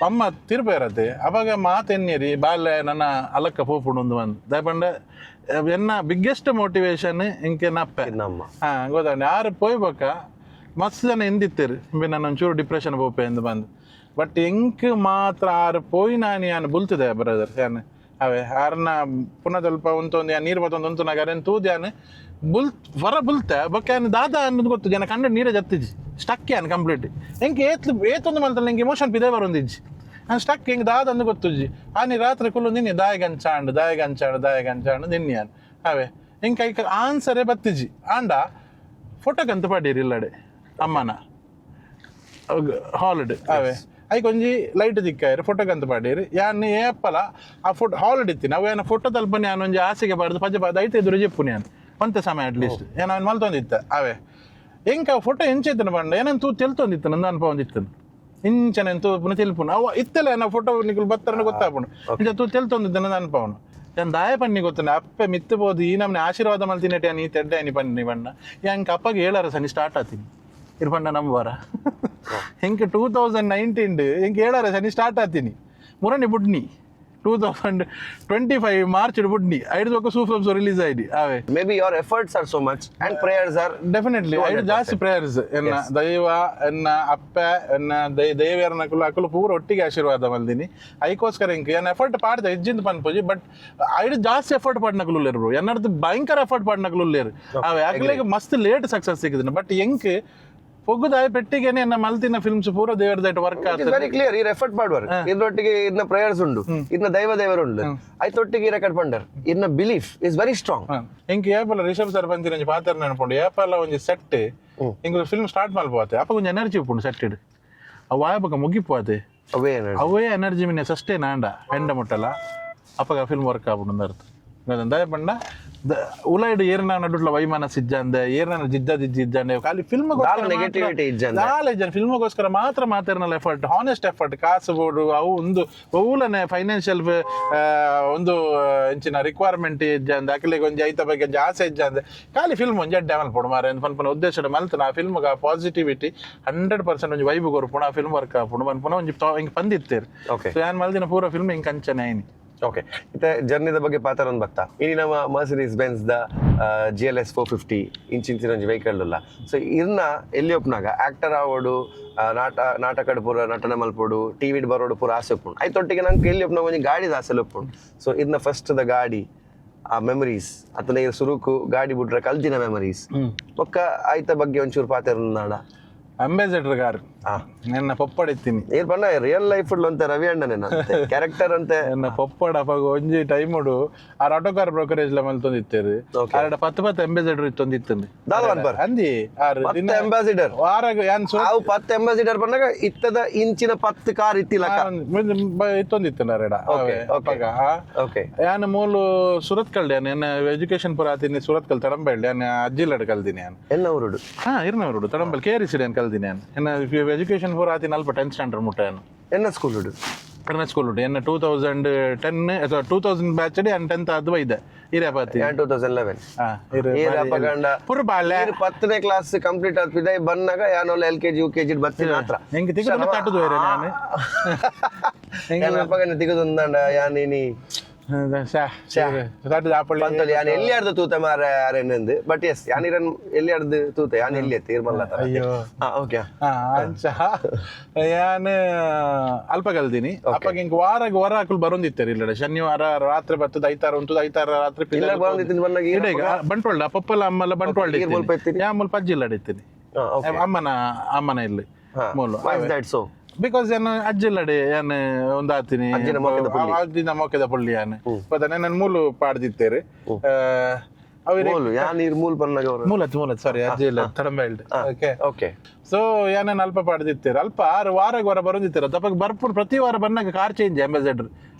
ಅಮ್ಮ ತಿರುಪೇರತೆ. ಅವಾಗ ಮಾತೆನ್ನಿರಿ ಬಾಲ್ಯ ನನ್ನ ಅಲಕ್ಕ ಪೋಪುಂಡು ಒಂದು ಬಂದು ದಯಪಂಡ ಎನ್ನ ಬಿಗ್ಗೆಸ್ಟ್ ಮೋಟಿವೇಶನ್ ಇಂಕೆ ನಪ್ಪೆ. ನಮ್ಮ ಹಾ, ಗೊತ್ತಾಂಡ. ಯಾರು ಪೋಯ್ಬಕ್ಕ ಮಸ್ತ್ ಜನ ಎಂದಿತ್ತೇರು ನಾನು ಒಂಚೂರು ಡಿಪ್ರೆಷನ್ ಪೋಪೆ ಎಂದು ಬಂದು. ಬಟ್ ಎಂಕ್ ಮಾತ್ರ ಆರು ಪೋಯಿ ನಾನು ಯಾನ್ ಬುಲ್ತದೆ ಬ್ರದರ್. ಯಾನ್ ಅವೇ ಆರ್ನ ಪುನಃ ಸ್ವಲ್ಪ ಉಂತೊಂದು ಯಾನ್ ನೀರು ಬತ್ತೊಂದು ಉಂತು ನಾಗ ತೂದು ಯಾನ್ ಬುಲ್ ಹೊರ ಬುಲ್ತೆ. ಬೊಕ್ಕ ಯಾನ್ ದಾದ ಅನ್ನೋದು ಗೊತ್ತು ಜನ ಕಂಡ ನೀರೇ ಜತ್ತಿಜಿ, ಸ್ಟಕ್ ಯಾನ್ ಕಂಪ್ಲೀಟ್. ಎಂಕ್ ಏತ್ ಏತೊಂದು ಮಲ್ತಲ್ಲ, ಎಂಕ್ ಎಮೋಷನ್ ಪಿದೆ ಬರೊಂದಿಜ್ಜಿ. ನಾನು ಸ್ಟಕ್, ಹಿಂಗೆ ದಾದ ಅಂದು ಗೊತ್ತುಜ್ಜಿ. ಆನಿ ರಾತ್ರಿ ಕುಲ್ಲು ನಿನ್ನೆ ದಾಯಗಂಚಾಂಡ್ ದಾಯಗಂಚಾಂಡ್ ದಾಯಗಂಚಾಂಡ್ ನಿನ್ನೆ ಯಾನ್ ಅವೇ ಎಂಕ್ ಐಕ ಆನ್ಸರೇ ಬತ್ತಿಜಿ. ಆಂಡ ಫೋಟೋಕಂತ ಪಾಡೀರಿ ಇಲ್ಲಡೆ ಅಮ್ಮನ ಹಾಲಿಡ್. ಅವೇ ಐಕ್ ಒಂಜಿ ಲೈಟ್ ದಿಕ್ಕಾಯರು, ಫೋಟೋಕಂತ ಪಾಡೀರಿ. ಯಾನ್ ಏಪಲ ಆ ಫೋಟೋ ಹಾಲಿಡ್ ಇತ್ತೀನಿ. ಅವು ಏನ ಫೋಟೋ ತಲ್ಪನೆ ಯಾನ್ ಒಂಜಿ ಆಸೆಗೆ ಪಾಡ್ದು ಪಜ್ಜೆ ಪಾಡ್ದು ಐತೆ ಎದುರು ಜೆಪ್ಪುನಿ ಯಾನ್ ಒಂತೆ ಸಮಯ ಅಟ್ಲೀಸ್ಟ್ ಏನ ಅವ್ನು ಮಲ್ತೊಂದಿತ್ತ. ಅವೇ ಎಂಕ ಫೋಟೋ ಎಂಚ ಪಂಡ ಏನಂತ ತೂ ತೆಲ್ತೊಂದಿತ್ತು ನಂದು ಅನುಭವ ಒಂದಿತ್ತು. ಇಂಚನೆ ತೂ ಪುನಃ ತೆಲ್ಪುನು ಅವ ಇತ್ತಲ್ಲ ಏನ ಫೋಟೋ ನಿಕುಲು ಬತ್ತರನ ಗೊತ್ತಾಪುಂಡು. ಇಂಚ ತೂ ತೆಲ್ತೊಂದಿದ್ದ ನಂದು ಅನುಭವನು. ಯಾನ್ ದಾಯ ಪನ್ನಿ ಗೊತ್ತನೆ, ಅಪ್ಪೆ ಮಿತ್ತು ಬೋದು ಈ ನಮ್ನೆ ಆಶೀರ್ವಾದ ಮಲ್ತಿನೆಟ್ ಯಾನ್ ಈ ತೆಡ್ಡೆ ಅನಿ ಪನ್ನಿ ಬಣ್ಣ ಯಾಂಕ್ ಅಪ್ಪಗೆ 7 ಸನಿ ಸ್ಟಾರ್ಟ್ ಆತೀನಿ ಇರ್ಪಂಡ ನಂಬುವಾರ. ಹಿಂಗೆ 2019 ಹಿಂಗೆ 7 ಸನಿ ಸ್ಟಾರ್ಟ್ ಆತೀನಿ. ಮುರಣಿ ಬುಡ್ನಿ 2025 ಮಾರ್ಚ್ ಬುಡ್ನಿ ಐದು ಬೊಕ್ಕ ಸೂಫ್ಲಮ್ಸ್ ರಿಲೀಸ್ ಆಯ್ತು ಅವೇ. Maybe your efforts are so much and prayers are definitely ಐದು ಜಾಸ್ತಿ ಪ್ರೇಯರ್ಸ್. ಎನ್ನ ದೈವ, ಎನ್ನ ಅಪ್ಪೆ, ಎನ್ನ ದೈವೇರ್ನ ಅಕುಲು ಅಕುಲು ಪೂರ ಒಟ್ಟಿಗೆ ಆಶೀರ್ವಾದ ಮಲ್ದಿನಿ. ಐಕೋಸ್ಕರ ಇಂಕ್ ಏನ್ ಎಫರ್ಟ್ ಪಾಡ್ದ ಹೆಜ್ಜಿಂದ ಪನ್ಪುಜಿ. ಬಟ್ ಐದು ಜಾಸ್ತಿ ಎಫರ್ಟ್ ಪಾಡ್ನಕುಲು ಉಲ್ಲೇರು ಬ್ರೋ. ಎನ್ನರ್ದು ಭಯಂಕರ ಎಫರ್ಟ್ ಪಾಡ್ನಕುಲು ಉಲ್ಲೇರು. ಅವೆ ಅಕುಲಿಗೆ ಮಸ್ತ್ ಲೇಟ್ ಸಕ್ಸಸ್ ಸಿಕ್ಕಿದ್ರು. ಬಟ್ ಎಂಕ್ ಪೊಗ್ಗುದಾಯ ಪೆಟ್ಟಿಗೆನೆ ಎನ್ನ ಮಲ್ತಿನ ಫಿಲ್ಮ್ಸ್ ಪೂರ ದೇವರ that work ಆಗ್ತದೆ. Very clear. ಈ ಎಫರ್ಟ್ ಮಾಡುವರು, ಇದ್ರೊಟ್ಟಿಗೆ ಇದನ್ನ ಪ್ರೇಯರ್ಸ್ ಉಂಡು, ಇದನ್ನ ದೈವ ದೇವರು ಉಂಡು, ಐತೊಟ್ಟಿಗೆ ಈ ರೆಕಾರ್ಡ್ ಪಂಡರ್ ಇದನ್ನ ಬಿಲೀಫ್ is very strong. ಇಂಕ್ ಏಪಲ ರಿಷಬ್ ಸರ್ ಬಂದಿನ ಒಂಜಿ ಪಾತ್ರ ನೆನಪುಂಡು. ಏಪಲ ಒಂಜಿ ಸೆಟ್ ಇಂಕ್ ಫಿಲ್ಮ್ ಸ್ಟಾರ್ಟ್ ಮಲ್ಪೋತೆ, ಅಪ್ಪ ಒಂಜಿ ಎನರ್ಜಿ ಉಪ್ಪುಂಡು ಸೆಟ್ ಇಡ್. ಅವು ಆಯಪಕ ಮುಗಿಪೋತೆ. ಅವೇ ಅವೇ ಎನರ್ಜಿ ಮಿನೆ ಸಸ್ಟೈನ್ ಆಂಡ ಎಂಡ ಮುಟ್ಟಲ್ಲ ಅಪ್ಪಗ ಫಿಲ್ಮ್ ವರ್ಕ್ ಆಪುಂಡು ಅರ್ಥ. ದಯ ಪಂಡ ಉಲೈಡ್ ಏರ್ನ ನಡುಟ್ಲ ವೈಮನಸ್ ಇಜ್ಜಂದೆ, ಏರ್ನ ಜಿದ್ದ ಜಿಜ್ಜಿ ಇಜ್ಜಂದೆ, ಖಾಲಿ ಫಿಲ್ಮ್ ದಾಲ negativity ಇಜ್ಜಂದೆ. ದಾಲ ಇಜ್ಜಂದೆ ಫಿಲ್ಮ್ಗೋಸ್ಕರ ಮಾತ್ರ ಮಾತಾಡ್ನಲ್ಲ ಎಫರ್ಟ್, ಹಾನೆಸ್ಟ್ ಎಫರ್ಟ್. ಕಾಸು ಬೋಡು ಅವು ಒಂದು ಒವುಲನೆ ಫೈನಾನ್ಷಿಯಲ್ ಒಂದು ಎಂಚಿನ ರಿಕ್ವೈರ್ಮೆಂಟ್ ಇಜ್ಜಂದೆ, ಅಕಲಿಗೆ ಒಂಜಿ ಐತ ಬಗ್ಗೆ ಒಂಜಿ ಆಸೆ ಇಜ್ಜಂದೆ, ಖಾಲಿ ಫಿಲ್ಮ್ ಒಂಜಿ ಎಡ್ಡೆ ಮಲ್ಪೊಡು ಮಾರೆ ಪನ್ಪುನ ಉದ್ದೇಶ ಮಲ್ತನ. ಆ ಫಿಲ್ಮ್ಗೆ ಆ ಪಾಸಿಟಿವಿಟಿ 100% ಒಂಜಿ ವೈಬ್ ಕೊರ್ಪುಂಡು, ಆ ಫಿಲ್ಮ್ ವರ್ಕ್ ಆಪುಂಡು ಪನ್ಪುನ ಒಂಜಿ ಹಿಂಗ್ ಪಂದಿತ್ತೇರು. ಸೊ ಯಾನ್ ಮಲ್ದಿನ ಪೂರ ಫಿಲ್ಮ್ ಹಿಂಗ್ ಕಂಚನೆ ಐನಿ. ಓಕೆ, ಇತ್ತೆ ಜರ್ನಿದ ಬಗ್ಗೆ ಪಾತ್ರ ಒಂದು ಬತ್ತಾ. ಇನಿ ನಮ್ಮ Mercedes Benz the GLS 450 ಇಂಚಿಂಚಿನ ಒಂಜಿ ವೆಹಿಕಲ್ ಉಲ್ಲ. ಸೊ ಇರ್ನ ಎಲ್ಲಿ ಒಪ್ನಾಗ ಆಕ್ಟರ್ ಆವೋಡು, ನಾಟಕಡ್ ಪೂರ ನಟನೆ ಮಲ್ಪೊಡು, ಟಿವಿಡ್ ಬರೋಡು ಪೂರ ಆಸೆ ಉಪ್ಪುಂಡು. ಐತೊಟ್ಟಿಗೆ ನಂಗೆ ಎಲ್ಲಿ ಒಪ್ನಾಗ ಒಂಜಿ ಗಾಡಿದ ಆಸೆ ಉಪ್ಪುಂಡು. ಸೊ ಇದನ್ನ ಫಸ್ಟ್ the ಗಾಡಿ, ಆ ಮೆಮರೀಸ್, ಅತನ ಸುರುಕು ಗಾಡಿ ಬಿಟ್ರೆ ಕಲ್ತಿನ ಮೆಮರೀಸ್, ಬೊಕ್ಕ ಆಯ್ತ ಬಗ್ಗೆ ಒಂಚೂರು ಪಾತ್ರ ನಾಡ. Ambassador car ನಿನ್ನ ಪೊಪ್ಪಡಿತ್ತೀನಿ. ಏನ್ ಪನ್ನ ರಿಯಲ್ ಲೈಫ್ ಅಂತ ರವಿ ಅಣ್ಣನೇ ಕ್ಯಾರೆಕ್ಟರ್ ಅಂತೆ. ಎನ್ನ ಪೊಪ್ಪಡ ಅಪಗ ಒಂಜಿ ಟೈಮ್ ಉಡು ಆರ್ auto car brokerage ಲ ಮಲ್ತೊಂದಿತ್ತೇರು. ಆರಡ ಪತ್ತು ಪತ್ತು ಅಂಬಾಸಿಡರ್ ಇತ್ತೊಂದಿತ್ತಂದು. ದಾದ ಪನ್ಪರ್? ಅಂದಿ ಆರ್ ಪತ್ತು ಅಂಬಾಸಿಡರ್? ವಾರಗ್ ಯಾನ್ ಅವು 10 ಅಂಬಾಸಿಡರ್ ಪನ್ನಗ ಇತ್ತದ ಇಂಚಿನ 10 ಕಾರ್ ಇತ್ತಿಲಕ. ಇತ್ತೊಂದಿತ್ತಂಡ ಅರೆಡ. ಅಪಗ ಯಾನ್ ಮೂಲು ಸುರತ್ ಕಲ್ಡೆ, ಯಾನ್ ಎಜುಕೇಶನ್ ಪೂರ ಆತಿನಿ ಸುರತ್ ಕಲ್ ತಡಂಬೆಳ್ಳಿ. ಯಾನ್ ಅಜ್ಜಿಲಡ್ ಕಲ್ದಿನಿ ಯಾನ್. ಎಲ್ಲ ಊರುಡು? ಹಾ, ಇರ್ನವರುಡು ತಡಂಬಲ್ K R ಯಾನ್ ಕಲ್ದಿನಿ ಯಾನ್. ಎನ್ನ ಎಜುಕೇಶನ್ ಪೂರ ಆತಿನ ಅಲ್ಪ 10th standard ಮುಟ್ಟ ಯಾನ್. ಎನ್ನ ಸ್ಕೂಲ್ ಉಡು? ಕರ್ನಾ ಸ್ಕೂಲ್ ಉಂಟು. ಎನ್ನ 2010 ಅಥವಾ 2000 ಬ್ಯಾಚ್ ಯಾನ್ 10th ಅದು ಬೈದೆ ಇರೇಪಾತಿ. ಯಾನ್ 2011. ಹಾ, ಇರು. ಏರ್ ಅಪಗಂಡ ಪುರ ಬಾಲೆ. 10ನೇ ಕ್ಲಾಸ್ ಕಂಪ್ಲೀಟ್ ಆದ ಬನ್ನಾಗ ಯಾನೊಲ್ಲ L K G U K G ಬರ್ತೀನಿ ಮಾತ್ರ. ಹೆಂಗೆ ತಿಕ್ಕು ತಟ್ಟುದು ಬೇರೆ ನಾನು. ಯಾನ್ ಅಪಗಂಡ ತಿಗದೊಂದಂಡ ಯಾನ್ ಇನಿ ಪಂತೊಲಿ ಯಾನ್ ಎಲ್ಲಿ ಆಡ್ದು ತೂತೆ ಮಾರ ಅರೆನಂದು. ಬಟ್ ಎಸ್ ಯಾನ್ ಇರನ್ ಎಲ್ಲಿ ಆಡ್ದು ತೂತೆ ಯಾನ್ ಎಲ್ಲಿ ಎತ್ತಿ ಇರ್ಮಲ್ಲ. ಅಯ್ಯೋ. ಓಕೆ. ಅಂಚ ಯಾನ್ ಅಲ್ಪ ಕಲ್ದಿನಿ. ಅಪ್ಪಗೆ ಹಿಂಗ್ ವಾರಗ್ ವರ ಹಾಕಲು ಬರೊಂದಿತ್ತಾರೆ ಇಲ್ಲಡೆ. ಶನಿವಾರ ರಾತ್ರಿ ಬರ್ತದ, ಐತಾರ ಉಂಟು, ಐತಾರ ರಾತ್ರಿ ಇಲ್ಲ ಬರೊಂದಿತ್ತಿನ ಬನ್ನಾಗ ಇಡ ಈಗ ಬಂಟ್ವಾಳ ಪಪ್ಪಲ ಅಮ್ಮಲ್ಲ ಬಂಟ್ವಾಳ. ಈರ್ ಮುಲ್ಪ ಇತ್ತೀರಿ? ಯಾ ಮುಲ್ಪ ಅಜ್ಜಿಲ್ಲಡೆ ಇತ್ತೀನಿ. ಅಮ್ಮನ ಅಮ್ಮನ ಇಲ್ಲಿ ಮೂಲು. ಸೊ because ಯಾನ್ ಅಜ್ಜಿಲ್ಲಡೆ ಯಾನ್ ಒಂದಾತೀನಿ. ಅಜ್ಜಿನ ಮೋಕೆದ ಪುಳ್ಳಿ. ಅಜ್ಜಿನ ಮೋಕೆದ ಪುಳ್ಳಿ ಯಾನ್ ಪದ ನನ್ನ ಮೂಲು ಪಾಡ್ದಿತ್ತೇರು ಅವಿರೆ. ಮೂಲು ಯಾನ್ ಇರ್ ಮೂಲು ಪನ್ನಾಗ ಅವರು ಮೂಲತ್ ಮೂಲತ್ ಸಾರಿ ಅಜ್ಜಿ ಇಲ್ಲ ತಡಂಬೆಲ್ಡ್. Okay. Okay. So ಯಾನ ಅಲ್ಪ ಪಾಡ್ದಿತ್ತೇರು ಅಲ್ಪ ಆರು ವಾರಗ್ ವಾರ ಬರೋದಿತ್ತಾರೆ. ತಪ್ಪಗೆ ಬರ್ಪುರ್ ಪ್ರತಿ ವಾರ ಬನ್ನಾಗ car change ambassador.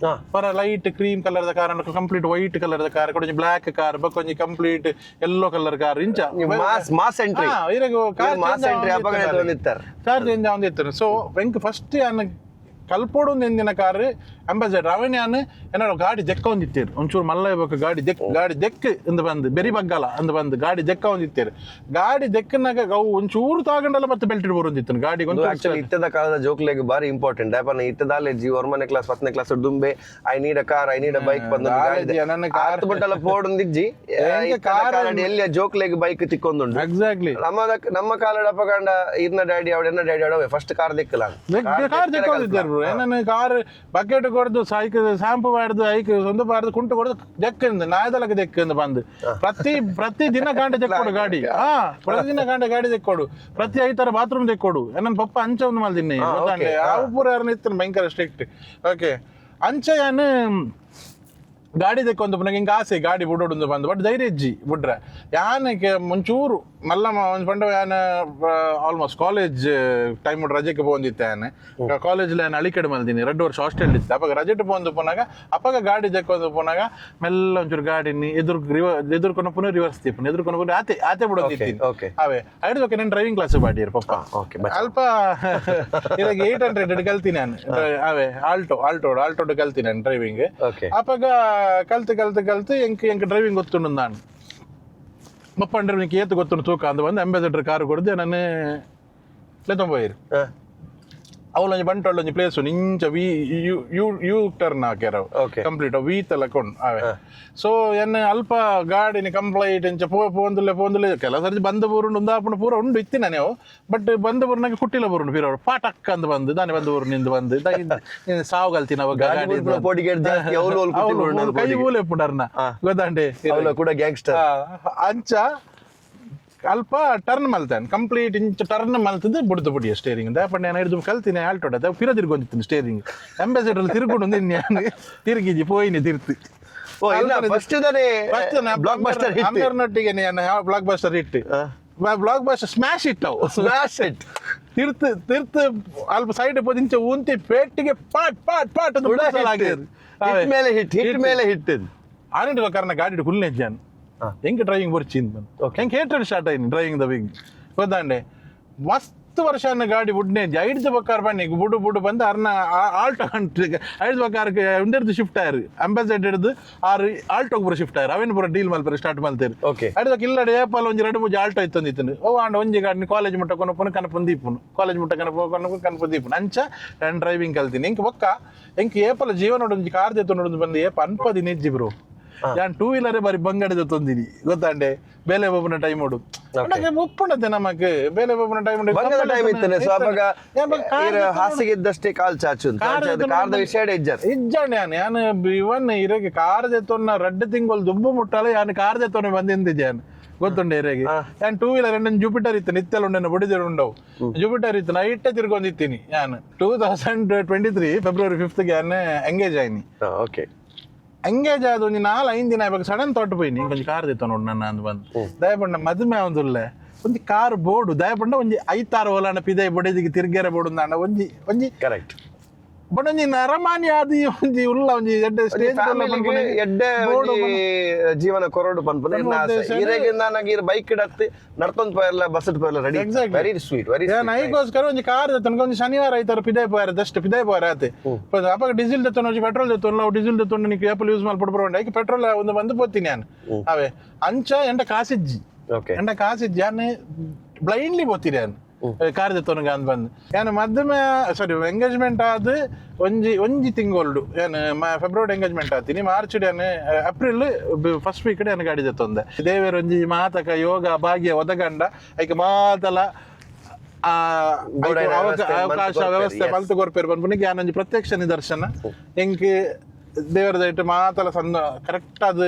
ಪರ light cream colour the car, complete white colour the car, ಕೊಂಚ ಬ್ಲಾಕ್ ಕಾರ್, ಬೊಕೊಂಜಿ complete yellow colour car ಇಂಚ. Mass mass entry. Car mass entry ಅಪಗನೆ ತಗೊಂಡಿತ್ತಾರೆ. Car change ಆವೊಂದಿತ್ತು. So ವೆಂಕ್ first ಯಾನ್ ಕಲ್ಪೋಡು ಎಂದಿನ car ambassador. ಅವನ್ ಯಾನ್ ಏನಾರು ಗಾಡಿ ಜೆಕ್ಕ ಒಂದಿತ್ತೇರು ಒಂಚೂರು ಮಲ್ಲ ಇರ್ಬೇಕು ಗಾಡಿ ಜೆಕ್ ಗಾಡಿ ಜೆಕ್ ಇಂದ ಬಂದು ಬೆರಿ ಬಗ್ಗಲ ಅಂದ್ ಬಂದು ಗಾಡಿ ಜೆಕ್ಕ ಒಂದಿತ್ತೇರು. ಗಾಡಿ ಜೆಕ್ಕನಾಗ ಅವು ಒಂಚೂರು ತಾಗಂಡಲ್ಲ ಮತ್ತೆ ಬೆಲ್ಟ್ ಬರೋದಿತ್ತು ಗಾಡಿಗೆ ಒಂದು ಒಂದು. ಆಕ್ಚುಲಿ ಇತ್ತದ ಕಾಲದ ಜೋಕ್ಲೆಗ್ ಬಾರಿ ಇಂಪಾರ್ಟೆಂಟ್. ಯಾಪನ ಇತ್ತದಾಲೆ ಜಿ ಒರ್ಮನೆ ಕ್ಲಾಸ್ 10ನೇ ಕ್ಲಾಸ್ ದುಂಬೆ I need a car, I need a bike ಬಂದು ದಾಲೆಜ್ಜಿ, ನನ್ನ car- ಆತ್ ಬಿಟ್ಟಲ್ಲ ಪೋಡೊಂದಿಜ್ಜಿ. ಎಂಕೆ car ಎಲ್ಲಿಯ ಜೋಕ್ಲೆಗ್ ಬೈಕ್ ತಿಕ್ಕೊಂದುಂಡು. ಎಕ್ಸಾಕ್ಟ್ಲಿ. ನಮ್ಮ ನಮ್ಮ ಕಾಲಡ ಅಪಗಂಡ ಇರ್ನ ಡ್ಯಾಡಿ ಅವಡ ಎನ್ನ ಡ್ಯಾಡಿ ಅವಡ ಫಸ್ಟ್ ಕಾರ್ ದಿಕ್ಕಲ. ಕಾರ್ ಜೆಕ್ಕೊಂಡಿದ್ದಾರೆ ಬ್ರೋ. ನನ್ನ ಕಾರ್ ಬಕೆಟ್ ಕೊಡ್ದು ಸೈಕ್ ಶಾಂಪು ಬಾಡ್ದು ಐಕ್ ಸೊಂದು ಬಾಡ್ದು ಕುಂಟು ಕೊಡ್ದು ಜೆಕ್ಕಿಂದು ನಾಯದಲಕ ಜೆಕ್ಕಿಂದು ಬಂದು ಪ್ರತಿ ಪ್ರತಿ ದಿನ ಗಂಟೆ ಜೆಕ್ಕೊಡು ಗಾಡಿ. ಹಾ, ಪ್ರತಿ ದಿನ ಗಂಟೆ ಗಾಡಿ ಜೆಕ್ಕೊಡು, ಪ್ರತಿ ಐತರ ಬಾತ್ರೂಮ್ ಜೆಕ್ಕೊಡು. ನನ್ನ ಪಪ್ಪ ಅಂಚ ಒಂದು ಮಲ್ದಿನ್ನಿ ಗೊತ್ತಾಂಡೆ. ಆ ಪೂರ ಯಾರನ್ನ ಇತ್ತು ಭಯಂಕರ ಸ್ಟ್ರಿಕ್ಟ್. ಓಕೆ, ಅಂಚ ಯಾನು ಗಾಡಿ ತೆಕ್ಕೊಂದು ಪುನಃ ಹಿಂಗೆ ಆಸೆ ಗಾಡಿ ಬುಡೋಡು ಬಂದು. ಬಟ್ ಧೈರ್ಯ ಇಜ್ಜಿ ಬುಡ್ರೆ. ಯಾನಕ್ಕೆ ಮುಂಚೂರು ಮಲ್ಲಮ್ಮ ಒಂದು ಪಂಡ ಯಾನ almost college time ರಜೆಗೆ ಪೋಂದಿತ್ತೆ. ಯಾನ್ ಕಾಲೇಜ್ ಯಾನ್ ಅಳಿಕಡೆ ಮಲ್ದಿನಿ, 2 ವರ್ಷ ಹಾಸ್ಟೆಲ್ ಇತ್ತು. ಅವಾಗ ರಜೆಟ್ ಪೋಂದು ಪೋನಾಗ ಅಪ್ಪಾಗ ಗಾಡಿ ತೆಕ್ಕೊಂದು ಪೋನಾಗ ಮೆಲ್ಲ ಒಂಚೂರು ಗಾಡಿನಿ ಎದುರು ಎದುರ್ಕೊಂಡು ಪುನಃ ರಿವರ್ಸ್ ತಿಪ್ಪುನ ಎದುರ್ಕೊಂಡು ಪುನಃ ಆತೆ ಆತೆ ಬಿಡೋದಿತ್ತೀನಿ. ಅವೇ ಐದು. ಓಕೆ, ನಾನು ಡ್ರೈವಿಂಗ್ ಕ್ಲಾಸ್ ಬಾಡಿಯರ್ ಪಪ್ಪ. ಅಲ್ಪ ಇವಾಗ 800 ಕಲ್ತೀನಿ ನಾನು. ಅವೇ ಆಲ್ಟೋ ಆಲ್ಟೋ ಆಲ್ಟೋಡು ಕಲ್ತೀನಿ ನಾನು ಡ್ರೈವಿಂಗ್. ಅಪ್ಪಾಗ ಕಲ್ತು ಕಲ್ತು ಕಲ್ತು ಎಂಕ್ ಎಂಕ್ ಡ್ರೈವಿಂಗ್ ಗೊತ್ತುಂಡು. ನಾನು ಬಪ್ಪ ಅಂದ್ರೆ ನಿಂಗೆ ಏತು ಗೊತ್ತುಂಡು ತೂಕ ಅಂದ ಬಂದು ಅಂಬಾಸಿಡರ್ ಕಾರು ಕೊಡ್ದೆ ನಾನು ಲೆತ್ತೊಂಬೋಯಿರು. ಅವಳೊಂಜಿ ಬಂಟೊಳ್ಳ ಒಂಜಿ ಪ್ಲೇಸ್ ನಿಂಚ V U U U turn ಹಾಕ್ಯಾರ. ಕಂಪ್ಲೀಟ್ ವಿ ತಲಕೊಂಡು ಅವೇ. ಸೊ ಎನ್ನ ಅಲ್ಪ ಗಾಡಿನ ಕಂಪ್ಲೀಟ್ ಇಂಚ ಪೋ ಪೋಂದುಲ್ಲೆ ಪೋಂದುಲ್ಲೆ ಕೆಲವು ಸರ್ತಿ ಬಂದ ಬೂರುಂಡು ಉಂದಾಪುಂಡು ಪೂರ ಉಂಡು ಇತ್ತಿ ನಾನು. ಬಟ್ ಬಂದ ಬೂರ್ನಾಗ ಕುಟ್ಟಿಲ ಬೂರುಂಡು ಪೀರ ಪಾಟಕ್ ಅಂದ್ ಬಂದು ದಾನೆ ಬಂದ ಊರು ನಿಂದು ಬಂದು ಸಾವು ಕಲ್ತೀನಿ ಅವಾಗ ಗಾಡಿ ಗಾಡಿ ಬೂರ್ಪುನ ಪೋಡಿಗೇಟ್ ಜಾಸ್ತಿ, ಅವ್ಲು ಅವ್ಲು ಕುಟ್ಟಿ ಬೂರುಂಡು ಅವ್ಲು ಕೈ ಪೋಡಿಗೆ. ಮೂಲೆ ಪುಂಡರ್ನ ಗೊತ್ತಾಂಡೆ. ಅವ್ಲು ಕೂಡ ಗ್ಯಾಂಗ್ಸ್ಟರ್. ಅಂಚ ಅಲ್ಪ ಟರ್ನ್ ಮಲ್ತಾನೆ ಕಂಪ್ಲೀಟ್ ಇಂಚ ಟರ್ನ್ ಮಲ್ತದ್ದು ಬುಡ್ದು ಬುಡಿಯ ಸ್ಟೇರಿಂಗ್ ದಾಪಣ್ಣ. ನಾನು ಹಿಡಿದು ಕಲ್ತೀನಿ ಆಲ್ಟೋಡ ಪಿರ ತಿರ್ಗೊಂದಿತ್ತು ಸ್ಟೇರಿಂಗ್ ಅಂಬಾಸಿಡರ್ ತಿರ್ಕೊಂಡು ನಾನು ತಿರುಗಿಜಿ ಪೋಯಿನಿ ತಿರ್ತಿ. ಓ ಇಲ್ಲ, ಫಸ್ಟ್ ತಾನೇ block buster hit. ಅಮ್ಮನೊಟ್ಟಿಗೆ block buster hit, block buster smash hit ಅವು. Smash hit. ತಿರ್ತು ತಿರ್ತು ಅಲ್ಪ ಸೈಡ್ ಪೋದು ಇಂಚ ಉಂತಿ ಪೇಟಿಗೆ Pat Pat Pat ಅಂತ ಹಿಟ್ ಮೇಲೆ ಹಿಟ್, ಹಿಟ್ ಮೇಲೆ ಹಿಟ್. ಆನಿಂಡ್ ಕಾರಣ ಗಾಡಿ ಕುಲ್ನೆ ಜಾನ್ ಹೆಂಗೆ ಡ್ರೈವಿಂಗ್ ಬರ್ಚಿಂದ ಬಂದು ಹೆಂಗೆ ಹೇಟ್ರೆಡ್ ಸ್ಟಾರ್ಟ್ ಆಯ್ತು driving the big ಗೊತ್ತಾಂಡೆ. ಮಸ್ತ್ ವರ್ಷ ಗಾಡಿ ಬುಡ್ನೆ ಐಡ್ದು ಬಕ್ಕಾರ ಬನ್ನಿ ಬುಡು ಬುಡು ಬಂದು ಅರ್ನ ಆಲ್ಟೋ ಐಡ್ದು ಬಕ್ಕಾರ ಉಂಡೆರ್ದು ಶಿಫ್ಟ್ ಆಯ್ರು ಅಂಬಾಸಿಡರ್ ಹಿಡ್ದು ಆರು ಆಲ್ಟೋಗೆ ಪೂರ ಶಿಫ್ಟ್ ಆಯ್ರು. ಅವೇನು ಪೂರ ಡೀಲ್ ಮಲ್ಪರೆ ಸ್ಟಾರ್ಟ್ ಮಲ್ತೇರು. ಐಡ್ದಕ್ಕೆ ಇಲ್ಲಡೆ ಏಪಲ್ ಒಂಜಿ 2 3 ಆಲ್ಟೋ ಇತ್ತೊಂದಿತ್ತು. ಓ ಆಂಡ ಒಂಜಿ ಗಾಡಿ ಕಾಲೇಜ್ ಮುಟ್ಟ ಕೊನಪುನು ಕನಪುನ್ ದೀಪುನು ಕಾಲೇಜ್ ಮುಟ್ಟ ಕನಪು ಕನಪು ಕನಪು ದೀಪುನು ಅಂಚ ನಾನು ಡ್ರೈವಿಂಗ್ ಕಲ್ತೀನಿ. ಇಂಕ್ ಬೊಕ್ಕ ಎಂಕ್ ಏಪಲ ಜೀವನ ಒಂಜಿ ಕಾರ್ ದೆತ್ತೊಂಡು ಬಂದು ಏಪ ಅನ್ಪದಿ ನೆಜ್ಜಿ ಬ್ರೋ. ಯಾನ್ ಟೂ ವೀಲರೇ ಬಾರಿ ಬಂಗಡೆ ತೊಂದಿನಿ ಗೊತ್ತಾಂಡೆ. ಬೇಲೆ ಒಬ್ಬನ ಟೈಮ್ ಉಡು ಉಪ್ಪುಂಡತೆ ನಮಕ್ ಬೇಲೆ ಒಬ್ಬನ ಟೈಮ್. ಬಂಗದ ಟೈಮ್ ಇತ್ತನೆ. ಸೊ ಅವಾಗ ಹಾಸಿಗೆ ಇದ್ದಷ್ಟೇ ಕಾಲ್ ಚಾಚು ಕಾರ್ದ ವಿಷಯ ಇಜ್ಜಾರ್. ಇಜ್ಜಾಂಡೆ ಯಾನ್ ಯಾನ್ ಇವನ್ ಇರಗೆ ಕಾರ್ ದೆತ್ತೊನ್ನ 2 ತಿಂಗಳು ದುಬ್ಬು ಮುಟ್ಟಾಲ ಯಾನ್ ಕಾರ್ ದೆತ್ತೊನೆ ಬಂದಿಂದಿದ್ದೆ ಯಾನ್. ಗೊತ್ತುಂಡೆ ಏರಿಯಾಗೆ. ಯಾನ್ ಟೂ ವೀಲರ್ ಎಂಡ ಜೂಪಿಟರ್ ಇತ್ತು, ನಿತ್ಯಲ ಉಂಡೆ ಬೊಡಿದಿರು ఉండವು ಜೂಪಿಟರ್ ಇತ್ತು, ನಾ ಇಟ್ಟೆ ತಿರ್ಗೊಂದಿತ್ತೀನಿ. ಯಾನ್ 2023 ಫೆಬ್ರವರಿ 5th ಯಾನ್ ಎಂಗೇಜ್ ಆಯ್ನಿ. ಓಕೆ. ಎಂಗೇಜ್ ಆದ ಒಂಜಿ 4-5 ದಿನ ಇವಾಗ ಸಡನ್ ತೋಟ ಪೋಯಿನಿ, ಒಂಜಿ ಕಾರ್ ದಿತ್ತ ನೋಡು ನನ್ನ ಅಂದ್ ಬಂದು. ದಯಪಂಡ ಮದುವೆ ಆವೊಂದುಲ್ಲೆ, ಒಂಜಿ ಕಾರ್ ಬೋಡು ದಯಪಂಡ ಒಂಜಿ 5-6 ಓಲಾಂಡ ಪಿದೈ ಬೊಡೆದಿಗೆ ತಿರ್ಗೆರೆ ಬೋಡು ಅಂಡ ಒಂಜಿ ಒಂಜಿ ಕರೆಕ್ಟ್. ಬಟ್ ಒಂಜಿ ನರಮಾನಿ ಆದಿ ಒಂಜಿ ಉಲ್ಲ ಒಂಜಿ ಎಡ್ಡೆ ಸ್ಟೇಜ್ ಎಡ್ಡೆ ಒಂಜಿ ಜೀವನ ಕೊರಡು ಪನ್ಪುನ ಇರ್ನ ಆಸೆ. ಇರೆಗ್ ನನಗೆ ಇರ್ ಬೈಕ್ ಇಡತ್ತಿ ನಡ್ತೊಂದು ಪೋಯರ್ಲ ಬಸ್ ಪೋಯರ್ಲ ready. Exactly. Very sweet, very. ಐಗೋಸ್ಕರ ಒಂಜಿ ಕಾರ್ ದತ್ತನಕ ಒಂಜಿ ಶನಿವಾರ ಐತಾರ ಪಿದೈ ಪೋಯರ ದಸ್ಟ್ ಪಿದೈ ಪೋಯರ ಆತೆ. ಅಪಗ ಡೀಸೆಲ್ ದತ್ತನ ಒಂಜಿ ಪೆಟ್ರೋಲ್ ದತ್ತನ, ನಾವು ಡೀಸೆಲ್ ದತ್ತೊಂಡು ನಿಕ್ ಏಪಲ್ ಯೂಸ್ ಮಲ್ಪೊಡು ಬರೋಂಡ ಐಕ್ ಪೆಟ್ರೋಲ್ ಒಂದು ಬಂದು ಪೋತೀನಿ ಯಾನ್. ಅವೇ ಅಂಚ ಎಂಟ ಕಾಸಿಜ್ಜಿ. ಓಕೆ. ಎಂಟ ಕಾಸಿಜ್ಜಿ, ಯಾನ್ ಬ್ಲೈಂಡ್ಲಿ ಪೋತೀನಿ ಯಾನ್ ಕಾರ್ ದತ್ತೊನಗ ಅಂದ್ ಬಂದು. ಯಾನ್ ಮದ್ಮೆ ಸಾರಿ ಎಂಗೇಜ್ಮೆಂಟ್ ಆದ್ ಒಂಜಿ ಒಂಜಿ ತಿಂಗೊಲ್ಡು ಯಾನ್ ಫೆಬ್ರವರಿ ಎಂಗೇಜ್ಮೆಂಟ್ ಆತೀನಿ, ಮಾರ್ಚ್ ಯಾನ್ April first week ಯಾನ್ ಗಾಡಿ ದತ್ತೊಂದೆ. ದೇವೇರ್ ಒಂಜಿ ಮಾತಕ ಯೋಗ ಭಾಗ್ಯ ಒದಗಂಡ ಐಕ್ ಮಾತಲ ಆ ಬೋಡೈನ ವ್ಯವಸ್ಥೆ ಅವಕಾಶ ಮಲ್ತ್ ವ್ಯವಸ್ಥೆ ಕೊರ್ಪೆರ್, ಮಲ್ತ್ ಕೊರ್ಪೆರ್ ಪನ್ಪುನಿಗೆ ಯಾನ್ ಒಂಜಿ ಪ್ರತ್ಯಕ್ಷ ನಿದರ್ಶನ. ಎಂಕ್ ದೇವರ ದಯಟ್ ಮಾತಲ ಸಂದ ಕರೆಕ್ಟ್ ಅದು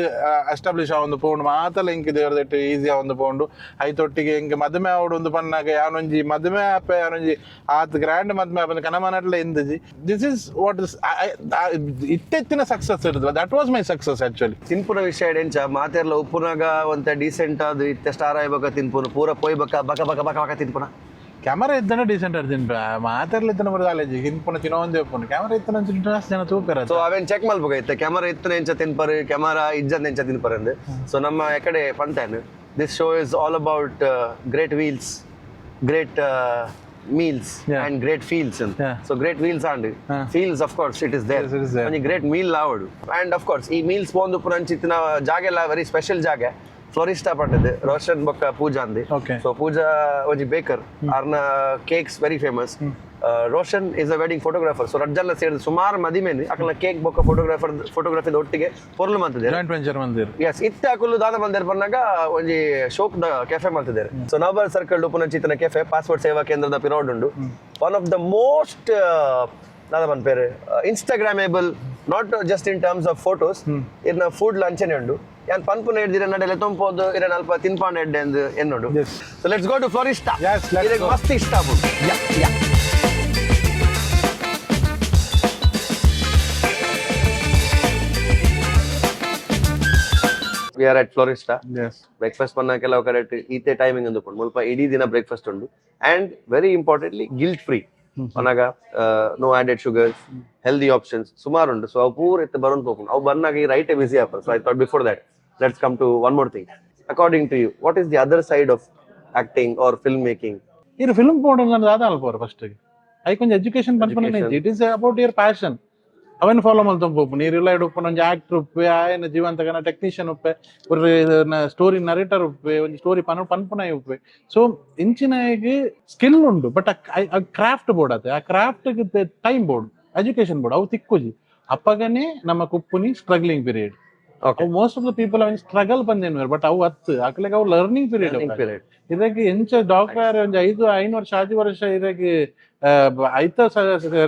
ಎಸ್ಟಾಬ್ಲಿಷ್ ಆವೊಂದು ಪೋಂಡು, ಮಾತಲ ಎಂಕ್ ದೇವರ ದಯಟ್ ಈಸಿ ಆವೊಂದು ಪೋಂಡು. ಐತೊಟ್ಟಿಗೆ ಎಂಕ್ ಮದುವೆ ಆವೊಡು ಒಂದು ಪನ್ನಾಗ ಯಾನೊಂಜಿ ಮದುವೆ ಆಪೆ ಯಾನೊಂಜಿ ಆತ್ ಗ್ರ್ಯಾಂಡ್ ಮದುವೆ ಆಪೆ ಕನಮನಟ್ಲೆ ಇಂದಜಿ. This is what is ಇತ್ತೆತ್ತಿನ success ಇರ್ತದೆ. That was my success actually. ತಿನ್ಪುನ ವಿಷಯ ಎಂಚ ಮಾತೆರ್ಲ ಉಪ್ಪುನಾಗ ಒಂತೆ ಡೀಸೆಂಟ್ ಅದು ಇತ್ತೆ ಸ್ಟಾರ್ ಆಯ್ಬೇಕ ತಿನ್ಪುನ ಪೂರ ಪೋಯ್ಬೇಕ ಬಕ ಬಕ ಬಕ ಬಕ ತಿನ್ಪುನ. ಕ್ಯಾಮರಾ ಇದ್ದನೆ ಡೀಸೆಂಟ್ ಆಡ್ತೀನಿ, ಮಾತಾಡ್ಲಿ ಇದ್ದನೆ ಬರೋದು ಕಾಲೇಜ್ ಹಿಂಪುನ ತಿನ್ನೋ ಉಪ್ಪುನ ಕ್ಯಾಮರಾ ಇತ್ತನ ಜಾಸ್ತಿ ಜನ ತೂಪೆರ. ಸೊ ಅವೇನ್ ಚೆಕ್ ಮಲ್ಪೊಗೈತೆ ಕ್ಯಾಮರಾ ಇತ್ತನ ಎಂಚ ತಿನ್ಪರ್, ಕ್ಯಾಮರಾ ಇಜ್ಜಂದ ಎಂಚ ತಿನ್ಪರ್ ಅಂದ್. ಸೊ ನಮ್ಮ ಎಕಡೆ ಪಂತೇನ್ this show is all about great wheels, great meals and great feels. So great wheels and feels of course it is there. Yes, it is there. ಒಂಜಿ ಗ್ರೇಟ್ ಮೀಲ್ ಆವಡು. And of course ಈ meals ಪೋಂದು ಪುನಂಚಿತ್ತಿನ ಜಾಗ ಎಲ್ಲ very special ಜಾಗ ಫ್ಲೋರಿಸ್ಟಾ ಪಂಡದು ರೋಷನ್ ಬೊಕ್ಕ ಪೂಜಾ ಅಂದಿ. Okay. So ಪೂಜಾ ಒಂಜಿ ಬೇಕರ್, ಆರ್ನ cakes very famous. Roshan is a wedding photographer. So ರಜ್ಜಲ್ಲ ಸೇರಿದ ಸುಮಾರು ಮದಿಮೇನ್ ಅಕಲ್ನ ಕೇಕ್ ಬೊಕ್ಕ ಫೋಟೋಗ್ರಾಫರ್ ಫೋಟೋಗ್ರಫಿ ಒಟ್ಟಿಗೆ ಪೊರ್ಲು ಮಂತಿದ್ದಾರೆ. ಜಾಯಿಂಟ್ ವೆಂಚರ್ ಮಂದಿರ್. ಎಸ್, ಇತ್ತೆ ಅಕುಲು ದಾದ ಬಂದೇರ್ ಪನ್ನಾಗ ಒಂಜಿ ಶೋಕ್ the cafe ಮಾಡ್ತಿದ್ದಾರೆ. ಸೊ ನವಬಾರ್ ಸರ್ಕಲ್ ಉಪನಂಚಿತನ ಕೆಫೆ ಪಾಸ್ಪೋರ್ಟ್ ಸೇವಾ ಕೇಂದ್ರದ ಪಿರೋಡ್ ಉಂಡು. One of the most ದಾದ ಪನ್ಪೇರು instagrammable, not just in terms of photos, ಇರ್ನ ಫುಡ್ ಲಂಚನೆ ಉಂಡು. ಯಾನ್ ಪನ್ಪುನ ಹಿಡ್ದಿರ ನಡೆಲೆ ತೊಂಪೋದು ಇರ ಅಲ್ಪ ತಿನ್ಪಾಂಡ ಎಡ್ಡೆ ಅಂದ್ ಎನ್ನುಂಡು. Yes. So let's go to Florista. Yes, let's ಇದಕ್ಕೆ go. ಮಸ್ತ್ ಇಷ್ಟ ಆಪುಂಡು. Yeah yeah. We are at Florista. Yes. Breakfast ಪನ್ನ ಕೆಲವು ಕರೆಕ್ಟ್ ಈತೆ ಟೈಮಿಂಗ್ ಅಂದುಕೊಂಡು ಮುಲ್ಪ ಇಡೀ ದಿನ ಬ್ರೇಕ್ಫಾಸ್ಟ್ ಉಂಡು. And very importantly guilt free ಪನಗ no added sugars, healthy options ಸುಮಾರು ಉಂಡು. ಸೊ ಅವು ಪೂರ ಇತ್ತು ಬರೋನ್ ಪೋಪುಂಡು. ಅವು ಬನ್ನಾಗ ಈ ರೈಟ್ ಬಿಸಿ ಆಪರ್. So I thought before that let's come to one more thing. According to you, what is the other side of acting or film making? ಇರು ಫಿಲ್ಮ್ ಪೋಡು ದಾದ ಅಲ್ಪೋರು ಫಸ್ಟ್ ಐಕ್ ಒಂಜಿ ಎಜುಕೇಶನ್ ಪನ್ಪುನ. It is about your passion. ಅವೆನ್ follow ಮಲ್ತೊಂದು ಪೋಪು ನೀರು ಇಲ್ಲ ಉಪ್ಪುನ ಒಂಜಿ ಆಕ್ಟರ್ ಉಪ್ಪೆ, ಆಯನ ಜೀವಂತಗನ ಟೆಕ್ನಿಷಿಯನ್ ಉಪ್ಪೆ, ಒಂದು ಸ್ಟೋರಿ ನರೇಟರ್ ಉಪ್ಪೆ, ಒಂಜಿ ಸ್ಟೋರಿ ಪನ್ ಪನ್ಪುನ ಉಪ್ಪೆ. ಸೊ ಇಂಚಿನಾಗ ಸ್ಕಿಲ್ ಉಂಡು, ಬಟ್ ಆ ಕ್ರಾಫ್ಟ್ ಬೋರ್ಡ್ ಆತೆ, ಆ craft time board, education board ಅವು ತಿಕ್ಕುಜಿ. ಅಪ್ಪಗನೇ ನಮ್ಮ ಕುಪ್ಪುನಿ struggling period. Most of the people ಅವನ್ ಸ್ಟ್ರಗಲ್ ಬಂದೇನು, ಬಟ್ ಅವು ಹತ್ತು ಅಕ್ಲೆಗ್ ಅವು learning period. Period. ಇದಕ್ಕೆ ಎಂಚ ಡಾಕ್ಟರ್ ಒಂಜಿ 5 ವರ್ಷ 5 ವರ್ಷ ಇದಕ್ಕೆ ಐತ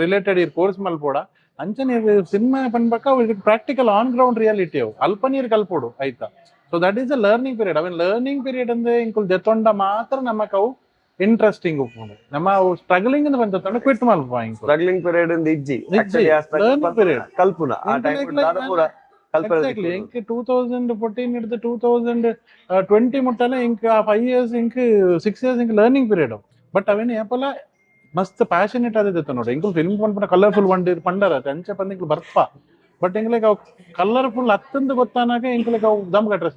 ರಿಲೇಟೆಡ್ ಈ ಕೋರ್ಸ್ ಮಲ್ಪೋಡ ಅಂಚನೆ cinema ಪನ್ಬಕ practical on ground reality ಅವು ಅಲ್ಪ ನೀರು ಕಲ್ಪೋಡು ಆಯ್ತಾ. So that is a learning period. ಅವನ್ ಲರ್ನಿಂಗ್ ಪೀರಿಯಡ್ ಅಂದ್ರೆ ಇಂಕುಲ್ ದೆತ್ತೊಂಡ ಮಾತ್ರ ನಮಕ್ ಅವು ಇಂಟ್ರೆಸ್ಟಿಂಗ್ ಉಪ್ಪುಂಡು. ನಮ್ಮ ಅವು ಸ್ಟ್ರಗಲಿಂಗ್ ಅಂತ ಬಂತ ಕ್ವಿಟ್ ಮಲ್ಪ ಇಂಕುಲು. ಸ್ಟ್ರಗ್ಲಿಂಗ್ ಪೀರಿಯಡ್ ಇಂದ ಇಜ್ಜಿ. ಇಜ್ಜಿ. Learning period. ಕಲ್ಪುನ ಆ ಟೈಮ್ ದಾದ ಪೂರ ಕಲ್ಪನೆ. ಎಕ್ಸಾಕ್ಟ್ಲಿ. ಇಂಕ್ 2014 ಹಿಡಿದು 2020 ಮುಟ್ಟಲ ಇಂಕ್ ಆ 5 ಇಯರ್ಸ್ ಇಂಕ್ 6 ಇಯರ್ಸ್ ಇಂಕ್ learning period. But ಅವೇನು ಏಪಲ ಮಸ್ತ್ ಪ್ಯಾಷನೇಟ್ ಆದಿತ್ತು ನೋಡಿ. ಇಂಕುಲ್ ಫಿಲ್ಮ್ ಪನ್ಪುನ ಕಲರ್ಫುಲ್ ಬಂಡಿ ಪಂಡರ ಅಂಚೆ ಪಂದ್ ಇಂಕ್ಲು ಬರ್ಪ. ಬಟ್ ಇಂಕ್ಲೆಗ್ ಅವು ಕಲರ್ಫುಲ್ ಅತ್ತಂದು ಗೊತ್ತಾನಾಗ ಇಂಕ್ಲೆಗ್ ಅವು ದಮ್ ಕಟ್ರೆಸ್.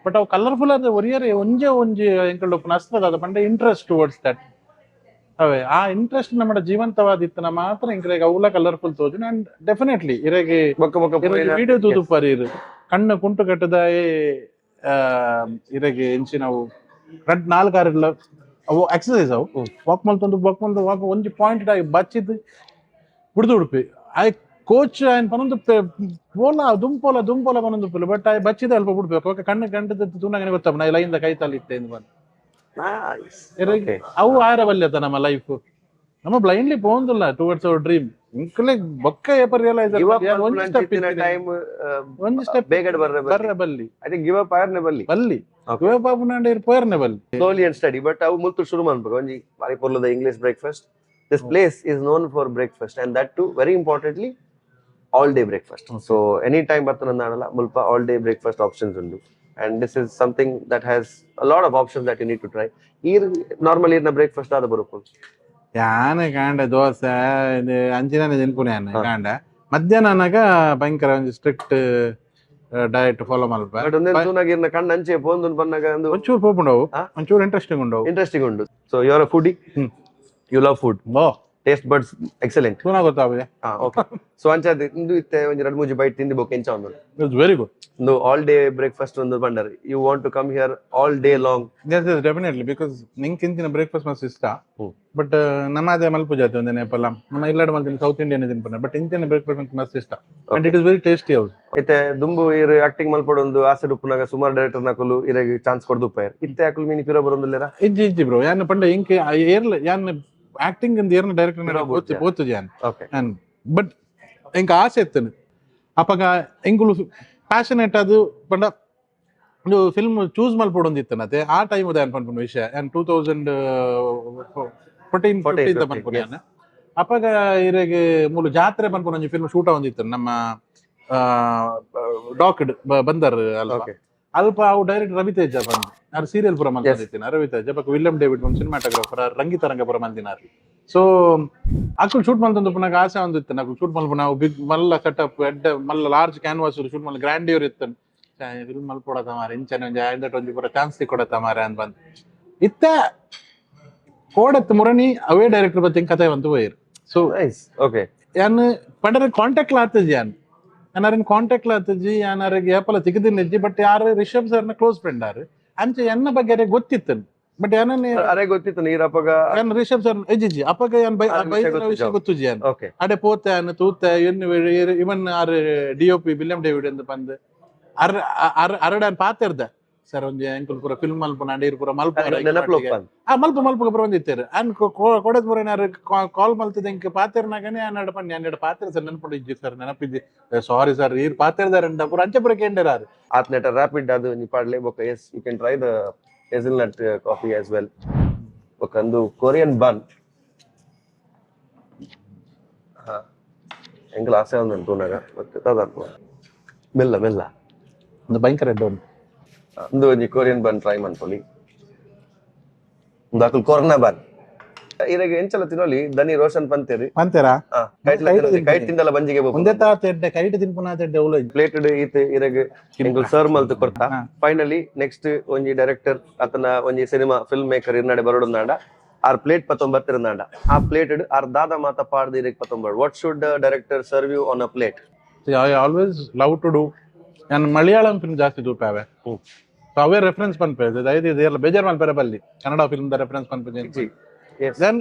ಬಟ್ ಅವು ಕಲರ್ಫುಲ್ ಆದ ಒರಿಯರೆ ಒಂಜೆ ಒಂಜಿ ಎಂಕಲ್ ಉಪ್ಪುನ ಅದ ಪಂಡ interest towards that. ಅವೇ ಆ ಇಂಟ್ರೆಸ್ಟ್ ನಮ್ಮ ಜೀವಂತವಾದಿತ್ತನ ಮಾತ್ರ ಇಂಕ್ಲೆಗ್ ಅವುಲ ಕಲರ್ಫುಲ್ ತೋಜುನ. ಅಂಡ್ ಡೆಫಿನೆಟ್ಲಿ ಇರೆಗೆ ಬೊಕ್ಕ ಬೊಕ್ಕ ವಿಡಿಯೋ ತೂದುಪ್ಪರ್ ಇರು ಕಣ್ಣು ಕುಂಟು ಕಟ್ಟದಾಯೆ ಇರೆಗೆ ಎಂಚಿನವು ರಡ್ ನಾಲ್ಕು ಆರಿಲ್ಲ ಅವು ಎಕ್ಸಸೈಸ್ ಅವು ವಾಕ್ ಮಲ್ತೊಂದು ವಾಕ್ ಮಲ್ತು ವಾಕ್ ಒಂಜಿ ಪಾಯಿಂಟ್ ಆಗಿ ಬಚ್ಚಿದ್ ಬುಡ್ದು ಉಡುಪಿ ಆಯ್ ಕೋಚ್ ಆಯ್ನ ಪನೊಂದು ಪೋಲ ದುಂಪೋಲ ದುಂಪೋಲ ಪನೊಂದು ಪೋಲ ಬಟ್ ಆಯ್ ಬಚ್ಚಿದ ಅಲ್ಪ ಬಿಡ್ಬೇಕು. ಓಕೆ ಕಣ್ಣು ಗಂಟದ ತೂನಾಗನೆ ಗೊತ್ತಪ್ಪ ನಾ ಲೈನ್ದ ಕೈ ತಲಿತ್ತೆ ಎಂದು ಬಂದು. ನೈಸ್. ಅವು ಆರ ಬಲ್ಯತ ನಮ್ಮ ಲೈಫ್ ನಮ್ಮ ಬ್ಲೈಂಡ್ಲಿ ಪೋಂದಿಲ್ಲ towards our dream. ಇಂಕುಲೆ ಬೊಕ್ಕ ಏಪ ರಿಯಲೈಸ್ ಗಿವ್ ಒಂಜಿ ಸ್ಟೆಪ್ ಟೈಮ್ ಒಂಜಿ ಸ್ಟೆಪ್ ಬೇಗಡೆ ಬರ್ರೆ. ಬರ್ರೆ ಬಲ್ಲಿ. I think give up ಆಯರ್ನೆ ಬಲ್ಲಿ. ಬಲ್ಲಿ, ಗಿವ್ ಅಪ್ ನಾಂಡ ಪೋಯರ್ನೆ ಬಲ್ಲಿ. Slowly and study, but ಅವು ಮುಲ್ತು ಶುರು ಮಾಡ್ಬೇಕು. ಒಂಜಿ ಬಾರಿ ಪೊರ್ಲದ English breakfast. This place is known for breakfast, and that too, very importantly, all day breakfast. So any time ಬರ್ತನ ಮುಲ್ಪ all day breakfast options ಉಂಡು, and this is something that has a lot of options that you need to try. ಈರ್ normally ಇರ್ನ breakfast ಆದ ಬರುಪು? ಯಾನ್ ಕಾಂಡೆ ದೋಸೆ ಇದು ಅಂಚಿನ ತಿನ್ಪುನೆ ಯಾನ್ ಕಾಂಡೆ. ಮಧ್ಯಾಹ್ನ ಅನ್ನಾಗ ಭಯಂಕರ ಒಂಜಿ strict diet follow ಮಲ್ಪ. But ಒಂದೇ ತೂನಾಗ ಇರ್ನ ಕಣ್ಣು ಅಂಚೆ ಪೋಂದು ಪನ್ನಾಗ ಒಂದು ಒಂಚೂರು ಪೋಪುಂಡವು. ಹಾ? ಒಂಚೂರು ಇಂಟ್ರೆಸ್ಟಿಂಗ್ ಉಂಡವು. ಇಂಟ್ರೆಸ್ಟಿಂಗ್ ಉಂಡು. So you are foodie. You love food. O. Taste buds excellent. ತೂನ ಗೊತ್ತಾವೆ. Ha, okay. ಸೊ ಅಂಚಾದ ಇಂದು ಇತ್ತೆ ಒಂಜಿ ರಡ್ಡ್ ಮೂಜಿ ಬೈಟ್ ತಿಂದಿ ಬೊಕ್ಕ ಎಂಚ ಉಂಡು? It's very good. ಒಂದು all day breakfast ಒಂದು ಬಂಡರ್, you want to come here all day long? Yes yes definitely, because ನಿಂಗೆ ತಿಂತಿನ ಬ್ರೇಕ್ಫಾಸ್ಟ್ ಮಸ್ತ್ ಇಷ್ಟ. ಬಟ್ ನಮ್ಮ ಅದೇ ಮಲ್ಪು ಜಾತಿ ಒಂದೇ ನೇಪಲ್ಲ ನಮ್ಮ ಇಲ್ಲಡ ಮಲ್ತಿನ ಸೌತ್ ಇಂಡಿಯನ್ ತಿನ್ಪುನೆ, ಬಟ್ ಇಂತಿನ ಬ್ರೇಕ್ಫಾಸ್ಟ್ ಮಸ್ತ್ ಇಷ್ಟ, and it is very tasty ಹೌದು. ಇತ್ತೆ ದುಂಬು ಇರು ಆಕ್ಟಿಂಗ್ ಮಲ್ಪೊಡು ಒಂದು ಆಸೆ ಉಪ್ಪುನಾಗ ಸುಮಾರು ಡೈರೆಕ್ಟರ್ ನಕಲು ಇರೆಗ್ ಚಾನ್ಸ್ ಕೊಡ್ದು ಉಪ್ಪಾಯರ್. ಇತ್ತೆ ಅಕುಲು ಮೀನಿ ಪಿರೋ ಬರೊಂದುಲ್ಲೆರ? ಇಜ್ಜಿ ಇಜ್ಜಿ ಬ್ರೋ. ಯಾನ್ ಪಂಡ ಇಂಕ್ ಏರ್ಲ ಯಾನ್ ಆಕ್ಟಿಂಗ್ ಅಂದ್ ಏರ್ನ ಡೈರೆಕ್ಟರ್ ಪೋತು ಪೋತು ಯಾನ್. ಯಾನ್ ಬಟ್ ಎಂಕ್ ಆಸೆ ಇತ್ತನು ಅಪಗ ಎಂಕುಲು ಪ್ಯಾಷನೇಟ್ ಅದು ಪಂಡ ಒಂದು ಫಿಲ್ಮ್ ಚೂಸ್ ಮಲ್ಪೊಡೊಂದಿತ್ತನತೆ ಆ ಟೈಮ್ ಯಾನ್ ಪನ್ಪುನ ವಿಷಯ. ಯಾನ್ 2014 14, 15 15, ಪನ್ಪುನ ಯಾನ್. ಅಪಗ ಇರೆಗ್ ಮೂಲು ಜಾತ್ರೆ ಪನ್ಪುನ ಒಂಜಿ ಫಿಲ್ಮ್ ಶೂಟ್ ಆವೊಂದಿತ್ತು ನಮ್ಮ ಡಾಕ್ಡ್ ಬಂದರ್ ಅಲ್ಪ. ಅಲ್ಪ ಅವು ಡೈರೆಕ್ಟ್ ರವಿತೇಜ ಬಂದು ಆರ್ ಸೀರಿಯಲ್ ಪೂರ ಮಲ್ತಿನ ರವಿತೇಜ ಬೊಕ್ಕ ವಿಲಿಯಂ ಡೇವಿಡ್ ಒಂದು ಸಿನಿಮಾಟೋಗ್ರಾಫರ್, ರಂಗಿತರಂಗ ಪೂರ ಮಲ್ದಿನಾರ್. ಸೊ ಅಕುಲು ಶೂಟ್ ಮಲ್ತೊಂದು ಪುನಗ ಆಸೆ ಒಂದು ಇತ್ತು ಅಕುಲು ಶೂಟ್ ಮಲ್ಪುನ ಅವು ಬಿಗ್ ಮಲ್ಲ ಸೆಟಪ್ ಎಡ್ಡೆ ಮಲ್ಲ ಲಾರ್ಜ್ ಕ್ಯಾನ್ವಾಸ್ ಶೂಟ್ ಮಲ್ಲ ಗ್ರ್ಯಾಂಡಿಯರ್ ಇತ್ತು. ಫಿಲ್ಮ್ ಮಲ್ಪೊಡತ ಮಾರೆ, ಇಂಚನೆ ಒಂಜಿ ಆಯ್ದಟ್ ಒಂಜಿ ಪೂರ ಚಾನ್ಸ್ ಕೊಡತ ಮಾರೆ ಅಂತ ಬಂದು ಇತ್ತ ಕೋಡತ್ ಮುರಣಿ ಅವೇ ಡೈರೆಕ್ಟರ್ ಬತ್ತಿ ಕತೆ ಬಂತು ಪೋಯಿರ್. So nice, okay. ಯಾನ್ ಪಂಡರೆ ಕಾಂಟ್ಯಾಕ್ಟ್ ಆತಜಿ ಯಾನ್ ಯಾನ್ ಕಾಂಟ್ಯಾಕ್ಟ್ ಆತಜಿ. ಯಾನ್ ಅರೆಗ್ ಏಪಲ ತಿಕ್ಕದಿನಿಜ್ಜಿ, ಬಟ್ ಯಾರು ರಿಷಬ್ ಸರ್ನ ಕ್ಲೋಸ್ ಫ್ರೆಂಡ್ ಆರು. ಅಂಚೆ ಎನ್ನ ಬಗ್ಗೆ ಅರೆ ಗೊತ್ತಿತ್ತು, ಬಟ್ ಯಾನನ್ನೇ ಅರೆ ಗೊತ್ತಿತ್ತು ನೀರಪ್ಪಗ? ಯಾನ್ ರಿಷಬ್ ಸರ್ ಇಜ್ಜಿ, ಅಪ್ಪಗ ಯಾನ್ ಬೈ ಆ ವಿಷಯ ಬೈದಿನ ವಿಷಯ ಗೊತ್ತಿಜ್ಜಿ. ಗೊತ್ತುಜಿ ಯಾನ್. ಅಡೆ ಪೋತೆ ಯಾನ್ ತೂತೆ ಎನ್ನು ಇವನ್ ಆರ್ ಡಿಒಪಿ ವಿಲಿಯಂ ಡೇವಿಡ್ ಎಂದು ಬಂದು ಅರ್ ಅರ್ ಅರಡ ಪಾತೆರ್ದ ಸರ್ ಒಂಜಿ ಅಂಕಲ್ ಪೂರ ಫಿಲ್ಮ್ ಮಲ್ಪುನ ಅಂಡ ಪೂರ ಮಲ್ಪ. ನೆನಪು ಒಪ್ಪಂದ್. ಆ ಮಲ್ಪ ಮಲ್ಪ ಪೂರ ಒಂದಿತ್ತೇರು ಅನ್ ಕೊಡದ್ ಪೂರ ಏನಾರು ಕಾಲ್ ಮಲ್ತಿದ್ದ ಇಂಕ ಪಾತೆರ್ನಾಗನೆ ಅನ್ನಡ ಪನ್ನಿ ಅನ್ನಡ ಪಾತೆರ್ ಸರ್ ನೆನಪುಂಡು. ಇಜ್ಜಿ ಸರ್, ನೆನಪಿದ್ದಿ, ಸಾರಿ ಸರ್. ಈರ್ ಪಾತೆರ್ದಾರಂಡ ಪೂರ ಅಂಚೆ ಪೂರ ಕೇಂಡೇರಾರು. ಆತ್ನೆಟ ರ್ಯಾಪಿಡ್ ಅದು ಒಂಜಿ ಪಾಡ್ಲೆ ಬೊಕ್ಕ yes, you can try the hazelnut coffee as well. ಬೊಕ್ಕ ಒಂದು ಕೊರಿಯನ್ ಬನ್ ಎಂಕಲ್ ಆಸೆ ಒಂದು ತೂನಾಗ ಮತ್ತೆ ತದಲ್ಪ ಮೆಲ್ಲ ಮೆಲ್ಲ. ಒಂದು ಭಯಂಕರ ಎಡ್ಡೆ ಉಂಟು. ಒಂದು ಒಂಜಿ ಕೊರಿಯನ್ ಬನ್ ಟ್ರೈ ಮನ್ಪೊಲಿ. ಒಂದು ಅಕುಲ್ ಕೊರ್ನ ಬನ್ ಇರೆಗ್ ಎಂಚಲ ತಿನ್ನೊಲಿ ದನಿ ರೋಷನ್ ಪಂತೇರಿ. ಪಂತೇರಾ? ಕೈಟ್ ಕೈಟ್ ತಿಂದಲ ಬಂಜಿಗೆ. ಒಂದೇ ತಾತ ಎಡ್ಡೆ ಕೈಟ್ ತಿನ್ಪುನ ಎಡ್ಡೆ ಉಲ್ಲ. ಪ್ಲೇಟೆಡ್ ಈತ್ ಇರೆಗ್ ಎಂಕುಲ್ ಸರ್ವ್ ಮಲ್ತ್ ಕೊರ್ತಾ. ಫೈನಲಿ ನೆಕ್ಸ್ಟ್ ಒಂಜಿ ಡೈರೆಕ್ಟರ್ ಅತನ ಒಂಜಿ cinema film maker ಇರ್ನಾಡೆ ಬರೋಡಂದಾಂಡ R plate ಪತ್ತೊಂಬತ್ತಿರಂದಾಂಡ ಆ ಪ್ಲೇಟ್ ಆರ್ ದಾದ ಮಾತ ಪಾಡ್ದು ಇರೆಗ್ ಪತ್ತೊಂಬತ್ತು, what should director serve you on a plate? I always love to do. ನಾನು ಮಲಯಾಳಂ ಫಿಲ್ಮ್ ಜಾಸ್ತಿ ತೂಪಾವೆ. ಸೊ ಅವೇ ರೆಫರೆನ್ಸ್ ಪನ್ಪೆ ದಯದಿ ಎಲ್ಲ ಬೇಜಾರ್ ಮಲ್ಪೆರೆ ಬಲ್ಲಿ, ಕನ್ನಡ film the reference ಪನ್ಪೆ. Then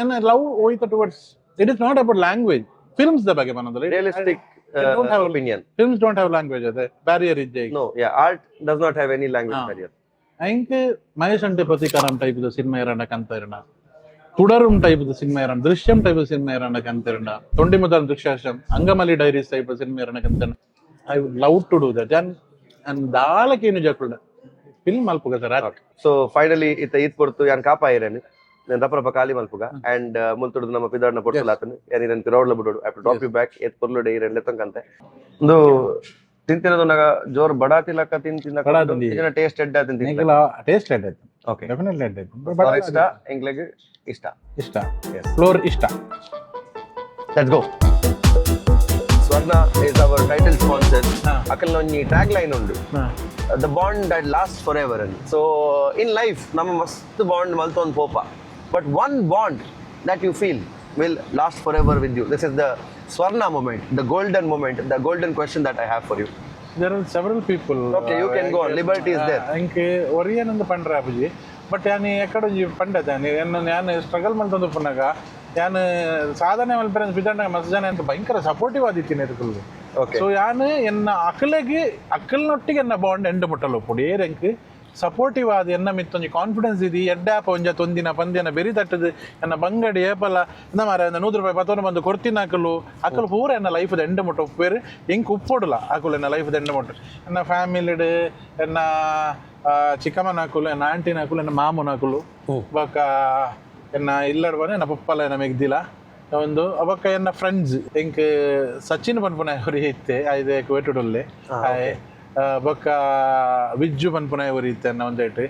ಎನ್ನ ಲವ್ ಹೋಯ್ತ towards, it is not about language, films the ಬಗ್ಗೆ ಪನ್ನೊಂದುಲ್ಲ. Realistic don't have opinion. Films don't have language ಅದೇ ಬ್ಯಾರಿಯರ್ ಇಜ್ಜೆ. No, yeah, art does not have any language barrier. ಐಂಕ್ ಮಹೇಶ್ ಅಂಟೆ ಪ್ರತೀಕಾರಂ type the cinema ಇರಂಡ ಕಂತ ಇರಂಡ, ತುಡರುಂ type the cinema ಇರಂಡ, Drishyam type the cinema ಇರಂಡ ಕಂತ ಇರಂಡ, ತೊಂಡಿಮುದಲ್ ದೃಕ್ಷಾಶಂ, ಅಂಗಮಲಿ diaries type cinema ಇರಂಡ ಕಂತ, I would love to do that. And ದಾಲಕೇನು ಜಕ್ಕುಂಡ film ಮಲ್ಪುಗ sir. So finally ಇತ್ತ ಈತ್ ಪೊರ್ತು ಯಾನ್ ಕಾಪಾಯಿರೇನು ನಾನು ರಪ್ಪ ಖಾಲಿ ಮಲ್ಪುಗ ಅಂಡ್ ಮುಲ್ತುಡ್ದು ನಮ್ಮ ಪಿದಾಡ್ನ ಪೊರ್ತುಲಾತನು ಯಾನ್ iron ಪಿರೌಡ್ಲ ಬಿಡೋಡು. I drop you back. ಏತ್ ಪೊರ್ಲುಡೆ ಇರನ್ ಲೆತ್ತಂಕಂತೆ. ಒಂದು ತಿಂತಿನದೊನಗ ಜೋರ್ ಬಡಾ ತಿಲಕ ತಿಂತಿನ. ಬಡಾ ತಿಂದಿ. ಟೇಸ್ಟ್ ಎಡ್ಡ ತಿಂತಿ. ಟೇಸ್ಟ್ ಎಡ್ ಆಯ್ತು. ಡೆಫಿನೆಟ್ಲಿ ಎಡ್ ಆಯ್ತು. ಬಟ್ ಇಷ್ಟ ಎಂಗ್ಲೆಗ್ ಇಷ್ಟ. ಇಷ್ಟ ಫ್ಲೋರ್ ಇಷ್ಟ. Let's go. Swarna is our title sponsor. ಅಕಲ್ನ ಒಂಜಿ ಟ್ಯಾಗ್ ಲೈನ್ ಉಂಡು, "The bond that last forever." ಅಂತ. So in life ನಮ್ಮ ಮಸ್ತ್ ಬಾಂಡ್ ಮಲ್ತೊಂದು ಪೋಪ, but one bond that you feel will last forever with you. This is the Swarna moment, the golden moment, the golden question that I have for you. There are several people. Okay, you can go on. Liberty is there. ಇಂಕ್ ಒರಿಯನಂದು ಪಂಡ್ರೆ ಅಬುಜಿ, but ಯಾನ್ ಎಕ್ಕಡ ಒಂಜಿ ಪಂಡೆ ಯಾನ್ ಎನ್ನ ಯಾನ್ ಸ್ಟ್ರಗಲ್ ಮಲ್ತೊಂದು ಪುನಗ ಯಾನ್ ಸಾಧನೆ ಮಲ್ಪೆರೆ ಬಿದಂಡ ಮಸ್ತ್ ಜನ ಎಂತ ಭಯಂಕರ ಸಪೋರ್ಟಿವ್ ಆದಿತ್ತೀನಿ ಎದುಕುಲು. ಸೊ ಯಾನ್ ಎನ್ನ ಅಕಲೆಗ್ ಅಕಲ್ನೊಟ್ಟಿಗೆ ಎನ್ನ ಬಾಂಡ್ ಎಂಡ್ ಮುಟ್ಟಲು ಉಪ್ಪುಡು ಏರ್ ಎಂಕ್ Supportive ಆದ್ ಎನ್ನ ಮಿತ್ತೊಂಜಿ ಕಾನ್ಫಿಡೆನ್ಸ್ ಇದಿ ಎಡ್ಡಾಪ ಒಂಜ ತೊಂದಿನ ಪಂದ್ಯನ ಬೆರಿ ತಟ್ಟದು ಎನ್ನ ಬಂಗಡಿ ಏಪಲ ಎಂದ ಮಾರ 100 ರೂಪಾಯಿ ಪತ್ತೊಂದು ಬಂದು ಕೊಡ್ತೀನಿ ಅಕಲು ಅಕಲು ಪೂರ ಎನ್ನ ಲೈಫ್ ಎಂಡ ಮುಟ್ಟ ಉಪ್ಪೇರು ಎಂಕ್ ಉಪ್ಪೊಡುಲ ಅಕುಲು ಎನ್ನ ಲೈಫ್ ಎಂಡ ಮುಟ್ಟು. ಎನ್ನ ಫ್ಯಾಮಿಲಿಡ್ ಎನ್ನ ಚಿಕ್ಕಮ್ಮನ ಅಕುಲು, ಎನ್ನ ಆಂಟಿನ ಅಕುಲು, ಎನ್ನ ಮಾಮನ ಅಕುಲು, ಬೊಕ್ಕ ಎನ್ನ ಇಲ್ಲಡ್ ಬನ್ನ ಎನ್ನ ಪಪ್ಪಲ, ಎನ್ನ ಮೆಗ್ದಿಲ ಒಂದು, ಬೊಕ್ಕ ಎನ್ನ ಫ್ರೆಂಡ್ಸ್. ಎಂಕ್ ಸಚಿನ್ ಪನ್ಪುನ ಒರಿ ಇತ್ತೆ ಐದೆ ಕುವೆಟುಡುಲ್ಲೆ ಆಯೆ. ಬೊಕ್ಕ ವಿಜ್ಜು ಪನ್ಪುನ ಒರಿ ಇತ್ತೆ ಎನ್ನ ಒಂದೈಟ್.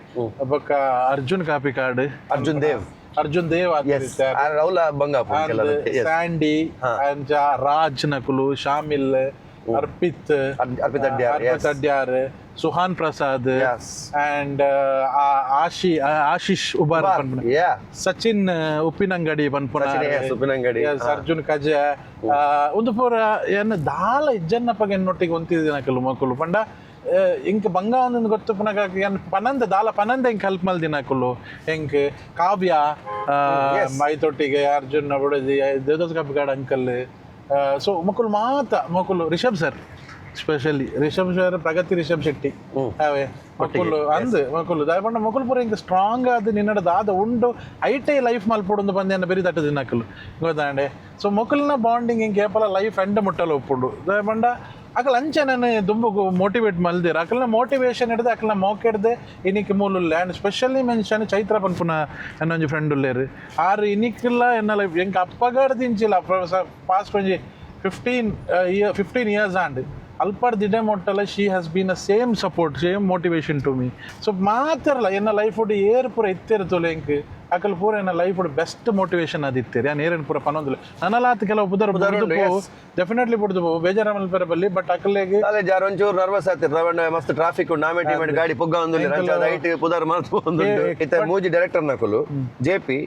ಬೊಕ್ಕ ಅರ್ಜುನ್ ಕಾಪಿಕಾಡ್. ಅರ್ಜುನ್ ದೇವ್. ಅರ್ಜುನ್ ದೇವ್. ಎಸ್, ರೌಲ ಬಂಗಾಪು. ಸ್ಯಾಂಡಿ, ಅಂಚ ರಾಜ್ ನಕುಲು, ಶಾಮಿಲ್, ಅರ್ಪಿತ್. ಅರ್ಪಿತ್ ಅಡ್ಯಾರ್. ಅರ್ಪಿತ್ ಅಡ್ಯಾರ್, ಸುಹಾನ್ ಪ್ರಸಾದ್ ಅಂಡ್ ಆಶಿ ಆಶಿಶ್ ಉಬಾರ್ ಪನ್ಪುನ, ಸಚಿನ್ ಉಪ್ಪಿನಂಗಡಿ ಪನ್ಪುನ. Sachin, yes, Uppinangady. Yes, Arjun ಕಜೆ. ಒಂದು ಪೂರ ಏನ್ ದಾಲ ಇಜ್ಜನ್ನಪ್ಪಗೆ ಎನ್ನೊಟ್ಟಿಗೆ ಒಂತಿದಿನಕಲು ಮಕ್ಕಳು ಪಂಡ ಇಂಕ್ ಬಂಗ ಒಂದೊಂದು ಗೊತ್ತು ಪುನಗ ಏನ್ ಪನಂದ ದಾಲ ಪನಂದ ಇಂಕ್ ಹೆಲ್ಪ್ ಮಲ್ದಿನಕುಲು. ಎಂಕ್ ಕಾವ್ಯ ಮೈತೊಟ್ಟಿಗೆ ಅರ್ಜುನ್ ಬುಡದಿ ದೇವದಾಸ್ ಕಾಪಿಕಾಡ್ ಅಂಕಲ್. ಸೊ ಮಕ್ಕಳು ಮಾತ ಮಕ್ಕಳು, Rishab sir, specially Rishabh sir, Pragathi Rishabh Shetty ಅವೇ ಮಕ್ಕಳು ಅಂದ್ ಮಕ್ಕಳು ದಾಯಪಂಡ ಮಕ್ಕಳು ಪೂರ ಇಂಕ ಸ್ಟ್ರಾಂಗ್ ಆದ್ ನಿನ್ನಡ ದಾದ ಉಂಡು ಐಟೈ ಲೈಫ್ ಮಲ್ಪೊಡೊಂದು ಬಂದೆ ಬೆರಿ ತಟ್ಟು ದಿನಕಲು ಗೊತ್ತಾಂಡೆ. ಸೊ ಮೊಕಲ್ನ ಬಾಂಡಿಂಗ್ ಇಂಕ ಏಪಲ ಲೈಫ್ ಎಂಡ್ ಮುಟ್ಟಲ ಉಪ್ಪುಂಡು. ದಾಯಪಂಡ ಅಕಲ್ ಅಂಚೆ ನಾನು ದುಂಬುಗು ಮೋಟಿವೇಟ್ ಮಲ್ದಿರ. ಅಕಲ್ನ ಮೋಟಿವೇಶನ್ ಹಿಡ್ದು ಅಕಲ್ನ ಮೋಕೆಡ್ದೆ ಇನಿಕ್ ಮೂಲುಲ್ಲೆ. And specially mention Chaitra ಪನ್ಪುನ ಎನ್ನೊಂಜಿ ಫ್ರೆಂಡ್ ಉಲ್ಲೇರು. ಆರು ಇನಿಕ್ಲ ಎನ್ನ ಲೈಫ್ ಎಂಕ್ ಅಪ್ಪಗಾಡ್ದಿಂಚಿಲ್ಲ ಪಾಸ್ಟ್ ಒಂಜಿ 15 ಇಯರ್ಸ್ ಆಂಡ್ ಅಲ್ಪಡ್ ದಿಡೆ ಮೊಟ್ಟಲ she has been a same support, same motivation to me. So ಮಾತಿರಲ್ಲ ಎನ್ನ ಲೈಫ್ ಏರ್ ಪೂರ ಇತ್ತಿರ್ತುಲೆ ಎಂಕ್ ಅಕಲ್ ಪೂರ ಎನ್ನ life best motivation ಅದಿತ್ತೇರಿ. ಯಾನ್ ಏರೇನು ಪೂರ ಪನೊಂದುಲ್ಲ. ನನಲಾತ್ ಕೆಲವು ಪುದರ್ ಉಂಡು, yes. Definitely ಬುಡ್ದು ಬೇಜಾರ ಮಲ್ಪೆರೆ ಬಲ್ಲಿ, ಬಟ್ ಅಕಲೆಗ್ ಕಾಲೇಜ್ ಯಾರು ಒಂಚೂರು ನರ್ವಸ್ ಆತಿರ್ ರವಣ್ಣ, ಮಸ್ತ್ ಟ್ರಾಫಿಕ್ ಉಂಡು, ಆಮೆ ಟೀಮೇಟ್ ಗಾಡಿ ಪೊಗ್ಗ ಒಂದು ಐಟ್ ಪುದರ್ ಮರ್ತು ಒಂದು. ಇತ್ತೆ ಮೂಜಿ ಡೈರೆಕ್ಟರ್ ನಕುಲು, J P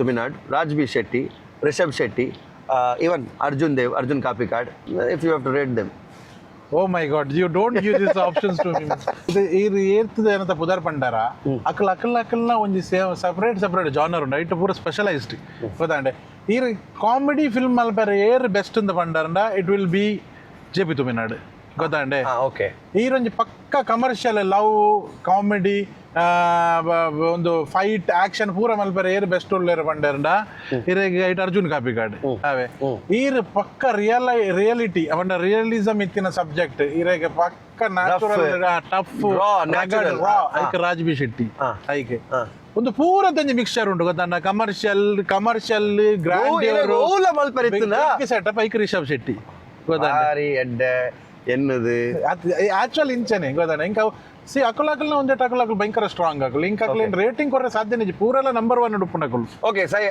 Thuminad, Raj B Shetty, Rishabh Shetty, ಇವನ್ Arjun Dev, Arjun Kapikad, if you have to rate them? Oh my God, you don't give this options to me. ಈ ಏರ್ತದೆ ಏನಂತ ಪುದರ್ ಪಂಡಾರ ಅಕಲ್ ಅಕಲ್ ಅಕಲ್ನ ಒಂಜಿ separate separate genre ಉಂಡು. ಐಟ್ ಪೂರ ಸ್ಪೆಷಲೈಸ್ಡ್ ಗೊತ್ತಾಂಡೆ. ಈ ಕಾಮಿಡಿ ಫಿಲ್ಮ್ ಮಲ್ಪೆರೆ ಏರ್ ಬೆಸ್ಟ್ ಅಂತ ಪಂಡಾರಂಡ it will be J P Thuminad ಗೊತ್ತಾಂಡೆ. ಈರೊಂಜಿ ಪಕ್ಕ commercial love comedy ಒಂದು ಫೈಟ್ ಆಕ್ಷನ್ ಪೂರ ಮಲ್ಪೆರೆ ಏರ್ ಬೆಸ್ಟ್ ಉಲ್ಲೇರು ಪಂಡೇರಂಡ ಇರೆಗ್ ಐಟ್ ಅರ್ಜುನ್ ಕಾಪಿಕಾಡ್ ಅವೇ. ಈರ್ ಪಕ್ಕ ರಿಯಲ್ ರಿಯಾಲಿಟಿ ಪಂಡ ರಿಯಲಿಸಮ್ ಇತ್ತಿನ ಸಬ್ಜೆಕ್ಟ್ ಇರೆಗ್ ಪಕ್ಕ natural tough Raw, natural. ಐಕ್ ರಾಜ್ B Shetty. ಐಕ್ ಒಂದು ಪೂರ ತಂಜಿ ಮಿಕ್ಸ್ಚರ್ ಉಂಟು ಗೊತ್ತಾ, commercial commercial grand ಇರೆಗ್ ಓಲ ಮಲ್ಪೆರೆ ಇತ್ತುನ? ಸೆಟಪ್ ಐಕ್ ರಿಷಬ್ ಶೆಟ್ಟಿ ಗೊತ್ತಾ. ಭಾರಿ ಎಡ್ಡೆ ಎನ್ನುದು. ಆಕ್ಚುಲ್ ಇಂಚನೆ ಗೊತ್ತಾನೆ. ಇಂಕ ಸಿ ಅಕುಲ್ ಅಕಲ್ನ ಒಂದೇ ಅಕುಲ್ ಅಕುಲ್ ಭಯಂಕರ ಸ್ಟ್ರಾಂಗ್ ಅಕುಲ್. ಇಂಕ ಅಕುಲ್ ರೇಟಿಂಗ್ ಕೊರ್ರೆ ಸಾಧ್ಯ ನಿಜ ಪೂರೆಲ್ಲ ನಂಬರ್ ಒನ್ ಉಪ್ಪುನಕುಲು. ಓಕೆ, ಸೈ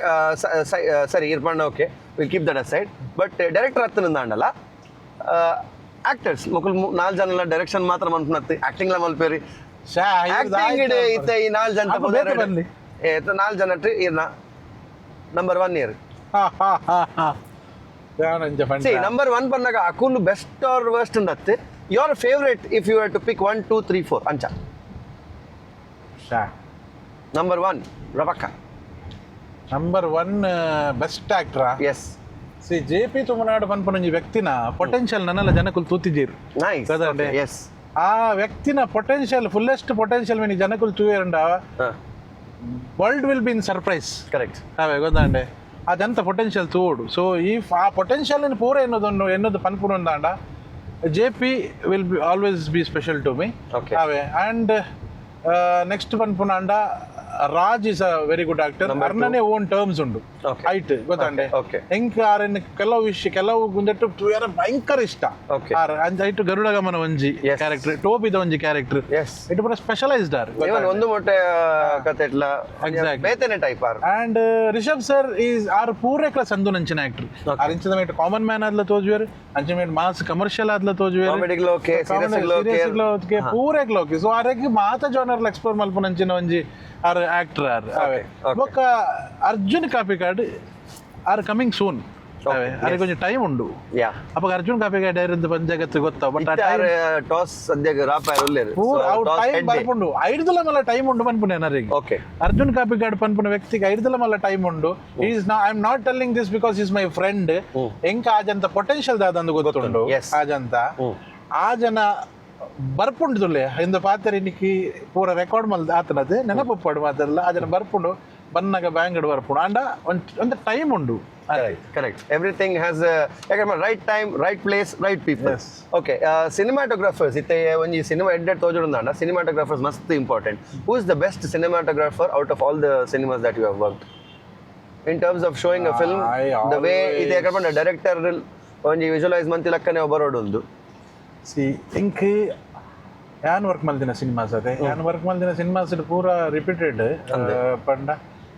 ಸರಿ ಇರ್ಪಣ್ಣ, okay, will keep that aside. But director ಹತ್ತನಿಂದ actors ಮೊಕುಲ್ ನಾಲ್ ಜನ ಡೈರೆಕ್ಷನ್ ಮಾತ್ರ ಮನ್ಪುನತ್ತು, ಆಕ್ಟಿಂಗ್ ಲ ಮಲ್ಪೇರಿ. ಆಕ್ಟಿಂಗ್ ಇಡೆ ಇತ್ತೆ ಈ ನಾಲ್ ಜನ. ಅಪ್ಪ ಬೇತೆ ಬರ್ಲಿ. ಏ ನಾಲ್ ಜನ ಇರ್ನ number one year? C, number one ಬಂದಾಗ ಅಕುಲ್ best R worst ಉಂಡತ್ತೆ. Your favourite, if you have to pick one, two, three, four ಅಂಚ. ನಂಬರ್ ಒನ್ ರಬಕ್ಕ. Number one best ಆಕ್ಟ್ರಾ? S. C, J P Thuminad ಪನ್ಪುನೊಂಜಿ ವ್ಯಕ್ತಿನ ಪೊಟೆನ್ಷಿಯಲ್ ನನ್ನಲ್ಲ ಜನಕುಲು ತೂತಿದ್ದೀರು. ನೈಸ್. ಗೊತ್ತಾಂಡೆ? ಎಸ್. ಆ ವ್ಯಕ್ತಿನ potential, fullest potential mini ಜನಕುಲು ತೂಯರಂಡ world will be in surprise. Correct. ಅವೇ ಗೊತ್ತಾಂಡೆ. ಅದಂತ ಪೊಟೆನ್ಷಿಯಲ್ ತೂಡು. ಸೊ ಈ ಆ ಪೊಟೆನ್ಷಿಯಲ್ ಪೂರ ಎನ್ನೋದೊಂದು ಎನ್ನೋದು ಪನ್ಪುನು ಅಂದಾಂಡ J P will be always be special to me. ಅವೇ. ಆ್ಯಂಡ್ ನೆಕ್ಸ್ಟ್ ಪನ್ಪುನ ಅಂಡ Raj is a very good actor. Number two. ಅರ್ನನೇ own terms ಉಂಡು ಐಟ್ ಗೊತ್ತಾಂಡೆ. ಎಂಕ್ ಆರೆನ್ ಕೆಲವು ವಿಷಯ ಕೆಲವು ಗುಂದೆಟ್ಟು ತೂಯರ ಭಯಂಕರ ಇಷ್ಟ. ಆರ್ ಅಂಚ ಐಟ್ ಗರುಡ ಗಮನ ಒಂಜಿ ಕ್ಯಾರೆಕ್ಟರ್, ಟೋಪಿದ ಒಂಜಿ ಕ್ಯಾರೆಕ್ಟರ್ ಇಟ್ಟು ಪೂರ specialised R. ಇವನ್ ಒಂದು ಮೊಟ್ಟೆ ಕತೆ ಇಟ್ಲ ಬೇತೆನೆ type R. And Rishabh sir is are ಪೂರೇಕ್ಲ ಸಂದು ನಂಚಿನ ಆಕ್ಟರ್. ಆರ್ ಇಂಚಿನ mate common man ಆದ್ಲ ತೋಜುವೆರ್, ಅಂಚಿನ mate mass commercial ಆದ್ಲ ತೋಜುವೆರ್. Comedy ಗ್ಲ okay, serious ಗ್ಲ okay. ಪೂರೇಕ್ಲ okay. So ಆರೆಗ್ ಮಾತ ಜಾನರ್ ಎಕ್ಸ್ಪ್ಲೋರ್ ಮಲ್ಪುನಂಚಿನ ಒಂಜಿ R actor R. ಬೊಕ್ಕ Arjun Kapikad are coming soon. ಅರೆ ಕೊಂಚ ಟೈಮ್ ಉಂಡು. ಅಪ್ಪಗ ಅರ್ಜುನ್ ಕಾಪಿಕಾಡ್ ಏರಿಂದ ಬಂದ ಜಗತ್ತು ಗೊತ್ತಾ, ಬಟ್ ಟಾಸ್ ಸದ್ಯಕ್ಕೆ ರಾಪಾಯರ್ ಉಲ್ಲೇರು. ಟೈಮ್ ಬರ್ಪುಂಡು. ಐಡ್ದಲ ಮಲ್ಲ ಟೈಮ್ ಉಂಡು ಪನ್ಪುನೆ ನರಿಗೆ. ಅರ್ಜುನ್ ಕಾಪಿಕಾಡ್ ಪನ್ಪುನ ವ್ಯಕ್ತಿಗೆ ಐಡ್ದಲ ಮಲ್ಲ ಟೈಮ್ ಉಂಡು. Is I am not telling this because is my friend. ಎಂಕ ಆಜಂತ ಪೊಟೆನ್ಷಿಯಲ್ ದಾದಂದು ಗೊತ್ತುಂಡು. ಆಜಂತ ಆ ಜನ ಬರ್ಪುಂಡು ಇಂದ ಪಾತೆರ ಇನ್ನಿಕ್ಕಿ ಪೂರ ರೆಕಾರ್ಡ್ ಮಲ್ದ ಆತನದು ನೆನಪುಪ್ಪಾಡು ಮಾತೆಲ್ಲ ಅದನ್ನ ಬರ್ಪುಂಡು ಬನ್ನಗ ಬ್ಯಾಂಗಡ್ ಬರ್ಪುಂಡು ಆಂಡ ಒಂದು ಟೈಮ್ ಉಂಡು. Correct, everything has ಯಾಕಂದ್ರೆ right time, right place, right people. Okay, cinematographers ಇತ್ತೆ ಒಂಜಿ ಸಿನಿಮಾ ಎಡ್ಡೆಡ್ ತೋಜುಂಡ ಸಿನಿಮಾಟೋಗ್ರಾಫರ್ಸ್ ಮಸ್ತ್ important. Who is the best cinematographer out of all the cinemas that you have worked in terms of showing a film? I the way always- ಇದು ಯಾಕಂದ್ರೆ director ಒಂಜಿ visualise ಮಂತಿಲಕ್ಕನೆ ಬರೋಡೊಂದು. C, ಇಂಕ್ ಯಾನ್ work ಮಲ್ದಿನ cinemas ಅದೇ, ಯಾನ್ work ಮಲ್ದಿನ cinemas ಪೂರ repeated ಪಂಡ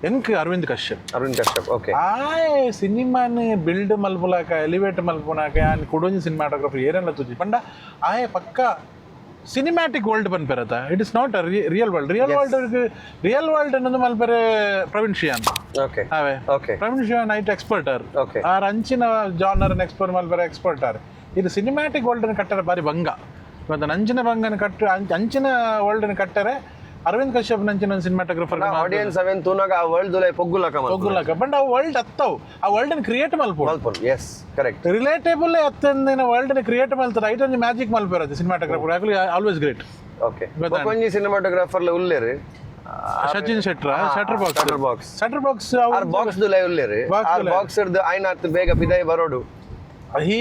ಎಂಕ್ ಅರವಿಂದ್ ಕಶ್ಯಪ್. ಅರವಿಂದ್ ಕಶ್ಯಪ್, okay. ಆ ಸಿನಿಮಾನ್ ಬಿಲ್ಡ್ ಮಲ್ಪುಲಾಕ, ಎಲಿವೇಟ್ ಮಲ್ಪುನಾಕ ಯಾನ್ ಕುಡೊಂಜಿ ಸಿನಿಮಾಟೋಗ್ರಫರ್ ಏರೆಲ್ಲ ತೂಜಿ ಪಂಡ ಆಯೆ ಪಕ್ಕ ಸಿನಿಮ್ಯಾಟಿಕ್ ವರ್ಲ್ಡ್ ಪನ್ಪೆರತ. It is not a real world. Real world, real world ಅನ್ನೋದು ಮಲ್ಪೆರೆ ಪ್ರವೀಣ್ ಶಿಯಾನ್. ಅವೇ. ಪ್ರವೀಣ್ ಶಿಯಾನ್ ಐಟ್ expert R. R ಅಂಚಿನ ಜಾನರ್ ಎಕ್ಸ್ಪರ್ಟ್ ಮಲ್ಪೆರೆ ಎಕ್ಸ್ಪರ್ಟ್ ಆರ್. ಇದು ಸಿನಿಮ್ಯಾಟಿಕ್ ವರ್ಲ್ಡ್ ಕಟ್ಟರೆ ಬಾರಿ ಬಂಗ. ಮತ್ತೆ ನಂಚಿನ ಬಂಗನ ಕಟ್ಟ, ಅಂಚಿನ ವರ್ಲ್ಡ್ ಕಟ್ಟರೆ ಅರವಿಂದ್ ಕಶ್ಯಪ್ ನಂಚಿನ ಸಿನಿಮಾಟೋಗ್ರಫರ್. ಆಡಿಯನ್ಸ್ ಅವೇನ್ ತೂನಾಗ ಆ ವರ್ಲ್ಡ್ ದುಲೈ ಪೊಗ್ಗುಲಕ. ಪೊಗ್ಗುಲಕ. ಬಟ್ ಆ ವರ್ಲ್ಡ್ ಅತ್ತವು, ಆ ವರ್ಲ್ಡ್ ಕ್ರಿಯೇಟ್ ಮಲ್ಪೊಡು. ಮಲ್ಪೊಡು, yes, correct. Relatable ಅತ್ತಂದಿನ world create ಮಲ್ತದ ಐಟ್ ಒಂಜಿ ಮ್ಯಾಜಿಕ್ ಮಲ್ಪೆರದು cinematographer always great. Okay, ಒಂಜಿ ಸಿನಿಮಾಟೋಗ್ರಾಫರ್ ಉಲ್ಲೇರು. ಸಚಿನ್ ಶೆಟ್ರ, shutter box. Shutter box. Shutter box. R box ದುಲೈ ಉಲ್ಲೇರು. Box R ದುಲೈ. Box ಹಿಡ್ದು ಆಯ್ನಾತ್ ಬೇಗ ಪಿದಾಯಿ ಬರೋಡು. ಈ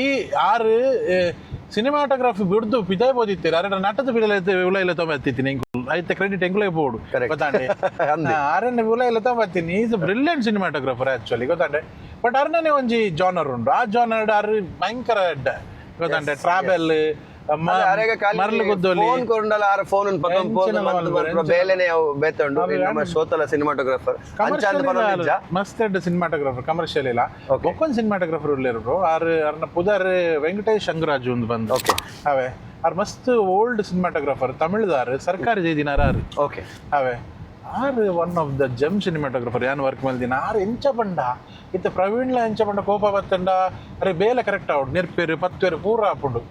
ಆರ್ ಸಿನಿಮಾಟೋಗ್ರಫಿ ಬಿಡ್ದು ಪಿದಾಯಿ ಬೋದಿತ್ತೀರ ಅರೆ ನಟದ ಬಿಡಲ ಉಲ ಇಲ್ಲ ತೊಂಬತ್ತೀನಿ ಎಂಕುಲು ಐತೆ ಕ್ರೆಡಿಟ್ ಎಂಕುಲೇ ಪೋಡು. Correct. ಗೊತ್ತಾಂಡೆ? ಅಂದೆ. ಆರನ್ನ ಉಲ ಇಲ್ಲ ತೊಂಬತ್ತೀನಿ. Is brilliant cinematographer actually, ಗೊತ್ತಾಂಡೆ? But ಅರ್ನನೆ ಒಂಜಿ ಜಾನರ್ ಉಂಡು, ಆ ಜಾನರ್ ಆರ್ ಭಯಂಕರ ಎಡ್ಡ, ಗೊತ್ತಾಂಡೆ? ಟ್ರಾವೆಲ್ ಅರೆಗ ಮರಳು ಗುದ್ದೋಲಿ. ಫೋನ್ ಕೊರಂಡಲ ಆರ ಫೋನ್ ಪತ್ತೊಂದು ಫೋನ್ ಎಂಚಿನ ಮಲ್ಪುವೆರ್, ಎಂಚಿನ. ಬೇಲೆನೆ ಅವು ಬೇತುಂಡು. ಈ ನಮ್ಮ ಶೋತಲ ಸಿನಿಮಾಟೋಗ್ರಾಫರ್ ಅಂಚಾಂದ್ ಪನೊಂದಿಜ್ಜ. ಮಸ್ತ್ ಎಡ್ಡೆ ಸಿನಿಮಾಟೋಗ್ರಾಫರ್ ಕಮರ್ಷಿಯಲ್ ಇಲ್ಲ. ಬೊಕ್ಕೊಂದು ಸಿನಿಮಾಟೋಗ್ರಾಫರ್ ಉಲ್ಲೇರು ಬ್ರೋ. ಆರ್ ಅರ್ನ ಪುದರ್ ವೆಂಕಟೇಶ್ ಅಂಗರಾಜು ಒಂದು ಬಂದು. ಅವೇ ಆರ್ ಮಸ್ತ್ ಓಲ್ಡ್ ಸಿನಿಮಾಟೋಗ್ರಾಫರ್, ತಮಿಳ್ದಾರ್, ಸರ್ಕಾರಿ ಜೈದಿನಾರ ಆರ್. ಅವೇ are one of the gem cinematographer ಯಾನ್ ವರ್ಕ್ ಮಲ್ದಿನ. ಆರ್ ಎಂಚ ಪಂಡ ಇತ್ತೆ ಪ್ರವೀಣ್ಲ ಎಂಚ ಪಂಡ ಕೋಪ ಬತ್ತಂಡ ಅರೆ ಬೇಲೆ ಕರೆಕ್ಟ್ ಆವಡು, ನೆರ್ಪೇರು ಪತ್ತೇರು ಪೂರ ಆಪುಂಡು.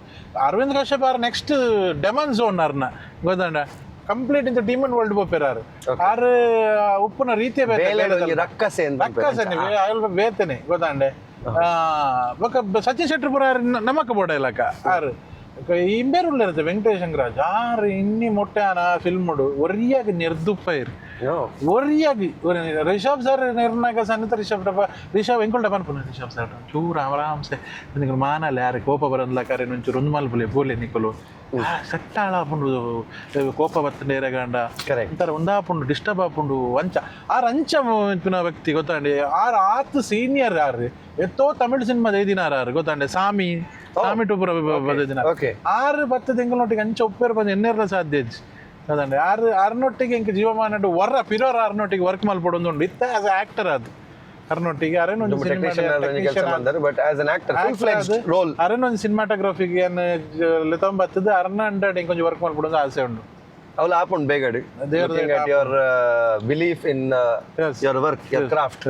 Aravind Kashyap are next demon zone ಆರ್ನ, ಗೊತ್ತಂಡ? ಕಂಪ್ಲೀಟ್ ಇಂತ ಡಿಮನ್ ವರ್ಲ್ಡ್ ಪೋಪೆರ್ ಆರ್. ಆರ್ ಉಪ್ಪುನ ರೀತಿಯ ಬೇತೆ. ಬೇಲೆ ಬೇಲೆ ಒಂಜಿ ರಕ್ಕಸೆ ಅಂತ ಪನ್ಪೆರ್. ರಕ್ಕಸೆ ಅಲ್ಪ ಬೇತನೆ, ಗೊತ್ತಾಂಡೆ? ಬೊಕ ಸಚಿನ್ ಶೆಟ್ಟರ್ ಪುರ ಆರ್ ನಮಕ್ ಬೋಡ ಇಲಕ ಆರ್ ಇಂಬೇರು ಉಲ್ಲೇರುತ್ತೆ. ವೆಂಕಟೇಶ್ ಅಂಗರಾಜ್ ಆರ್ ಇನ್ನಿ ಮೊಟ್ಟೆ ಆನ ಫಿಲ್ಮ್ ಒರಿಯಾಗಿ ನೆರ್ದುಪ್ಪೈರ್. ಒರಿಯಾಗಿ ರಿಷಬ್ ಸರ್ ನಿರ್ನಾಗ ಸನ್ನಿತ ರಿಷಬ್ ಡಬ್ಬ ರಿಷಬ್ ಎಂಕುಲ್ ಡಬ್ಬ ಅನ್ಪುನ ರಿಷಬ್ ಸರ್ ಚೂರು ಆರಾಮ್ಸೆ ನಿಕುಲು ಮಾನಲೆ ಯಾರು ಕೋಪ ಬರಂದ್ಲ ಕರೆ నుంಚು ರೊಂದು ಮಲ್ಪುಲೆ ಪೋಲೆ ನಿಕುಲು ಸೆಟ್ಟಾಳ ಆಪುಂಡು ಕೋಪ ಬತ್ತಂಡ ಏರೆಗಂಡ. ಒಂಥರ ಒಂದಾಪುಂಡು, ಡಿಸ್ಟರ್ಬ್ ಆಪುಂಡು ಅಂಚ. ಆರ್ ಅಂಚ ಇಪ್ಪುನ ವ್ಯಕ್ತಿ, ಗೊತ್ತಾಂಡಿ? ಆರ್ ಆತ್ ಸೀನಿಯರ್ ಆರ್. ಎತ್ತೋ ತಮಿಳ್ ಸಿನಿಮಾ ದಿನಾರ್ ಆರ್, ಗೊತ್ತಾಂಡೆ? ಸಾಮಿ, ಸಾಮಿ ಟೂಪುರ ದಿನ. ಆರು ಬತ್ತ ತಿಂಗಳೊಟ್ಟಿಗೆ ಅಂಚ ಉಪ್ಪೇರು ಬಂದು ಎನ್ನೇರ್ಲ ಸಾಧ್ಯ ಇಜ್ಜಿ ಅದಂడి. ಆರು ಅರ್ನೊಟ್ಟಿಗೆ ಇಂಕ ಜೀವಮಾನ ವರ ಪಿರೋರ್ ಅರ್ನೊಟ್ಟಿಗೆ ವರ್ಕ್ ಮಲ್ಪೊಡೊಂದು ಉಂಡು ಇತ್ತ ಆಸ್ ಆಕ್ಟರ್ ಅದು ಅರ್ನೊಟ್ಟಿಗೆ ಅರೇನೊಂದು ಟೆಕ್ನಿಷಿಯನ್ ಕೆಲಸ ಮಾಡ್ತಾರೆ, but as an actor full fledged role. ಅರೇನೊಂದು ಸಿನಿಮಾಟೋಗ್ರಫಿಗೆ ಏನು ಲೆತೊಂಬತ್ತದ ಅರ್ನ ಅಂಡಾಡ್ ಇಂಕೊಂಚ ವರ್ಕ್ ಮಲ್ಪೊಡೊಂದು ಆಸೆ ಉಂಡು. ಅವಳು ಆಪುಂಡು ಬೇಗಡು. ದೇವ್ರ looking at your belief in your work, your craft.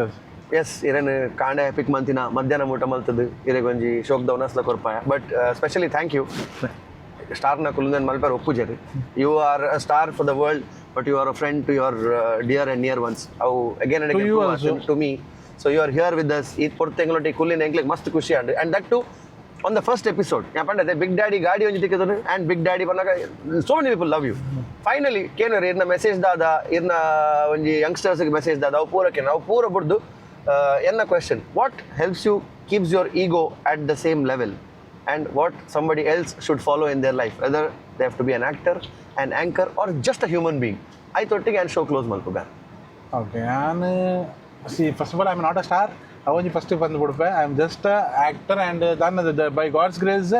Yes, ಇರೇನು ಕಾಂಡೆ ಪಿಕ್ ಮಂತಿನ ಮಧ್ಯಾಹ್ನ ಊಟ ಮಲ್ತದ್ದು ಇರೆಗೊಂಜಿ ಶೋಕ್ ದೌನಸ್ಲ ಕೊರ್ಪಾಯ. But specially thank you. ಸ್ಟಾರ್ನ ಕುಲುಂದನ್ ಮಲ್ಪೆರ್ ಒಪ್ಪುಜೆರ್. You are a star for the world, but you are a friend to your dear and near ones. ಅವು again and To you also. To me. So you are here with us ಈ ಪೊರ್ತೆಂಗ್ಲೊಟ್ಟಿ ಕುಲ್ಲಿನ ಎಂಕ್ಲೆಗ್ ಮಸ್ತ್ ಖುಷಿ and and that too on the first episode. ಯಾಪಂಡ big daddy ಗಾಡಿ ಒಂಜಿ ತಿಕ್ಕಿದ್ರು and big daddy ಪನ್ನಾಗ so many people love you. Finally ಕೇನರ್ ಇರ್ನ message ದಾದ, ಇರ್ನ ಒಂಜಿ ಯಂಗ್ಸ್ಟರ್ಸ್ ಮೆಸೇಜ್ ದಾದ ಅವು ಪೂರ ಕೇನ ಅವು ಪೂರ ಬುಡ್ದು ಎನ್ನ question: what helps you keeps your ego at the same level and what somebody else should follow in their life, whether they have to be an actor, an anchor or just a human being? ಐತೊಟ್ಟಿಗೆ and show close ಮಲ್ಪುಗ. Okay, ನಾನು see, first of all, I am not a star. ಅವೊಂಜಿ first ಬಂದು ಬಿಡ್ಪೆ. I am just actor and ದಾನ್ನ by God's grace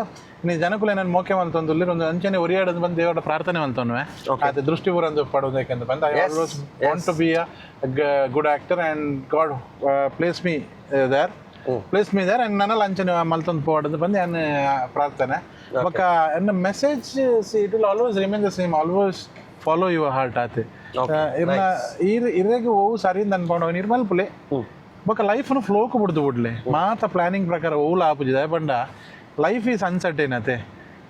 ನೀ ಜನಕುಲೆ ನಾನು ಮೋಕೆ ಮಲ್ತೊಂದು ಒಂದು ಅಂಚನೆ ಒರಿಯಾಡೋದು ಬಂದು ದೇವರ ಪ್ರಾರ್ಥನೆ ಮಲ್ತೊನ್ವೆ ಆತ ದೃಷ್ಟಿ ಪೂರ ಪಡೋದು ಯಾಕಂತ ಬಂದು I always want to be a good actor and God place me there, place me there and ನನ್ನಲ್ಲಿ ಅಂಚನೆ ಮಲ್ತೊಂದು ಪೋಡೋದು ಬಂದು ನಾನು ಪ್ರಾರ್ಥನೆ. ಬೊಕ್ಕ ಎನ್ನ message, see, it will always remain the same: always follow your heart ಆತೆ. ಇರ್ನ ಇರ್ ಇರೆಗ್ ಓವು ಸರಿ ಅನ್ಕೊಂಡು ನಿರ್ಮಲ್ ಪುಲೆ ಬೊಕ್ಕ ಲೈಫ್ನು ಫ್ಲೋಕ್ ಬಿಡ್ದು ಬಿಡ್ಲೆ. ಮಾತ ಪ್ಲಾನಿಂಗ್ ಪ್ರಕಾರ ಓವುಲ ಆಪುಜಿ ಪಂಡ life is uncertain ಅತೆ.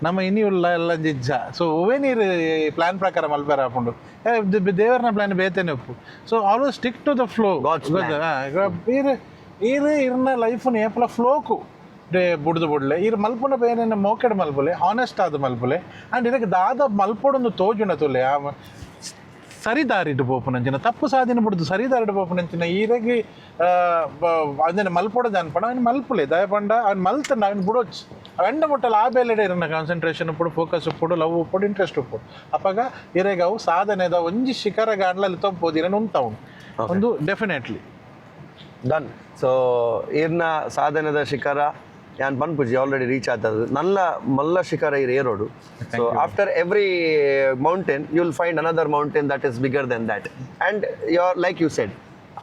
ನಮ್ಮ ಇನಿ ಉಲ್ಲ ಎಲ್ಲ ಜಿಜ್ಜ. ಸೊ ಒವೇ ನೀರು ಪ್ಲಾನ್ ಪ್ರಕಾರ ಮಲ್ಪೆರ ಆಪುಂಡು, ದೇವರನ ಪ್ಲಾನ್ ಬೇತೇನೆ ಉಪ್ಪು. So always stick to the flow. God's plan. ಇರ್ ಇರ್ ಇರ್ನ ಲೈಫ್ನು ಏಪಲ ಫ್ಲೋಕು ಬುಡ್ದು ಬುಡ್ಲೆ. ಇರ್ ಮಲ್ಪುನ ಬೇನೆ ಮೋಕೆಡ್ ಮಲ್ಪುಲೆ, ಹಾನೆಸ್ಟ್ ಆದ್ ಮಲ್ಪುಲೆ. ಆ್ಯಂಡ್ ಇದಕ್ಕೆ ದಾದ ಮಲ್ಪೊಡೊಂದು ತೋಜುನ ತುಲೆ, ಆ ಸರಿ ದಾರಿಡ್ ಪೋಪುನಂಚಿನ, ತಪ್ಪು ಸಾದಿನ ಬುಡ್ದು ಸರಿ ದಾರಿಡ್ ಪೋಪುನಂಚಿನ. ಈರೆಗ್ ಅದನ್ನ ಮಲ್ಪೊಡದ ಅನ್ಪಣ ಅವ್ನು ಮಲ್ಪುಲೆ. ದಯಪಂಡ ಅವ್ನು ಮಲ್ತಂಡ ಅವ್ನು ಬುಡೊಚ್ಚು. ಅವೆಂಡ ಮುಟ್ಟಲ ಆ ಬೇಲೆಡೆ ಇರನ ಕಾನ್ಸಂಟ್ರೇಷನ್ ಉಪ್ಪುಡು, ಫೋಕಸ್ ಉಪ್ಪುಡು, ಲವ್ ಉಪ್ಪುಡು, ಇಂಟ್ರೆಸ್ಟ್ ಉಪ್ಪುಡು. ಅಪಗ ಇರೆಗ್ ಅವು ಸಾಧನೆದ ಒಂಜಿ ಶಿಖರ ಗಾಂಡ್ಲಲ್ಲಿ ತೊಂಪೋದು ಇರನ್ ಉಂತವುಂಡು ಒಂದು ಡೆಫಿನೆಟ್ಲಿ. ಡನ್. ಸೊ ಈರ್ನ ಸಾಧನೆದ ಶಿಖರ ಯಾನ್ ಪನ್ಪುಜಿ, ಆಲ್ರೆಡಿ ರೀಚ್ ಆತದ. ನಲ್ಲ ಮಲ್ಲ ಶಿಖರ ಇರ್ ಏರೋಡು. So after every mountain you will find another mountain that is bigger than that, and you are, like you said,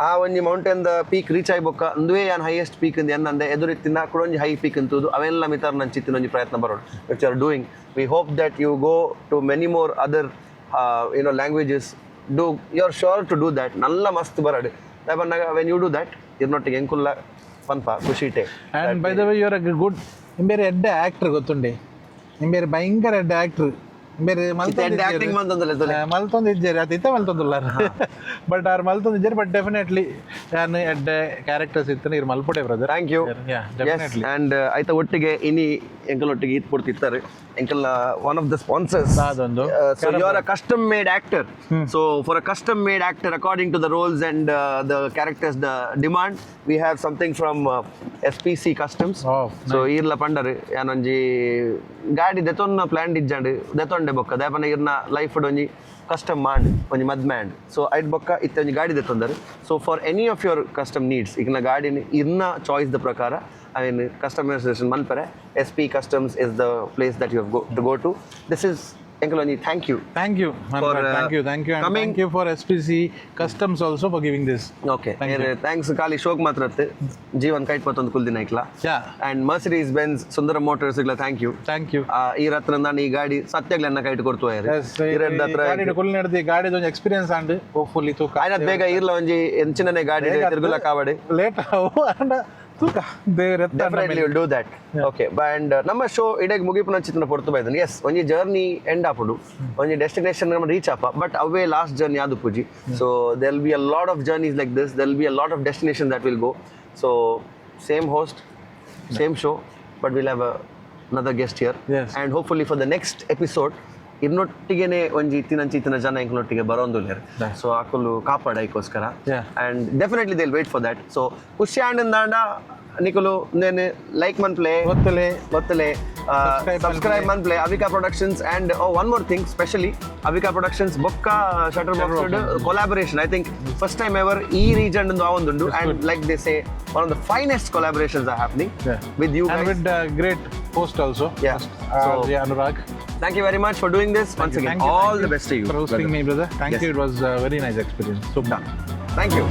ಆ ಒಂಜಿ ಮೌಂಟೇನ್ the peak reach ಆಯ್ಬೊಕ್ಕ ಅಂದುವೇ ಯಾನ್ ಹೈಯೆಸ್ಟ್ ಪೀಕ್ ಇಂದ ಎನ್ನಂದೆ ಎದುರಿತ್ತಿನ ಕುಡೊಂಜಿ ಹೈ ಪೀಕ್ ಅಂತೂದು ಅವೆಲ್ಲ ಮಿತಾರ್ ನಂಚಿತ್ತಿನ ಒಂಜಿ ಪ್ರಯತ್ನ ಬರೋಡು, which are doing. We hope that you go to many more other languages. Do you are sure to do that. ನಲ್ಲ ಮಸ್ತ್ ಬರಡು ಬಂದಾಗ when you do that ಇರ್ನೊಟ್ಟಿಗೆ ಎಂಕುಲ್ಲ ಪನ್ಪ ಖುಷಿಟೆ. And by the way, you're a good ಇಂಬೇರೆ ಎಡ್ಡೆ ಆಕ್ಟರ್ ಗೊತ್ತುಂಡೆ. ಇಂಬೇರೆ ಭಯಂಕರ ಎಡ್ಡೆ ಆಕ್ಟರ್ ಇಂಬೇರೆ. ಎಡ್ಡೆ acting ಮಂತೊಂದುಲ್ಲೆ ತುಲೆ. ಮಲ್ತೊಂದು ಇಜ್ಜೇರಿ ಅದು ಇತ್ತೆ ಮಲ್ತೊಂದುಲ್ಲಾರ, ಬಟ್ ಆರ್ ಮಲ್ತೊಂದು ಇಜ್ಜೇರಿ. ಬಟ್ ಡೆಫಿನೆಟ್ಲಿ ಯಾನ್ ಎಡ್ಡೆ ಕ್ಯಾರೆಕ್ಟರ್ಸ್ ಇತ್ತು ಇರ್ ಮಲ್ಪೊಡೆ brother. Thank you. Definitely. And ಐತ ಒಟ್ಟಿಗೆ ಇನಿ ಎಂಕಲ್ ಒಟ್ಟಿಗೆ ಈತ್ ಪೊರ್ತಿತ್ತಾರೆ ಎಂಕಲ್ನ ಒನ್ ಆಫ್ the sponsors. ಅದೊಂದು. So you are a custom made actor. So for a custom made actor, according to the roles and the characters, the demand, we have something from SPC Customs. Oh. So ಈರ್ಲ ಪಂಡರ್ ಯಾನೊಂಜಿ ಗಾಡಿ ದೆತೊನ್ನ ಪ್ಲಾನ್ ಇಜ್ಜಂಡ್ ದೆತೊಂಡೆ ಬೊಕ್ಕ ದಾಯಪನ ಇರ್ನ ಲೈಫ್ ಒಂಜಿ ಕಸ್ಟಮ್ ಮಾಂಡ್ ಒಂಜಿ ಮದ್ಮೆ ಆಂಡ್. ಸೊ ಐಟ್ ಬೊಕ್ಕ ಇತ್ತೆ ಒಂಜಿ ಗಾಡಿ ದೆತ್ತೊಂದರು. So for any of your custom needs, ಈಗಿನ ಗಾಡಿನ ಇರ್ನ ಚಾಯ್ಸ್ the ಪ್ರಕಾರ I mean customisation ಮನ್ಪರೆ SP Customs is the place that you go to go to. This is ಎಂಕಲ್ ಒಂಜಿ thank you. Thank you. For, thank you, thank you, and coming. Thank you for SPC Customs also for giving this. Okay. Thank you. Thanks ಖಾಲಿ ಶೋಕ್ ಮಾತ್ರ ಅತ್ತೆ ಜೀವನ್ ಕೈಟ್ ಪತ್ತೊಂದು ಕುಲ್ದಿನ ಐಕ್ಲ. And Mercedes Benz Sundara motors thank you. Thank you. ಈ ರತ್ರ ನಾನು ಈ ಗಾಡಿ ಸತ್ಯಗ್ಲನ್ನ ಕೈಟ್ ಕೊಡ್ತು. ಇರಡ್ದ ಹತ್ರ ಗಾಡಿ ಕುಲ್ ನಡೆದಿ ಗಾಡಿದ ಒಂಜಿ ಎಕ್ಸ್ಪೀರಿಯನ್ಸ್ ಆಂಡ್ ಹೋಪ್ಫುಲಿ ತೂಕ. ಆಯ್ನತ್ ಬೇಗ ಇರ್ಲ ಒಂಜಿ ಎಂಚಿನನೆ ಗಾಡಿ ತಿರುಗುಲ ಕಾವಡಿ. ಲೇಟ್ ಅವು ಅಂಡ ತೂಕ ದೇವ್ರ. Definitely will do that. Okay, and ನಮ್ಮ ಶೋ ಇಡೀ ಮುಗಿಪುನ ಚಿತ್ರ ಪೊರ್ತು ಬೈದನ್. ಎಸ್, ಒಂಜಿ ಜರ್ನಿ ಎಂಡ್ ಆಪುಂಡು, ಒಂಜಿ ಡೆಸ್ಟಿನೇಷನ್ ನಮ್ಮ ರೀಚ್ ಆಪ, ಬಟ್ ಅವೇ ಲಾಸ್ಟ್ ಜರ್ನಿ ಆದು ಪೂಜಿ. So there'll be a lot of journeys like this, there'll be a lot of destination that will go. So same host, same show, but we'll have another guest here. And hopefully for the next episode ಇನ್ನೊಟ್ಟಿಗೆನೆ ಒಂಜಿ ಇತ್ತಿನಂಚಿ ಇತ್ತಿನ ಜನ ಎಂಕ್ಲೊಟ್ಟಿಗೆ ಬರೋಂದುಲ್ಲೆರ್. ಸೊ ಅಕುಲು ಕಾಪಾಡ ಐಕೋಸ್ಕರ. And definitely they'll wait for that. So ಖುಷಿ ಆಂಡಂದಾಂಡ ನಿಕುಲು ನೇನು ಲೈಕ್ ಮನ್ಪ್ಲೆ. ಗೊತ್ತಲೆ. ಗೊತ್ತಲೆ. Subscribe. Subscribe ಮನ್ಪ್ಲೆ Avika productions. And one more thing, specially Avika productions ಬೊಕ್ಕ shutter box collaboration, I think first time ever ಈ ರೀಜನ್ ಆವೊಂದುಂಡು. And like they say, one of the finest collaborations are happening with you. And with great host also. So- Anurag. Thank you very much for doing this once again. Thank you, all thank the you best to you for hosting me, brother. Thank Yes. you. It was a very nice experience. Super. Thank you.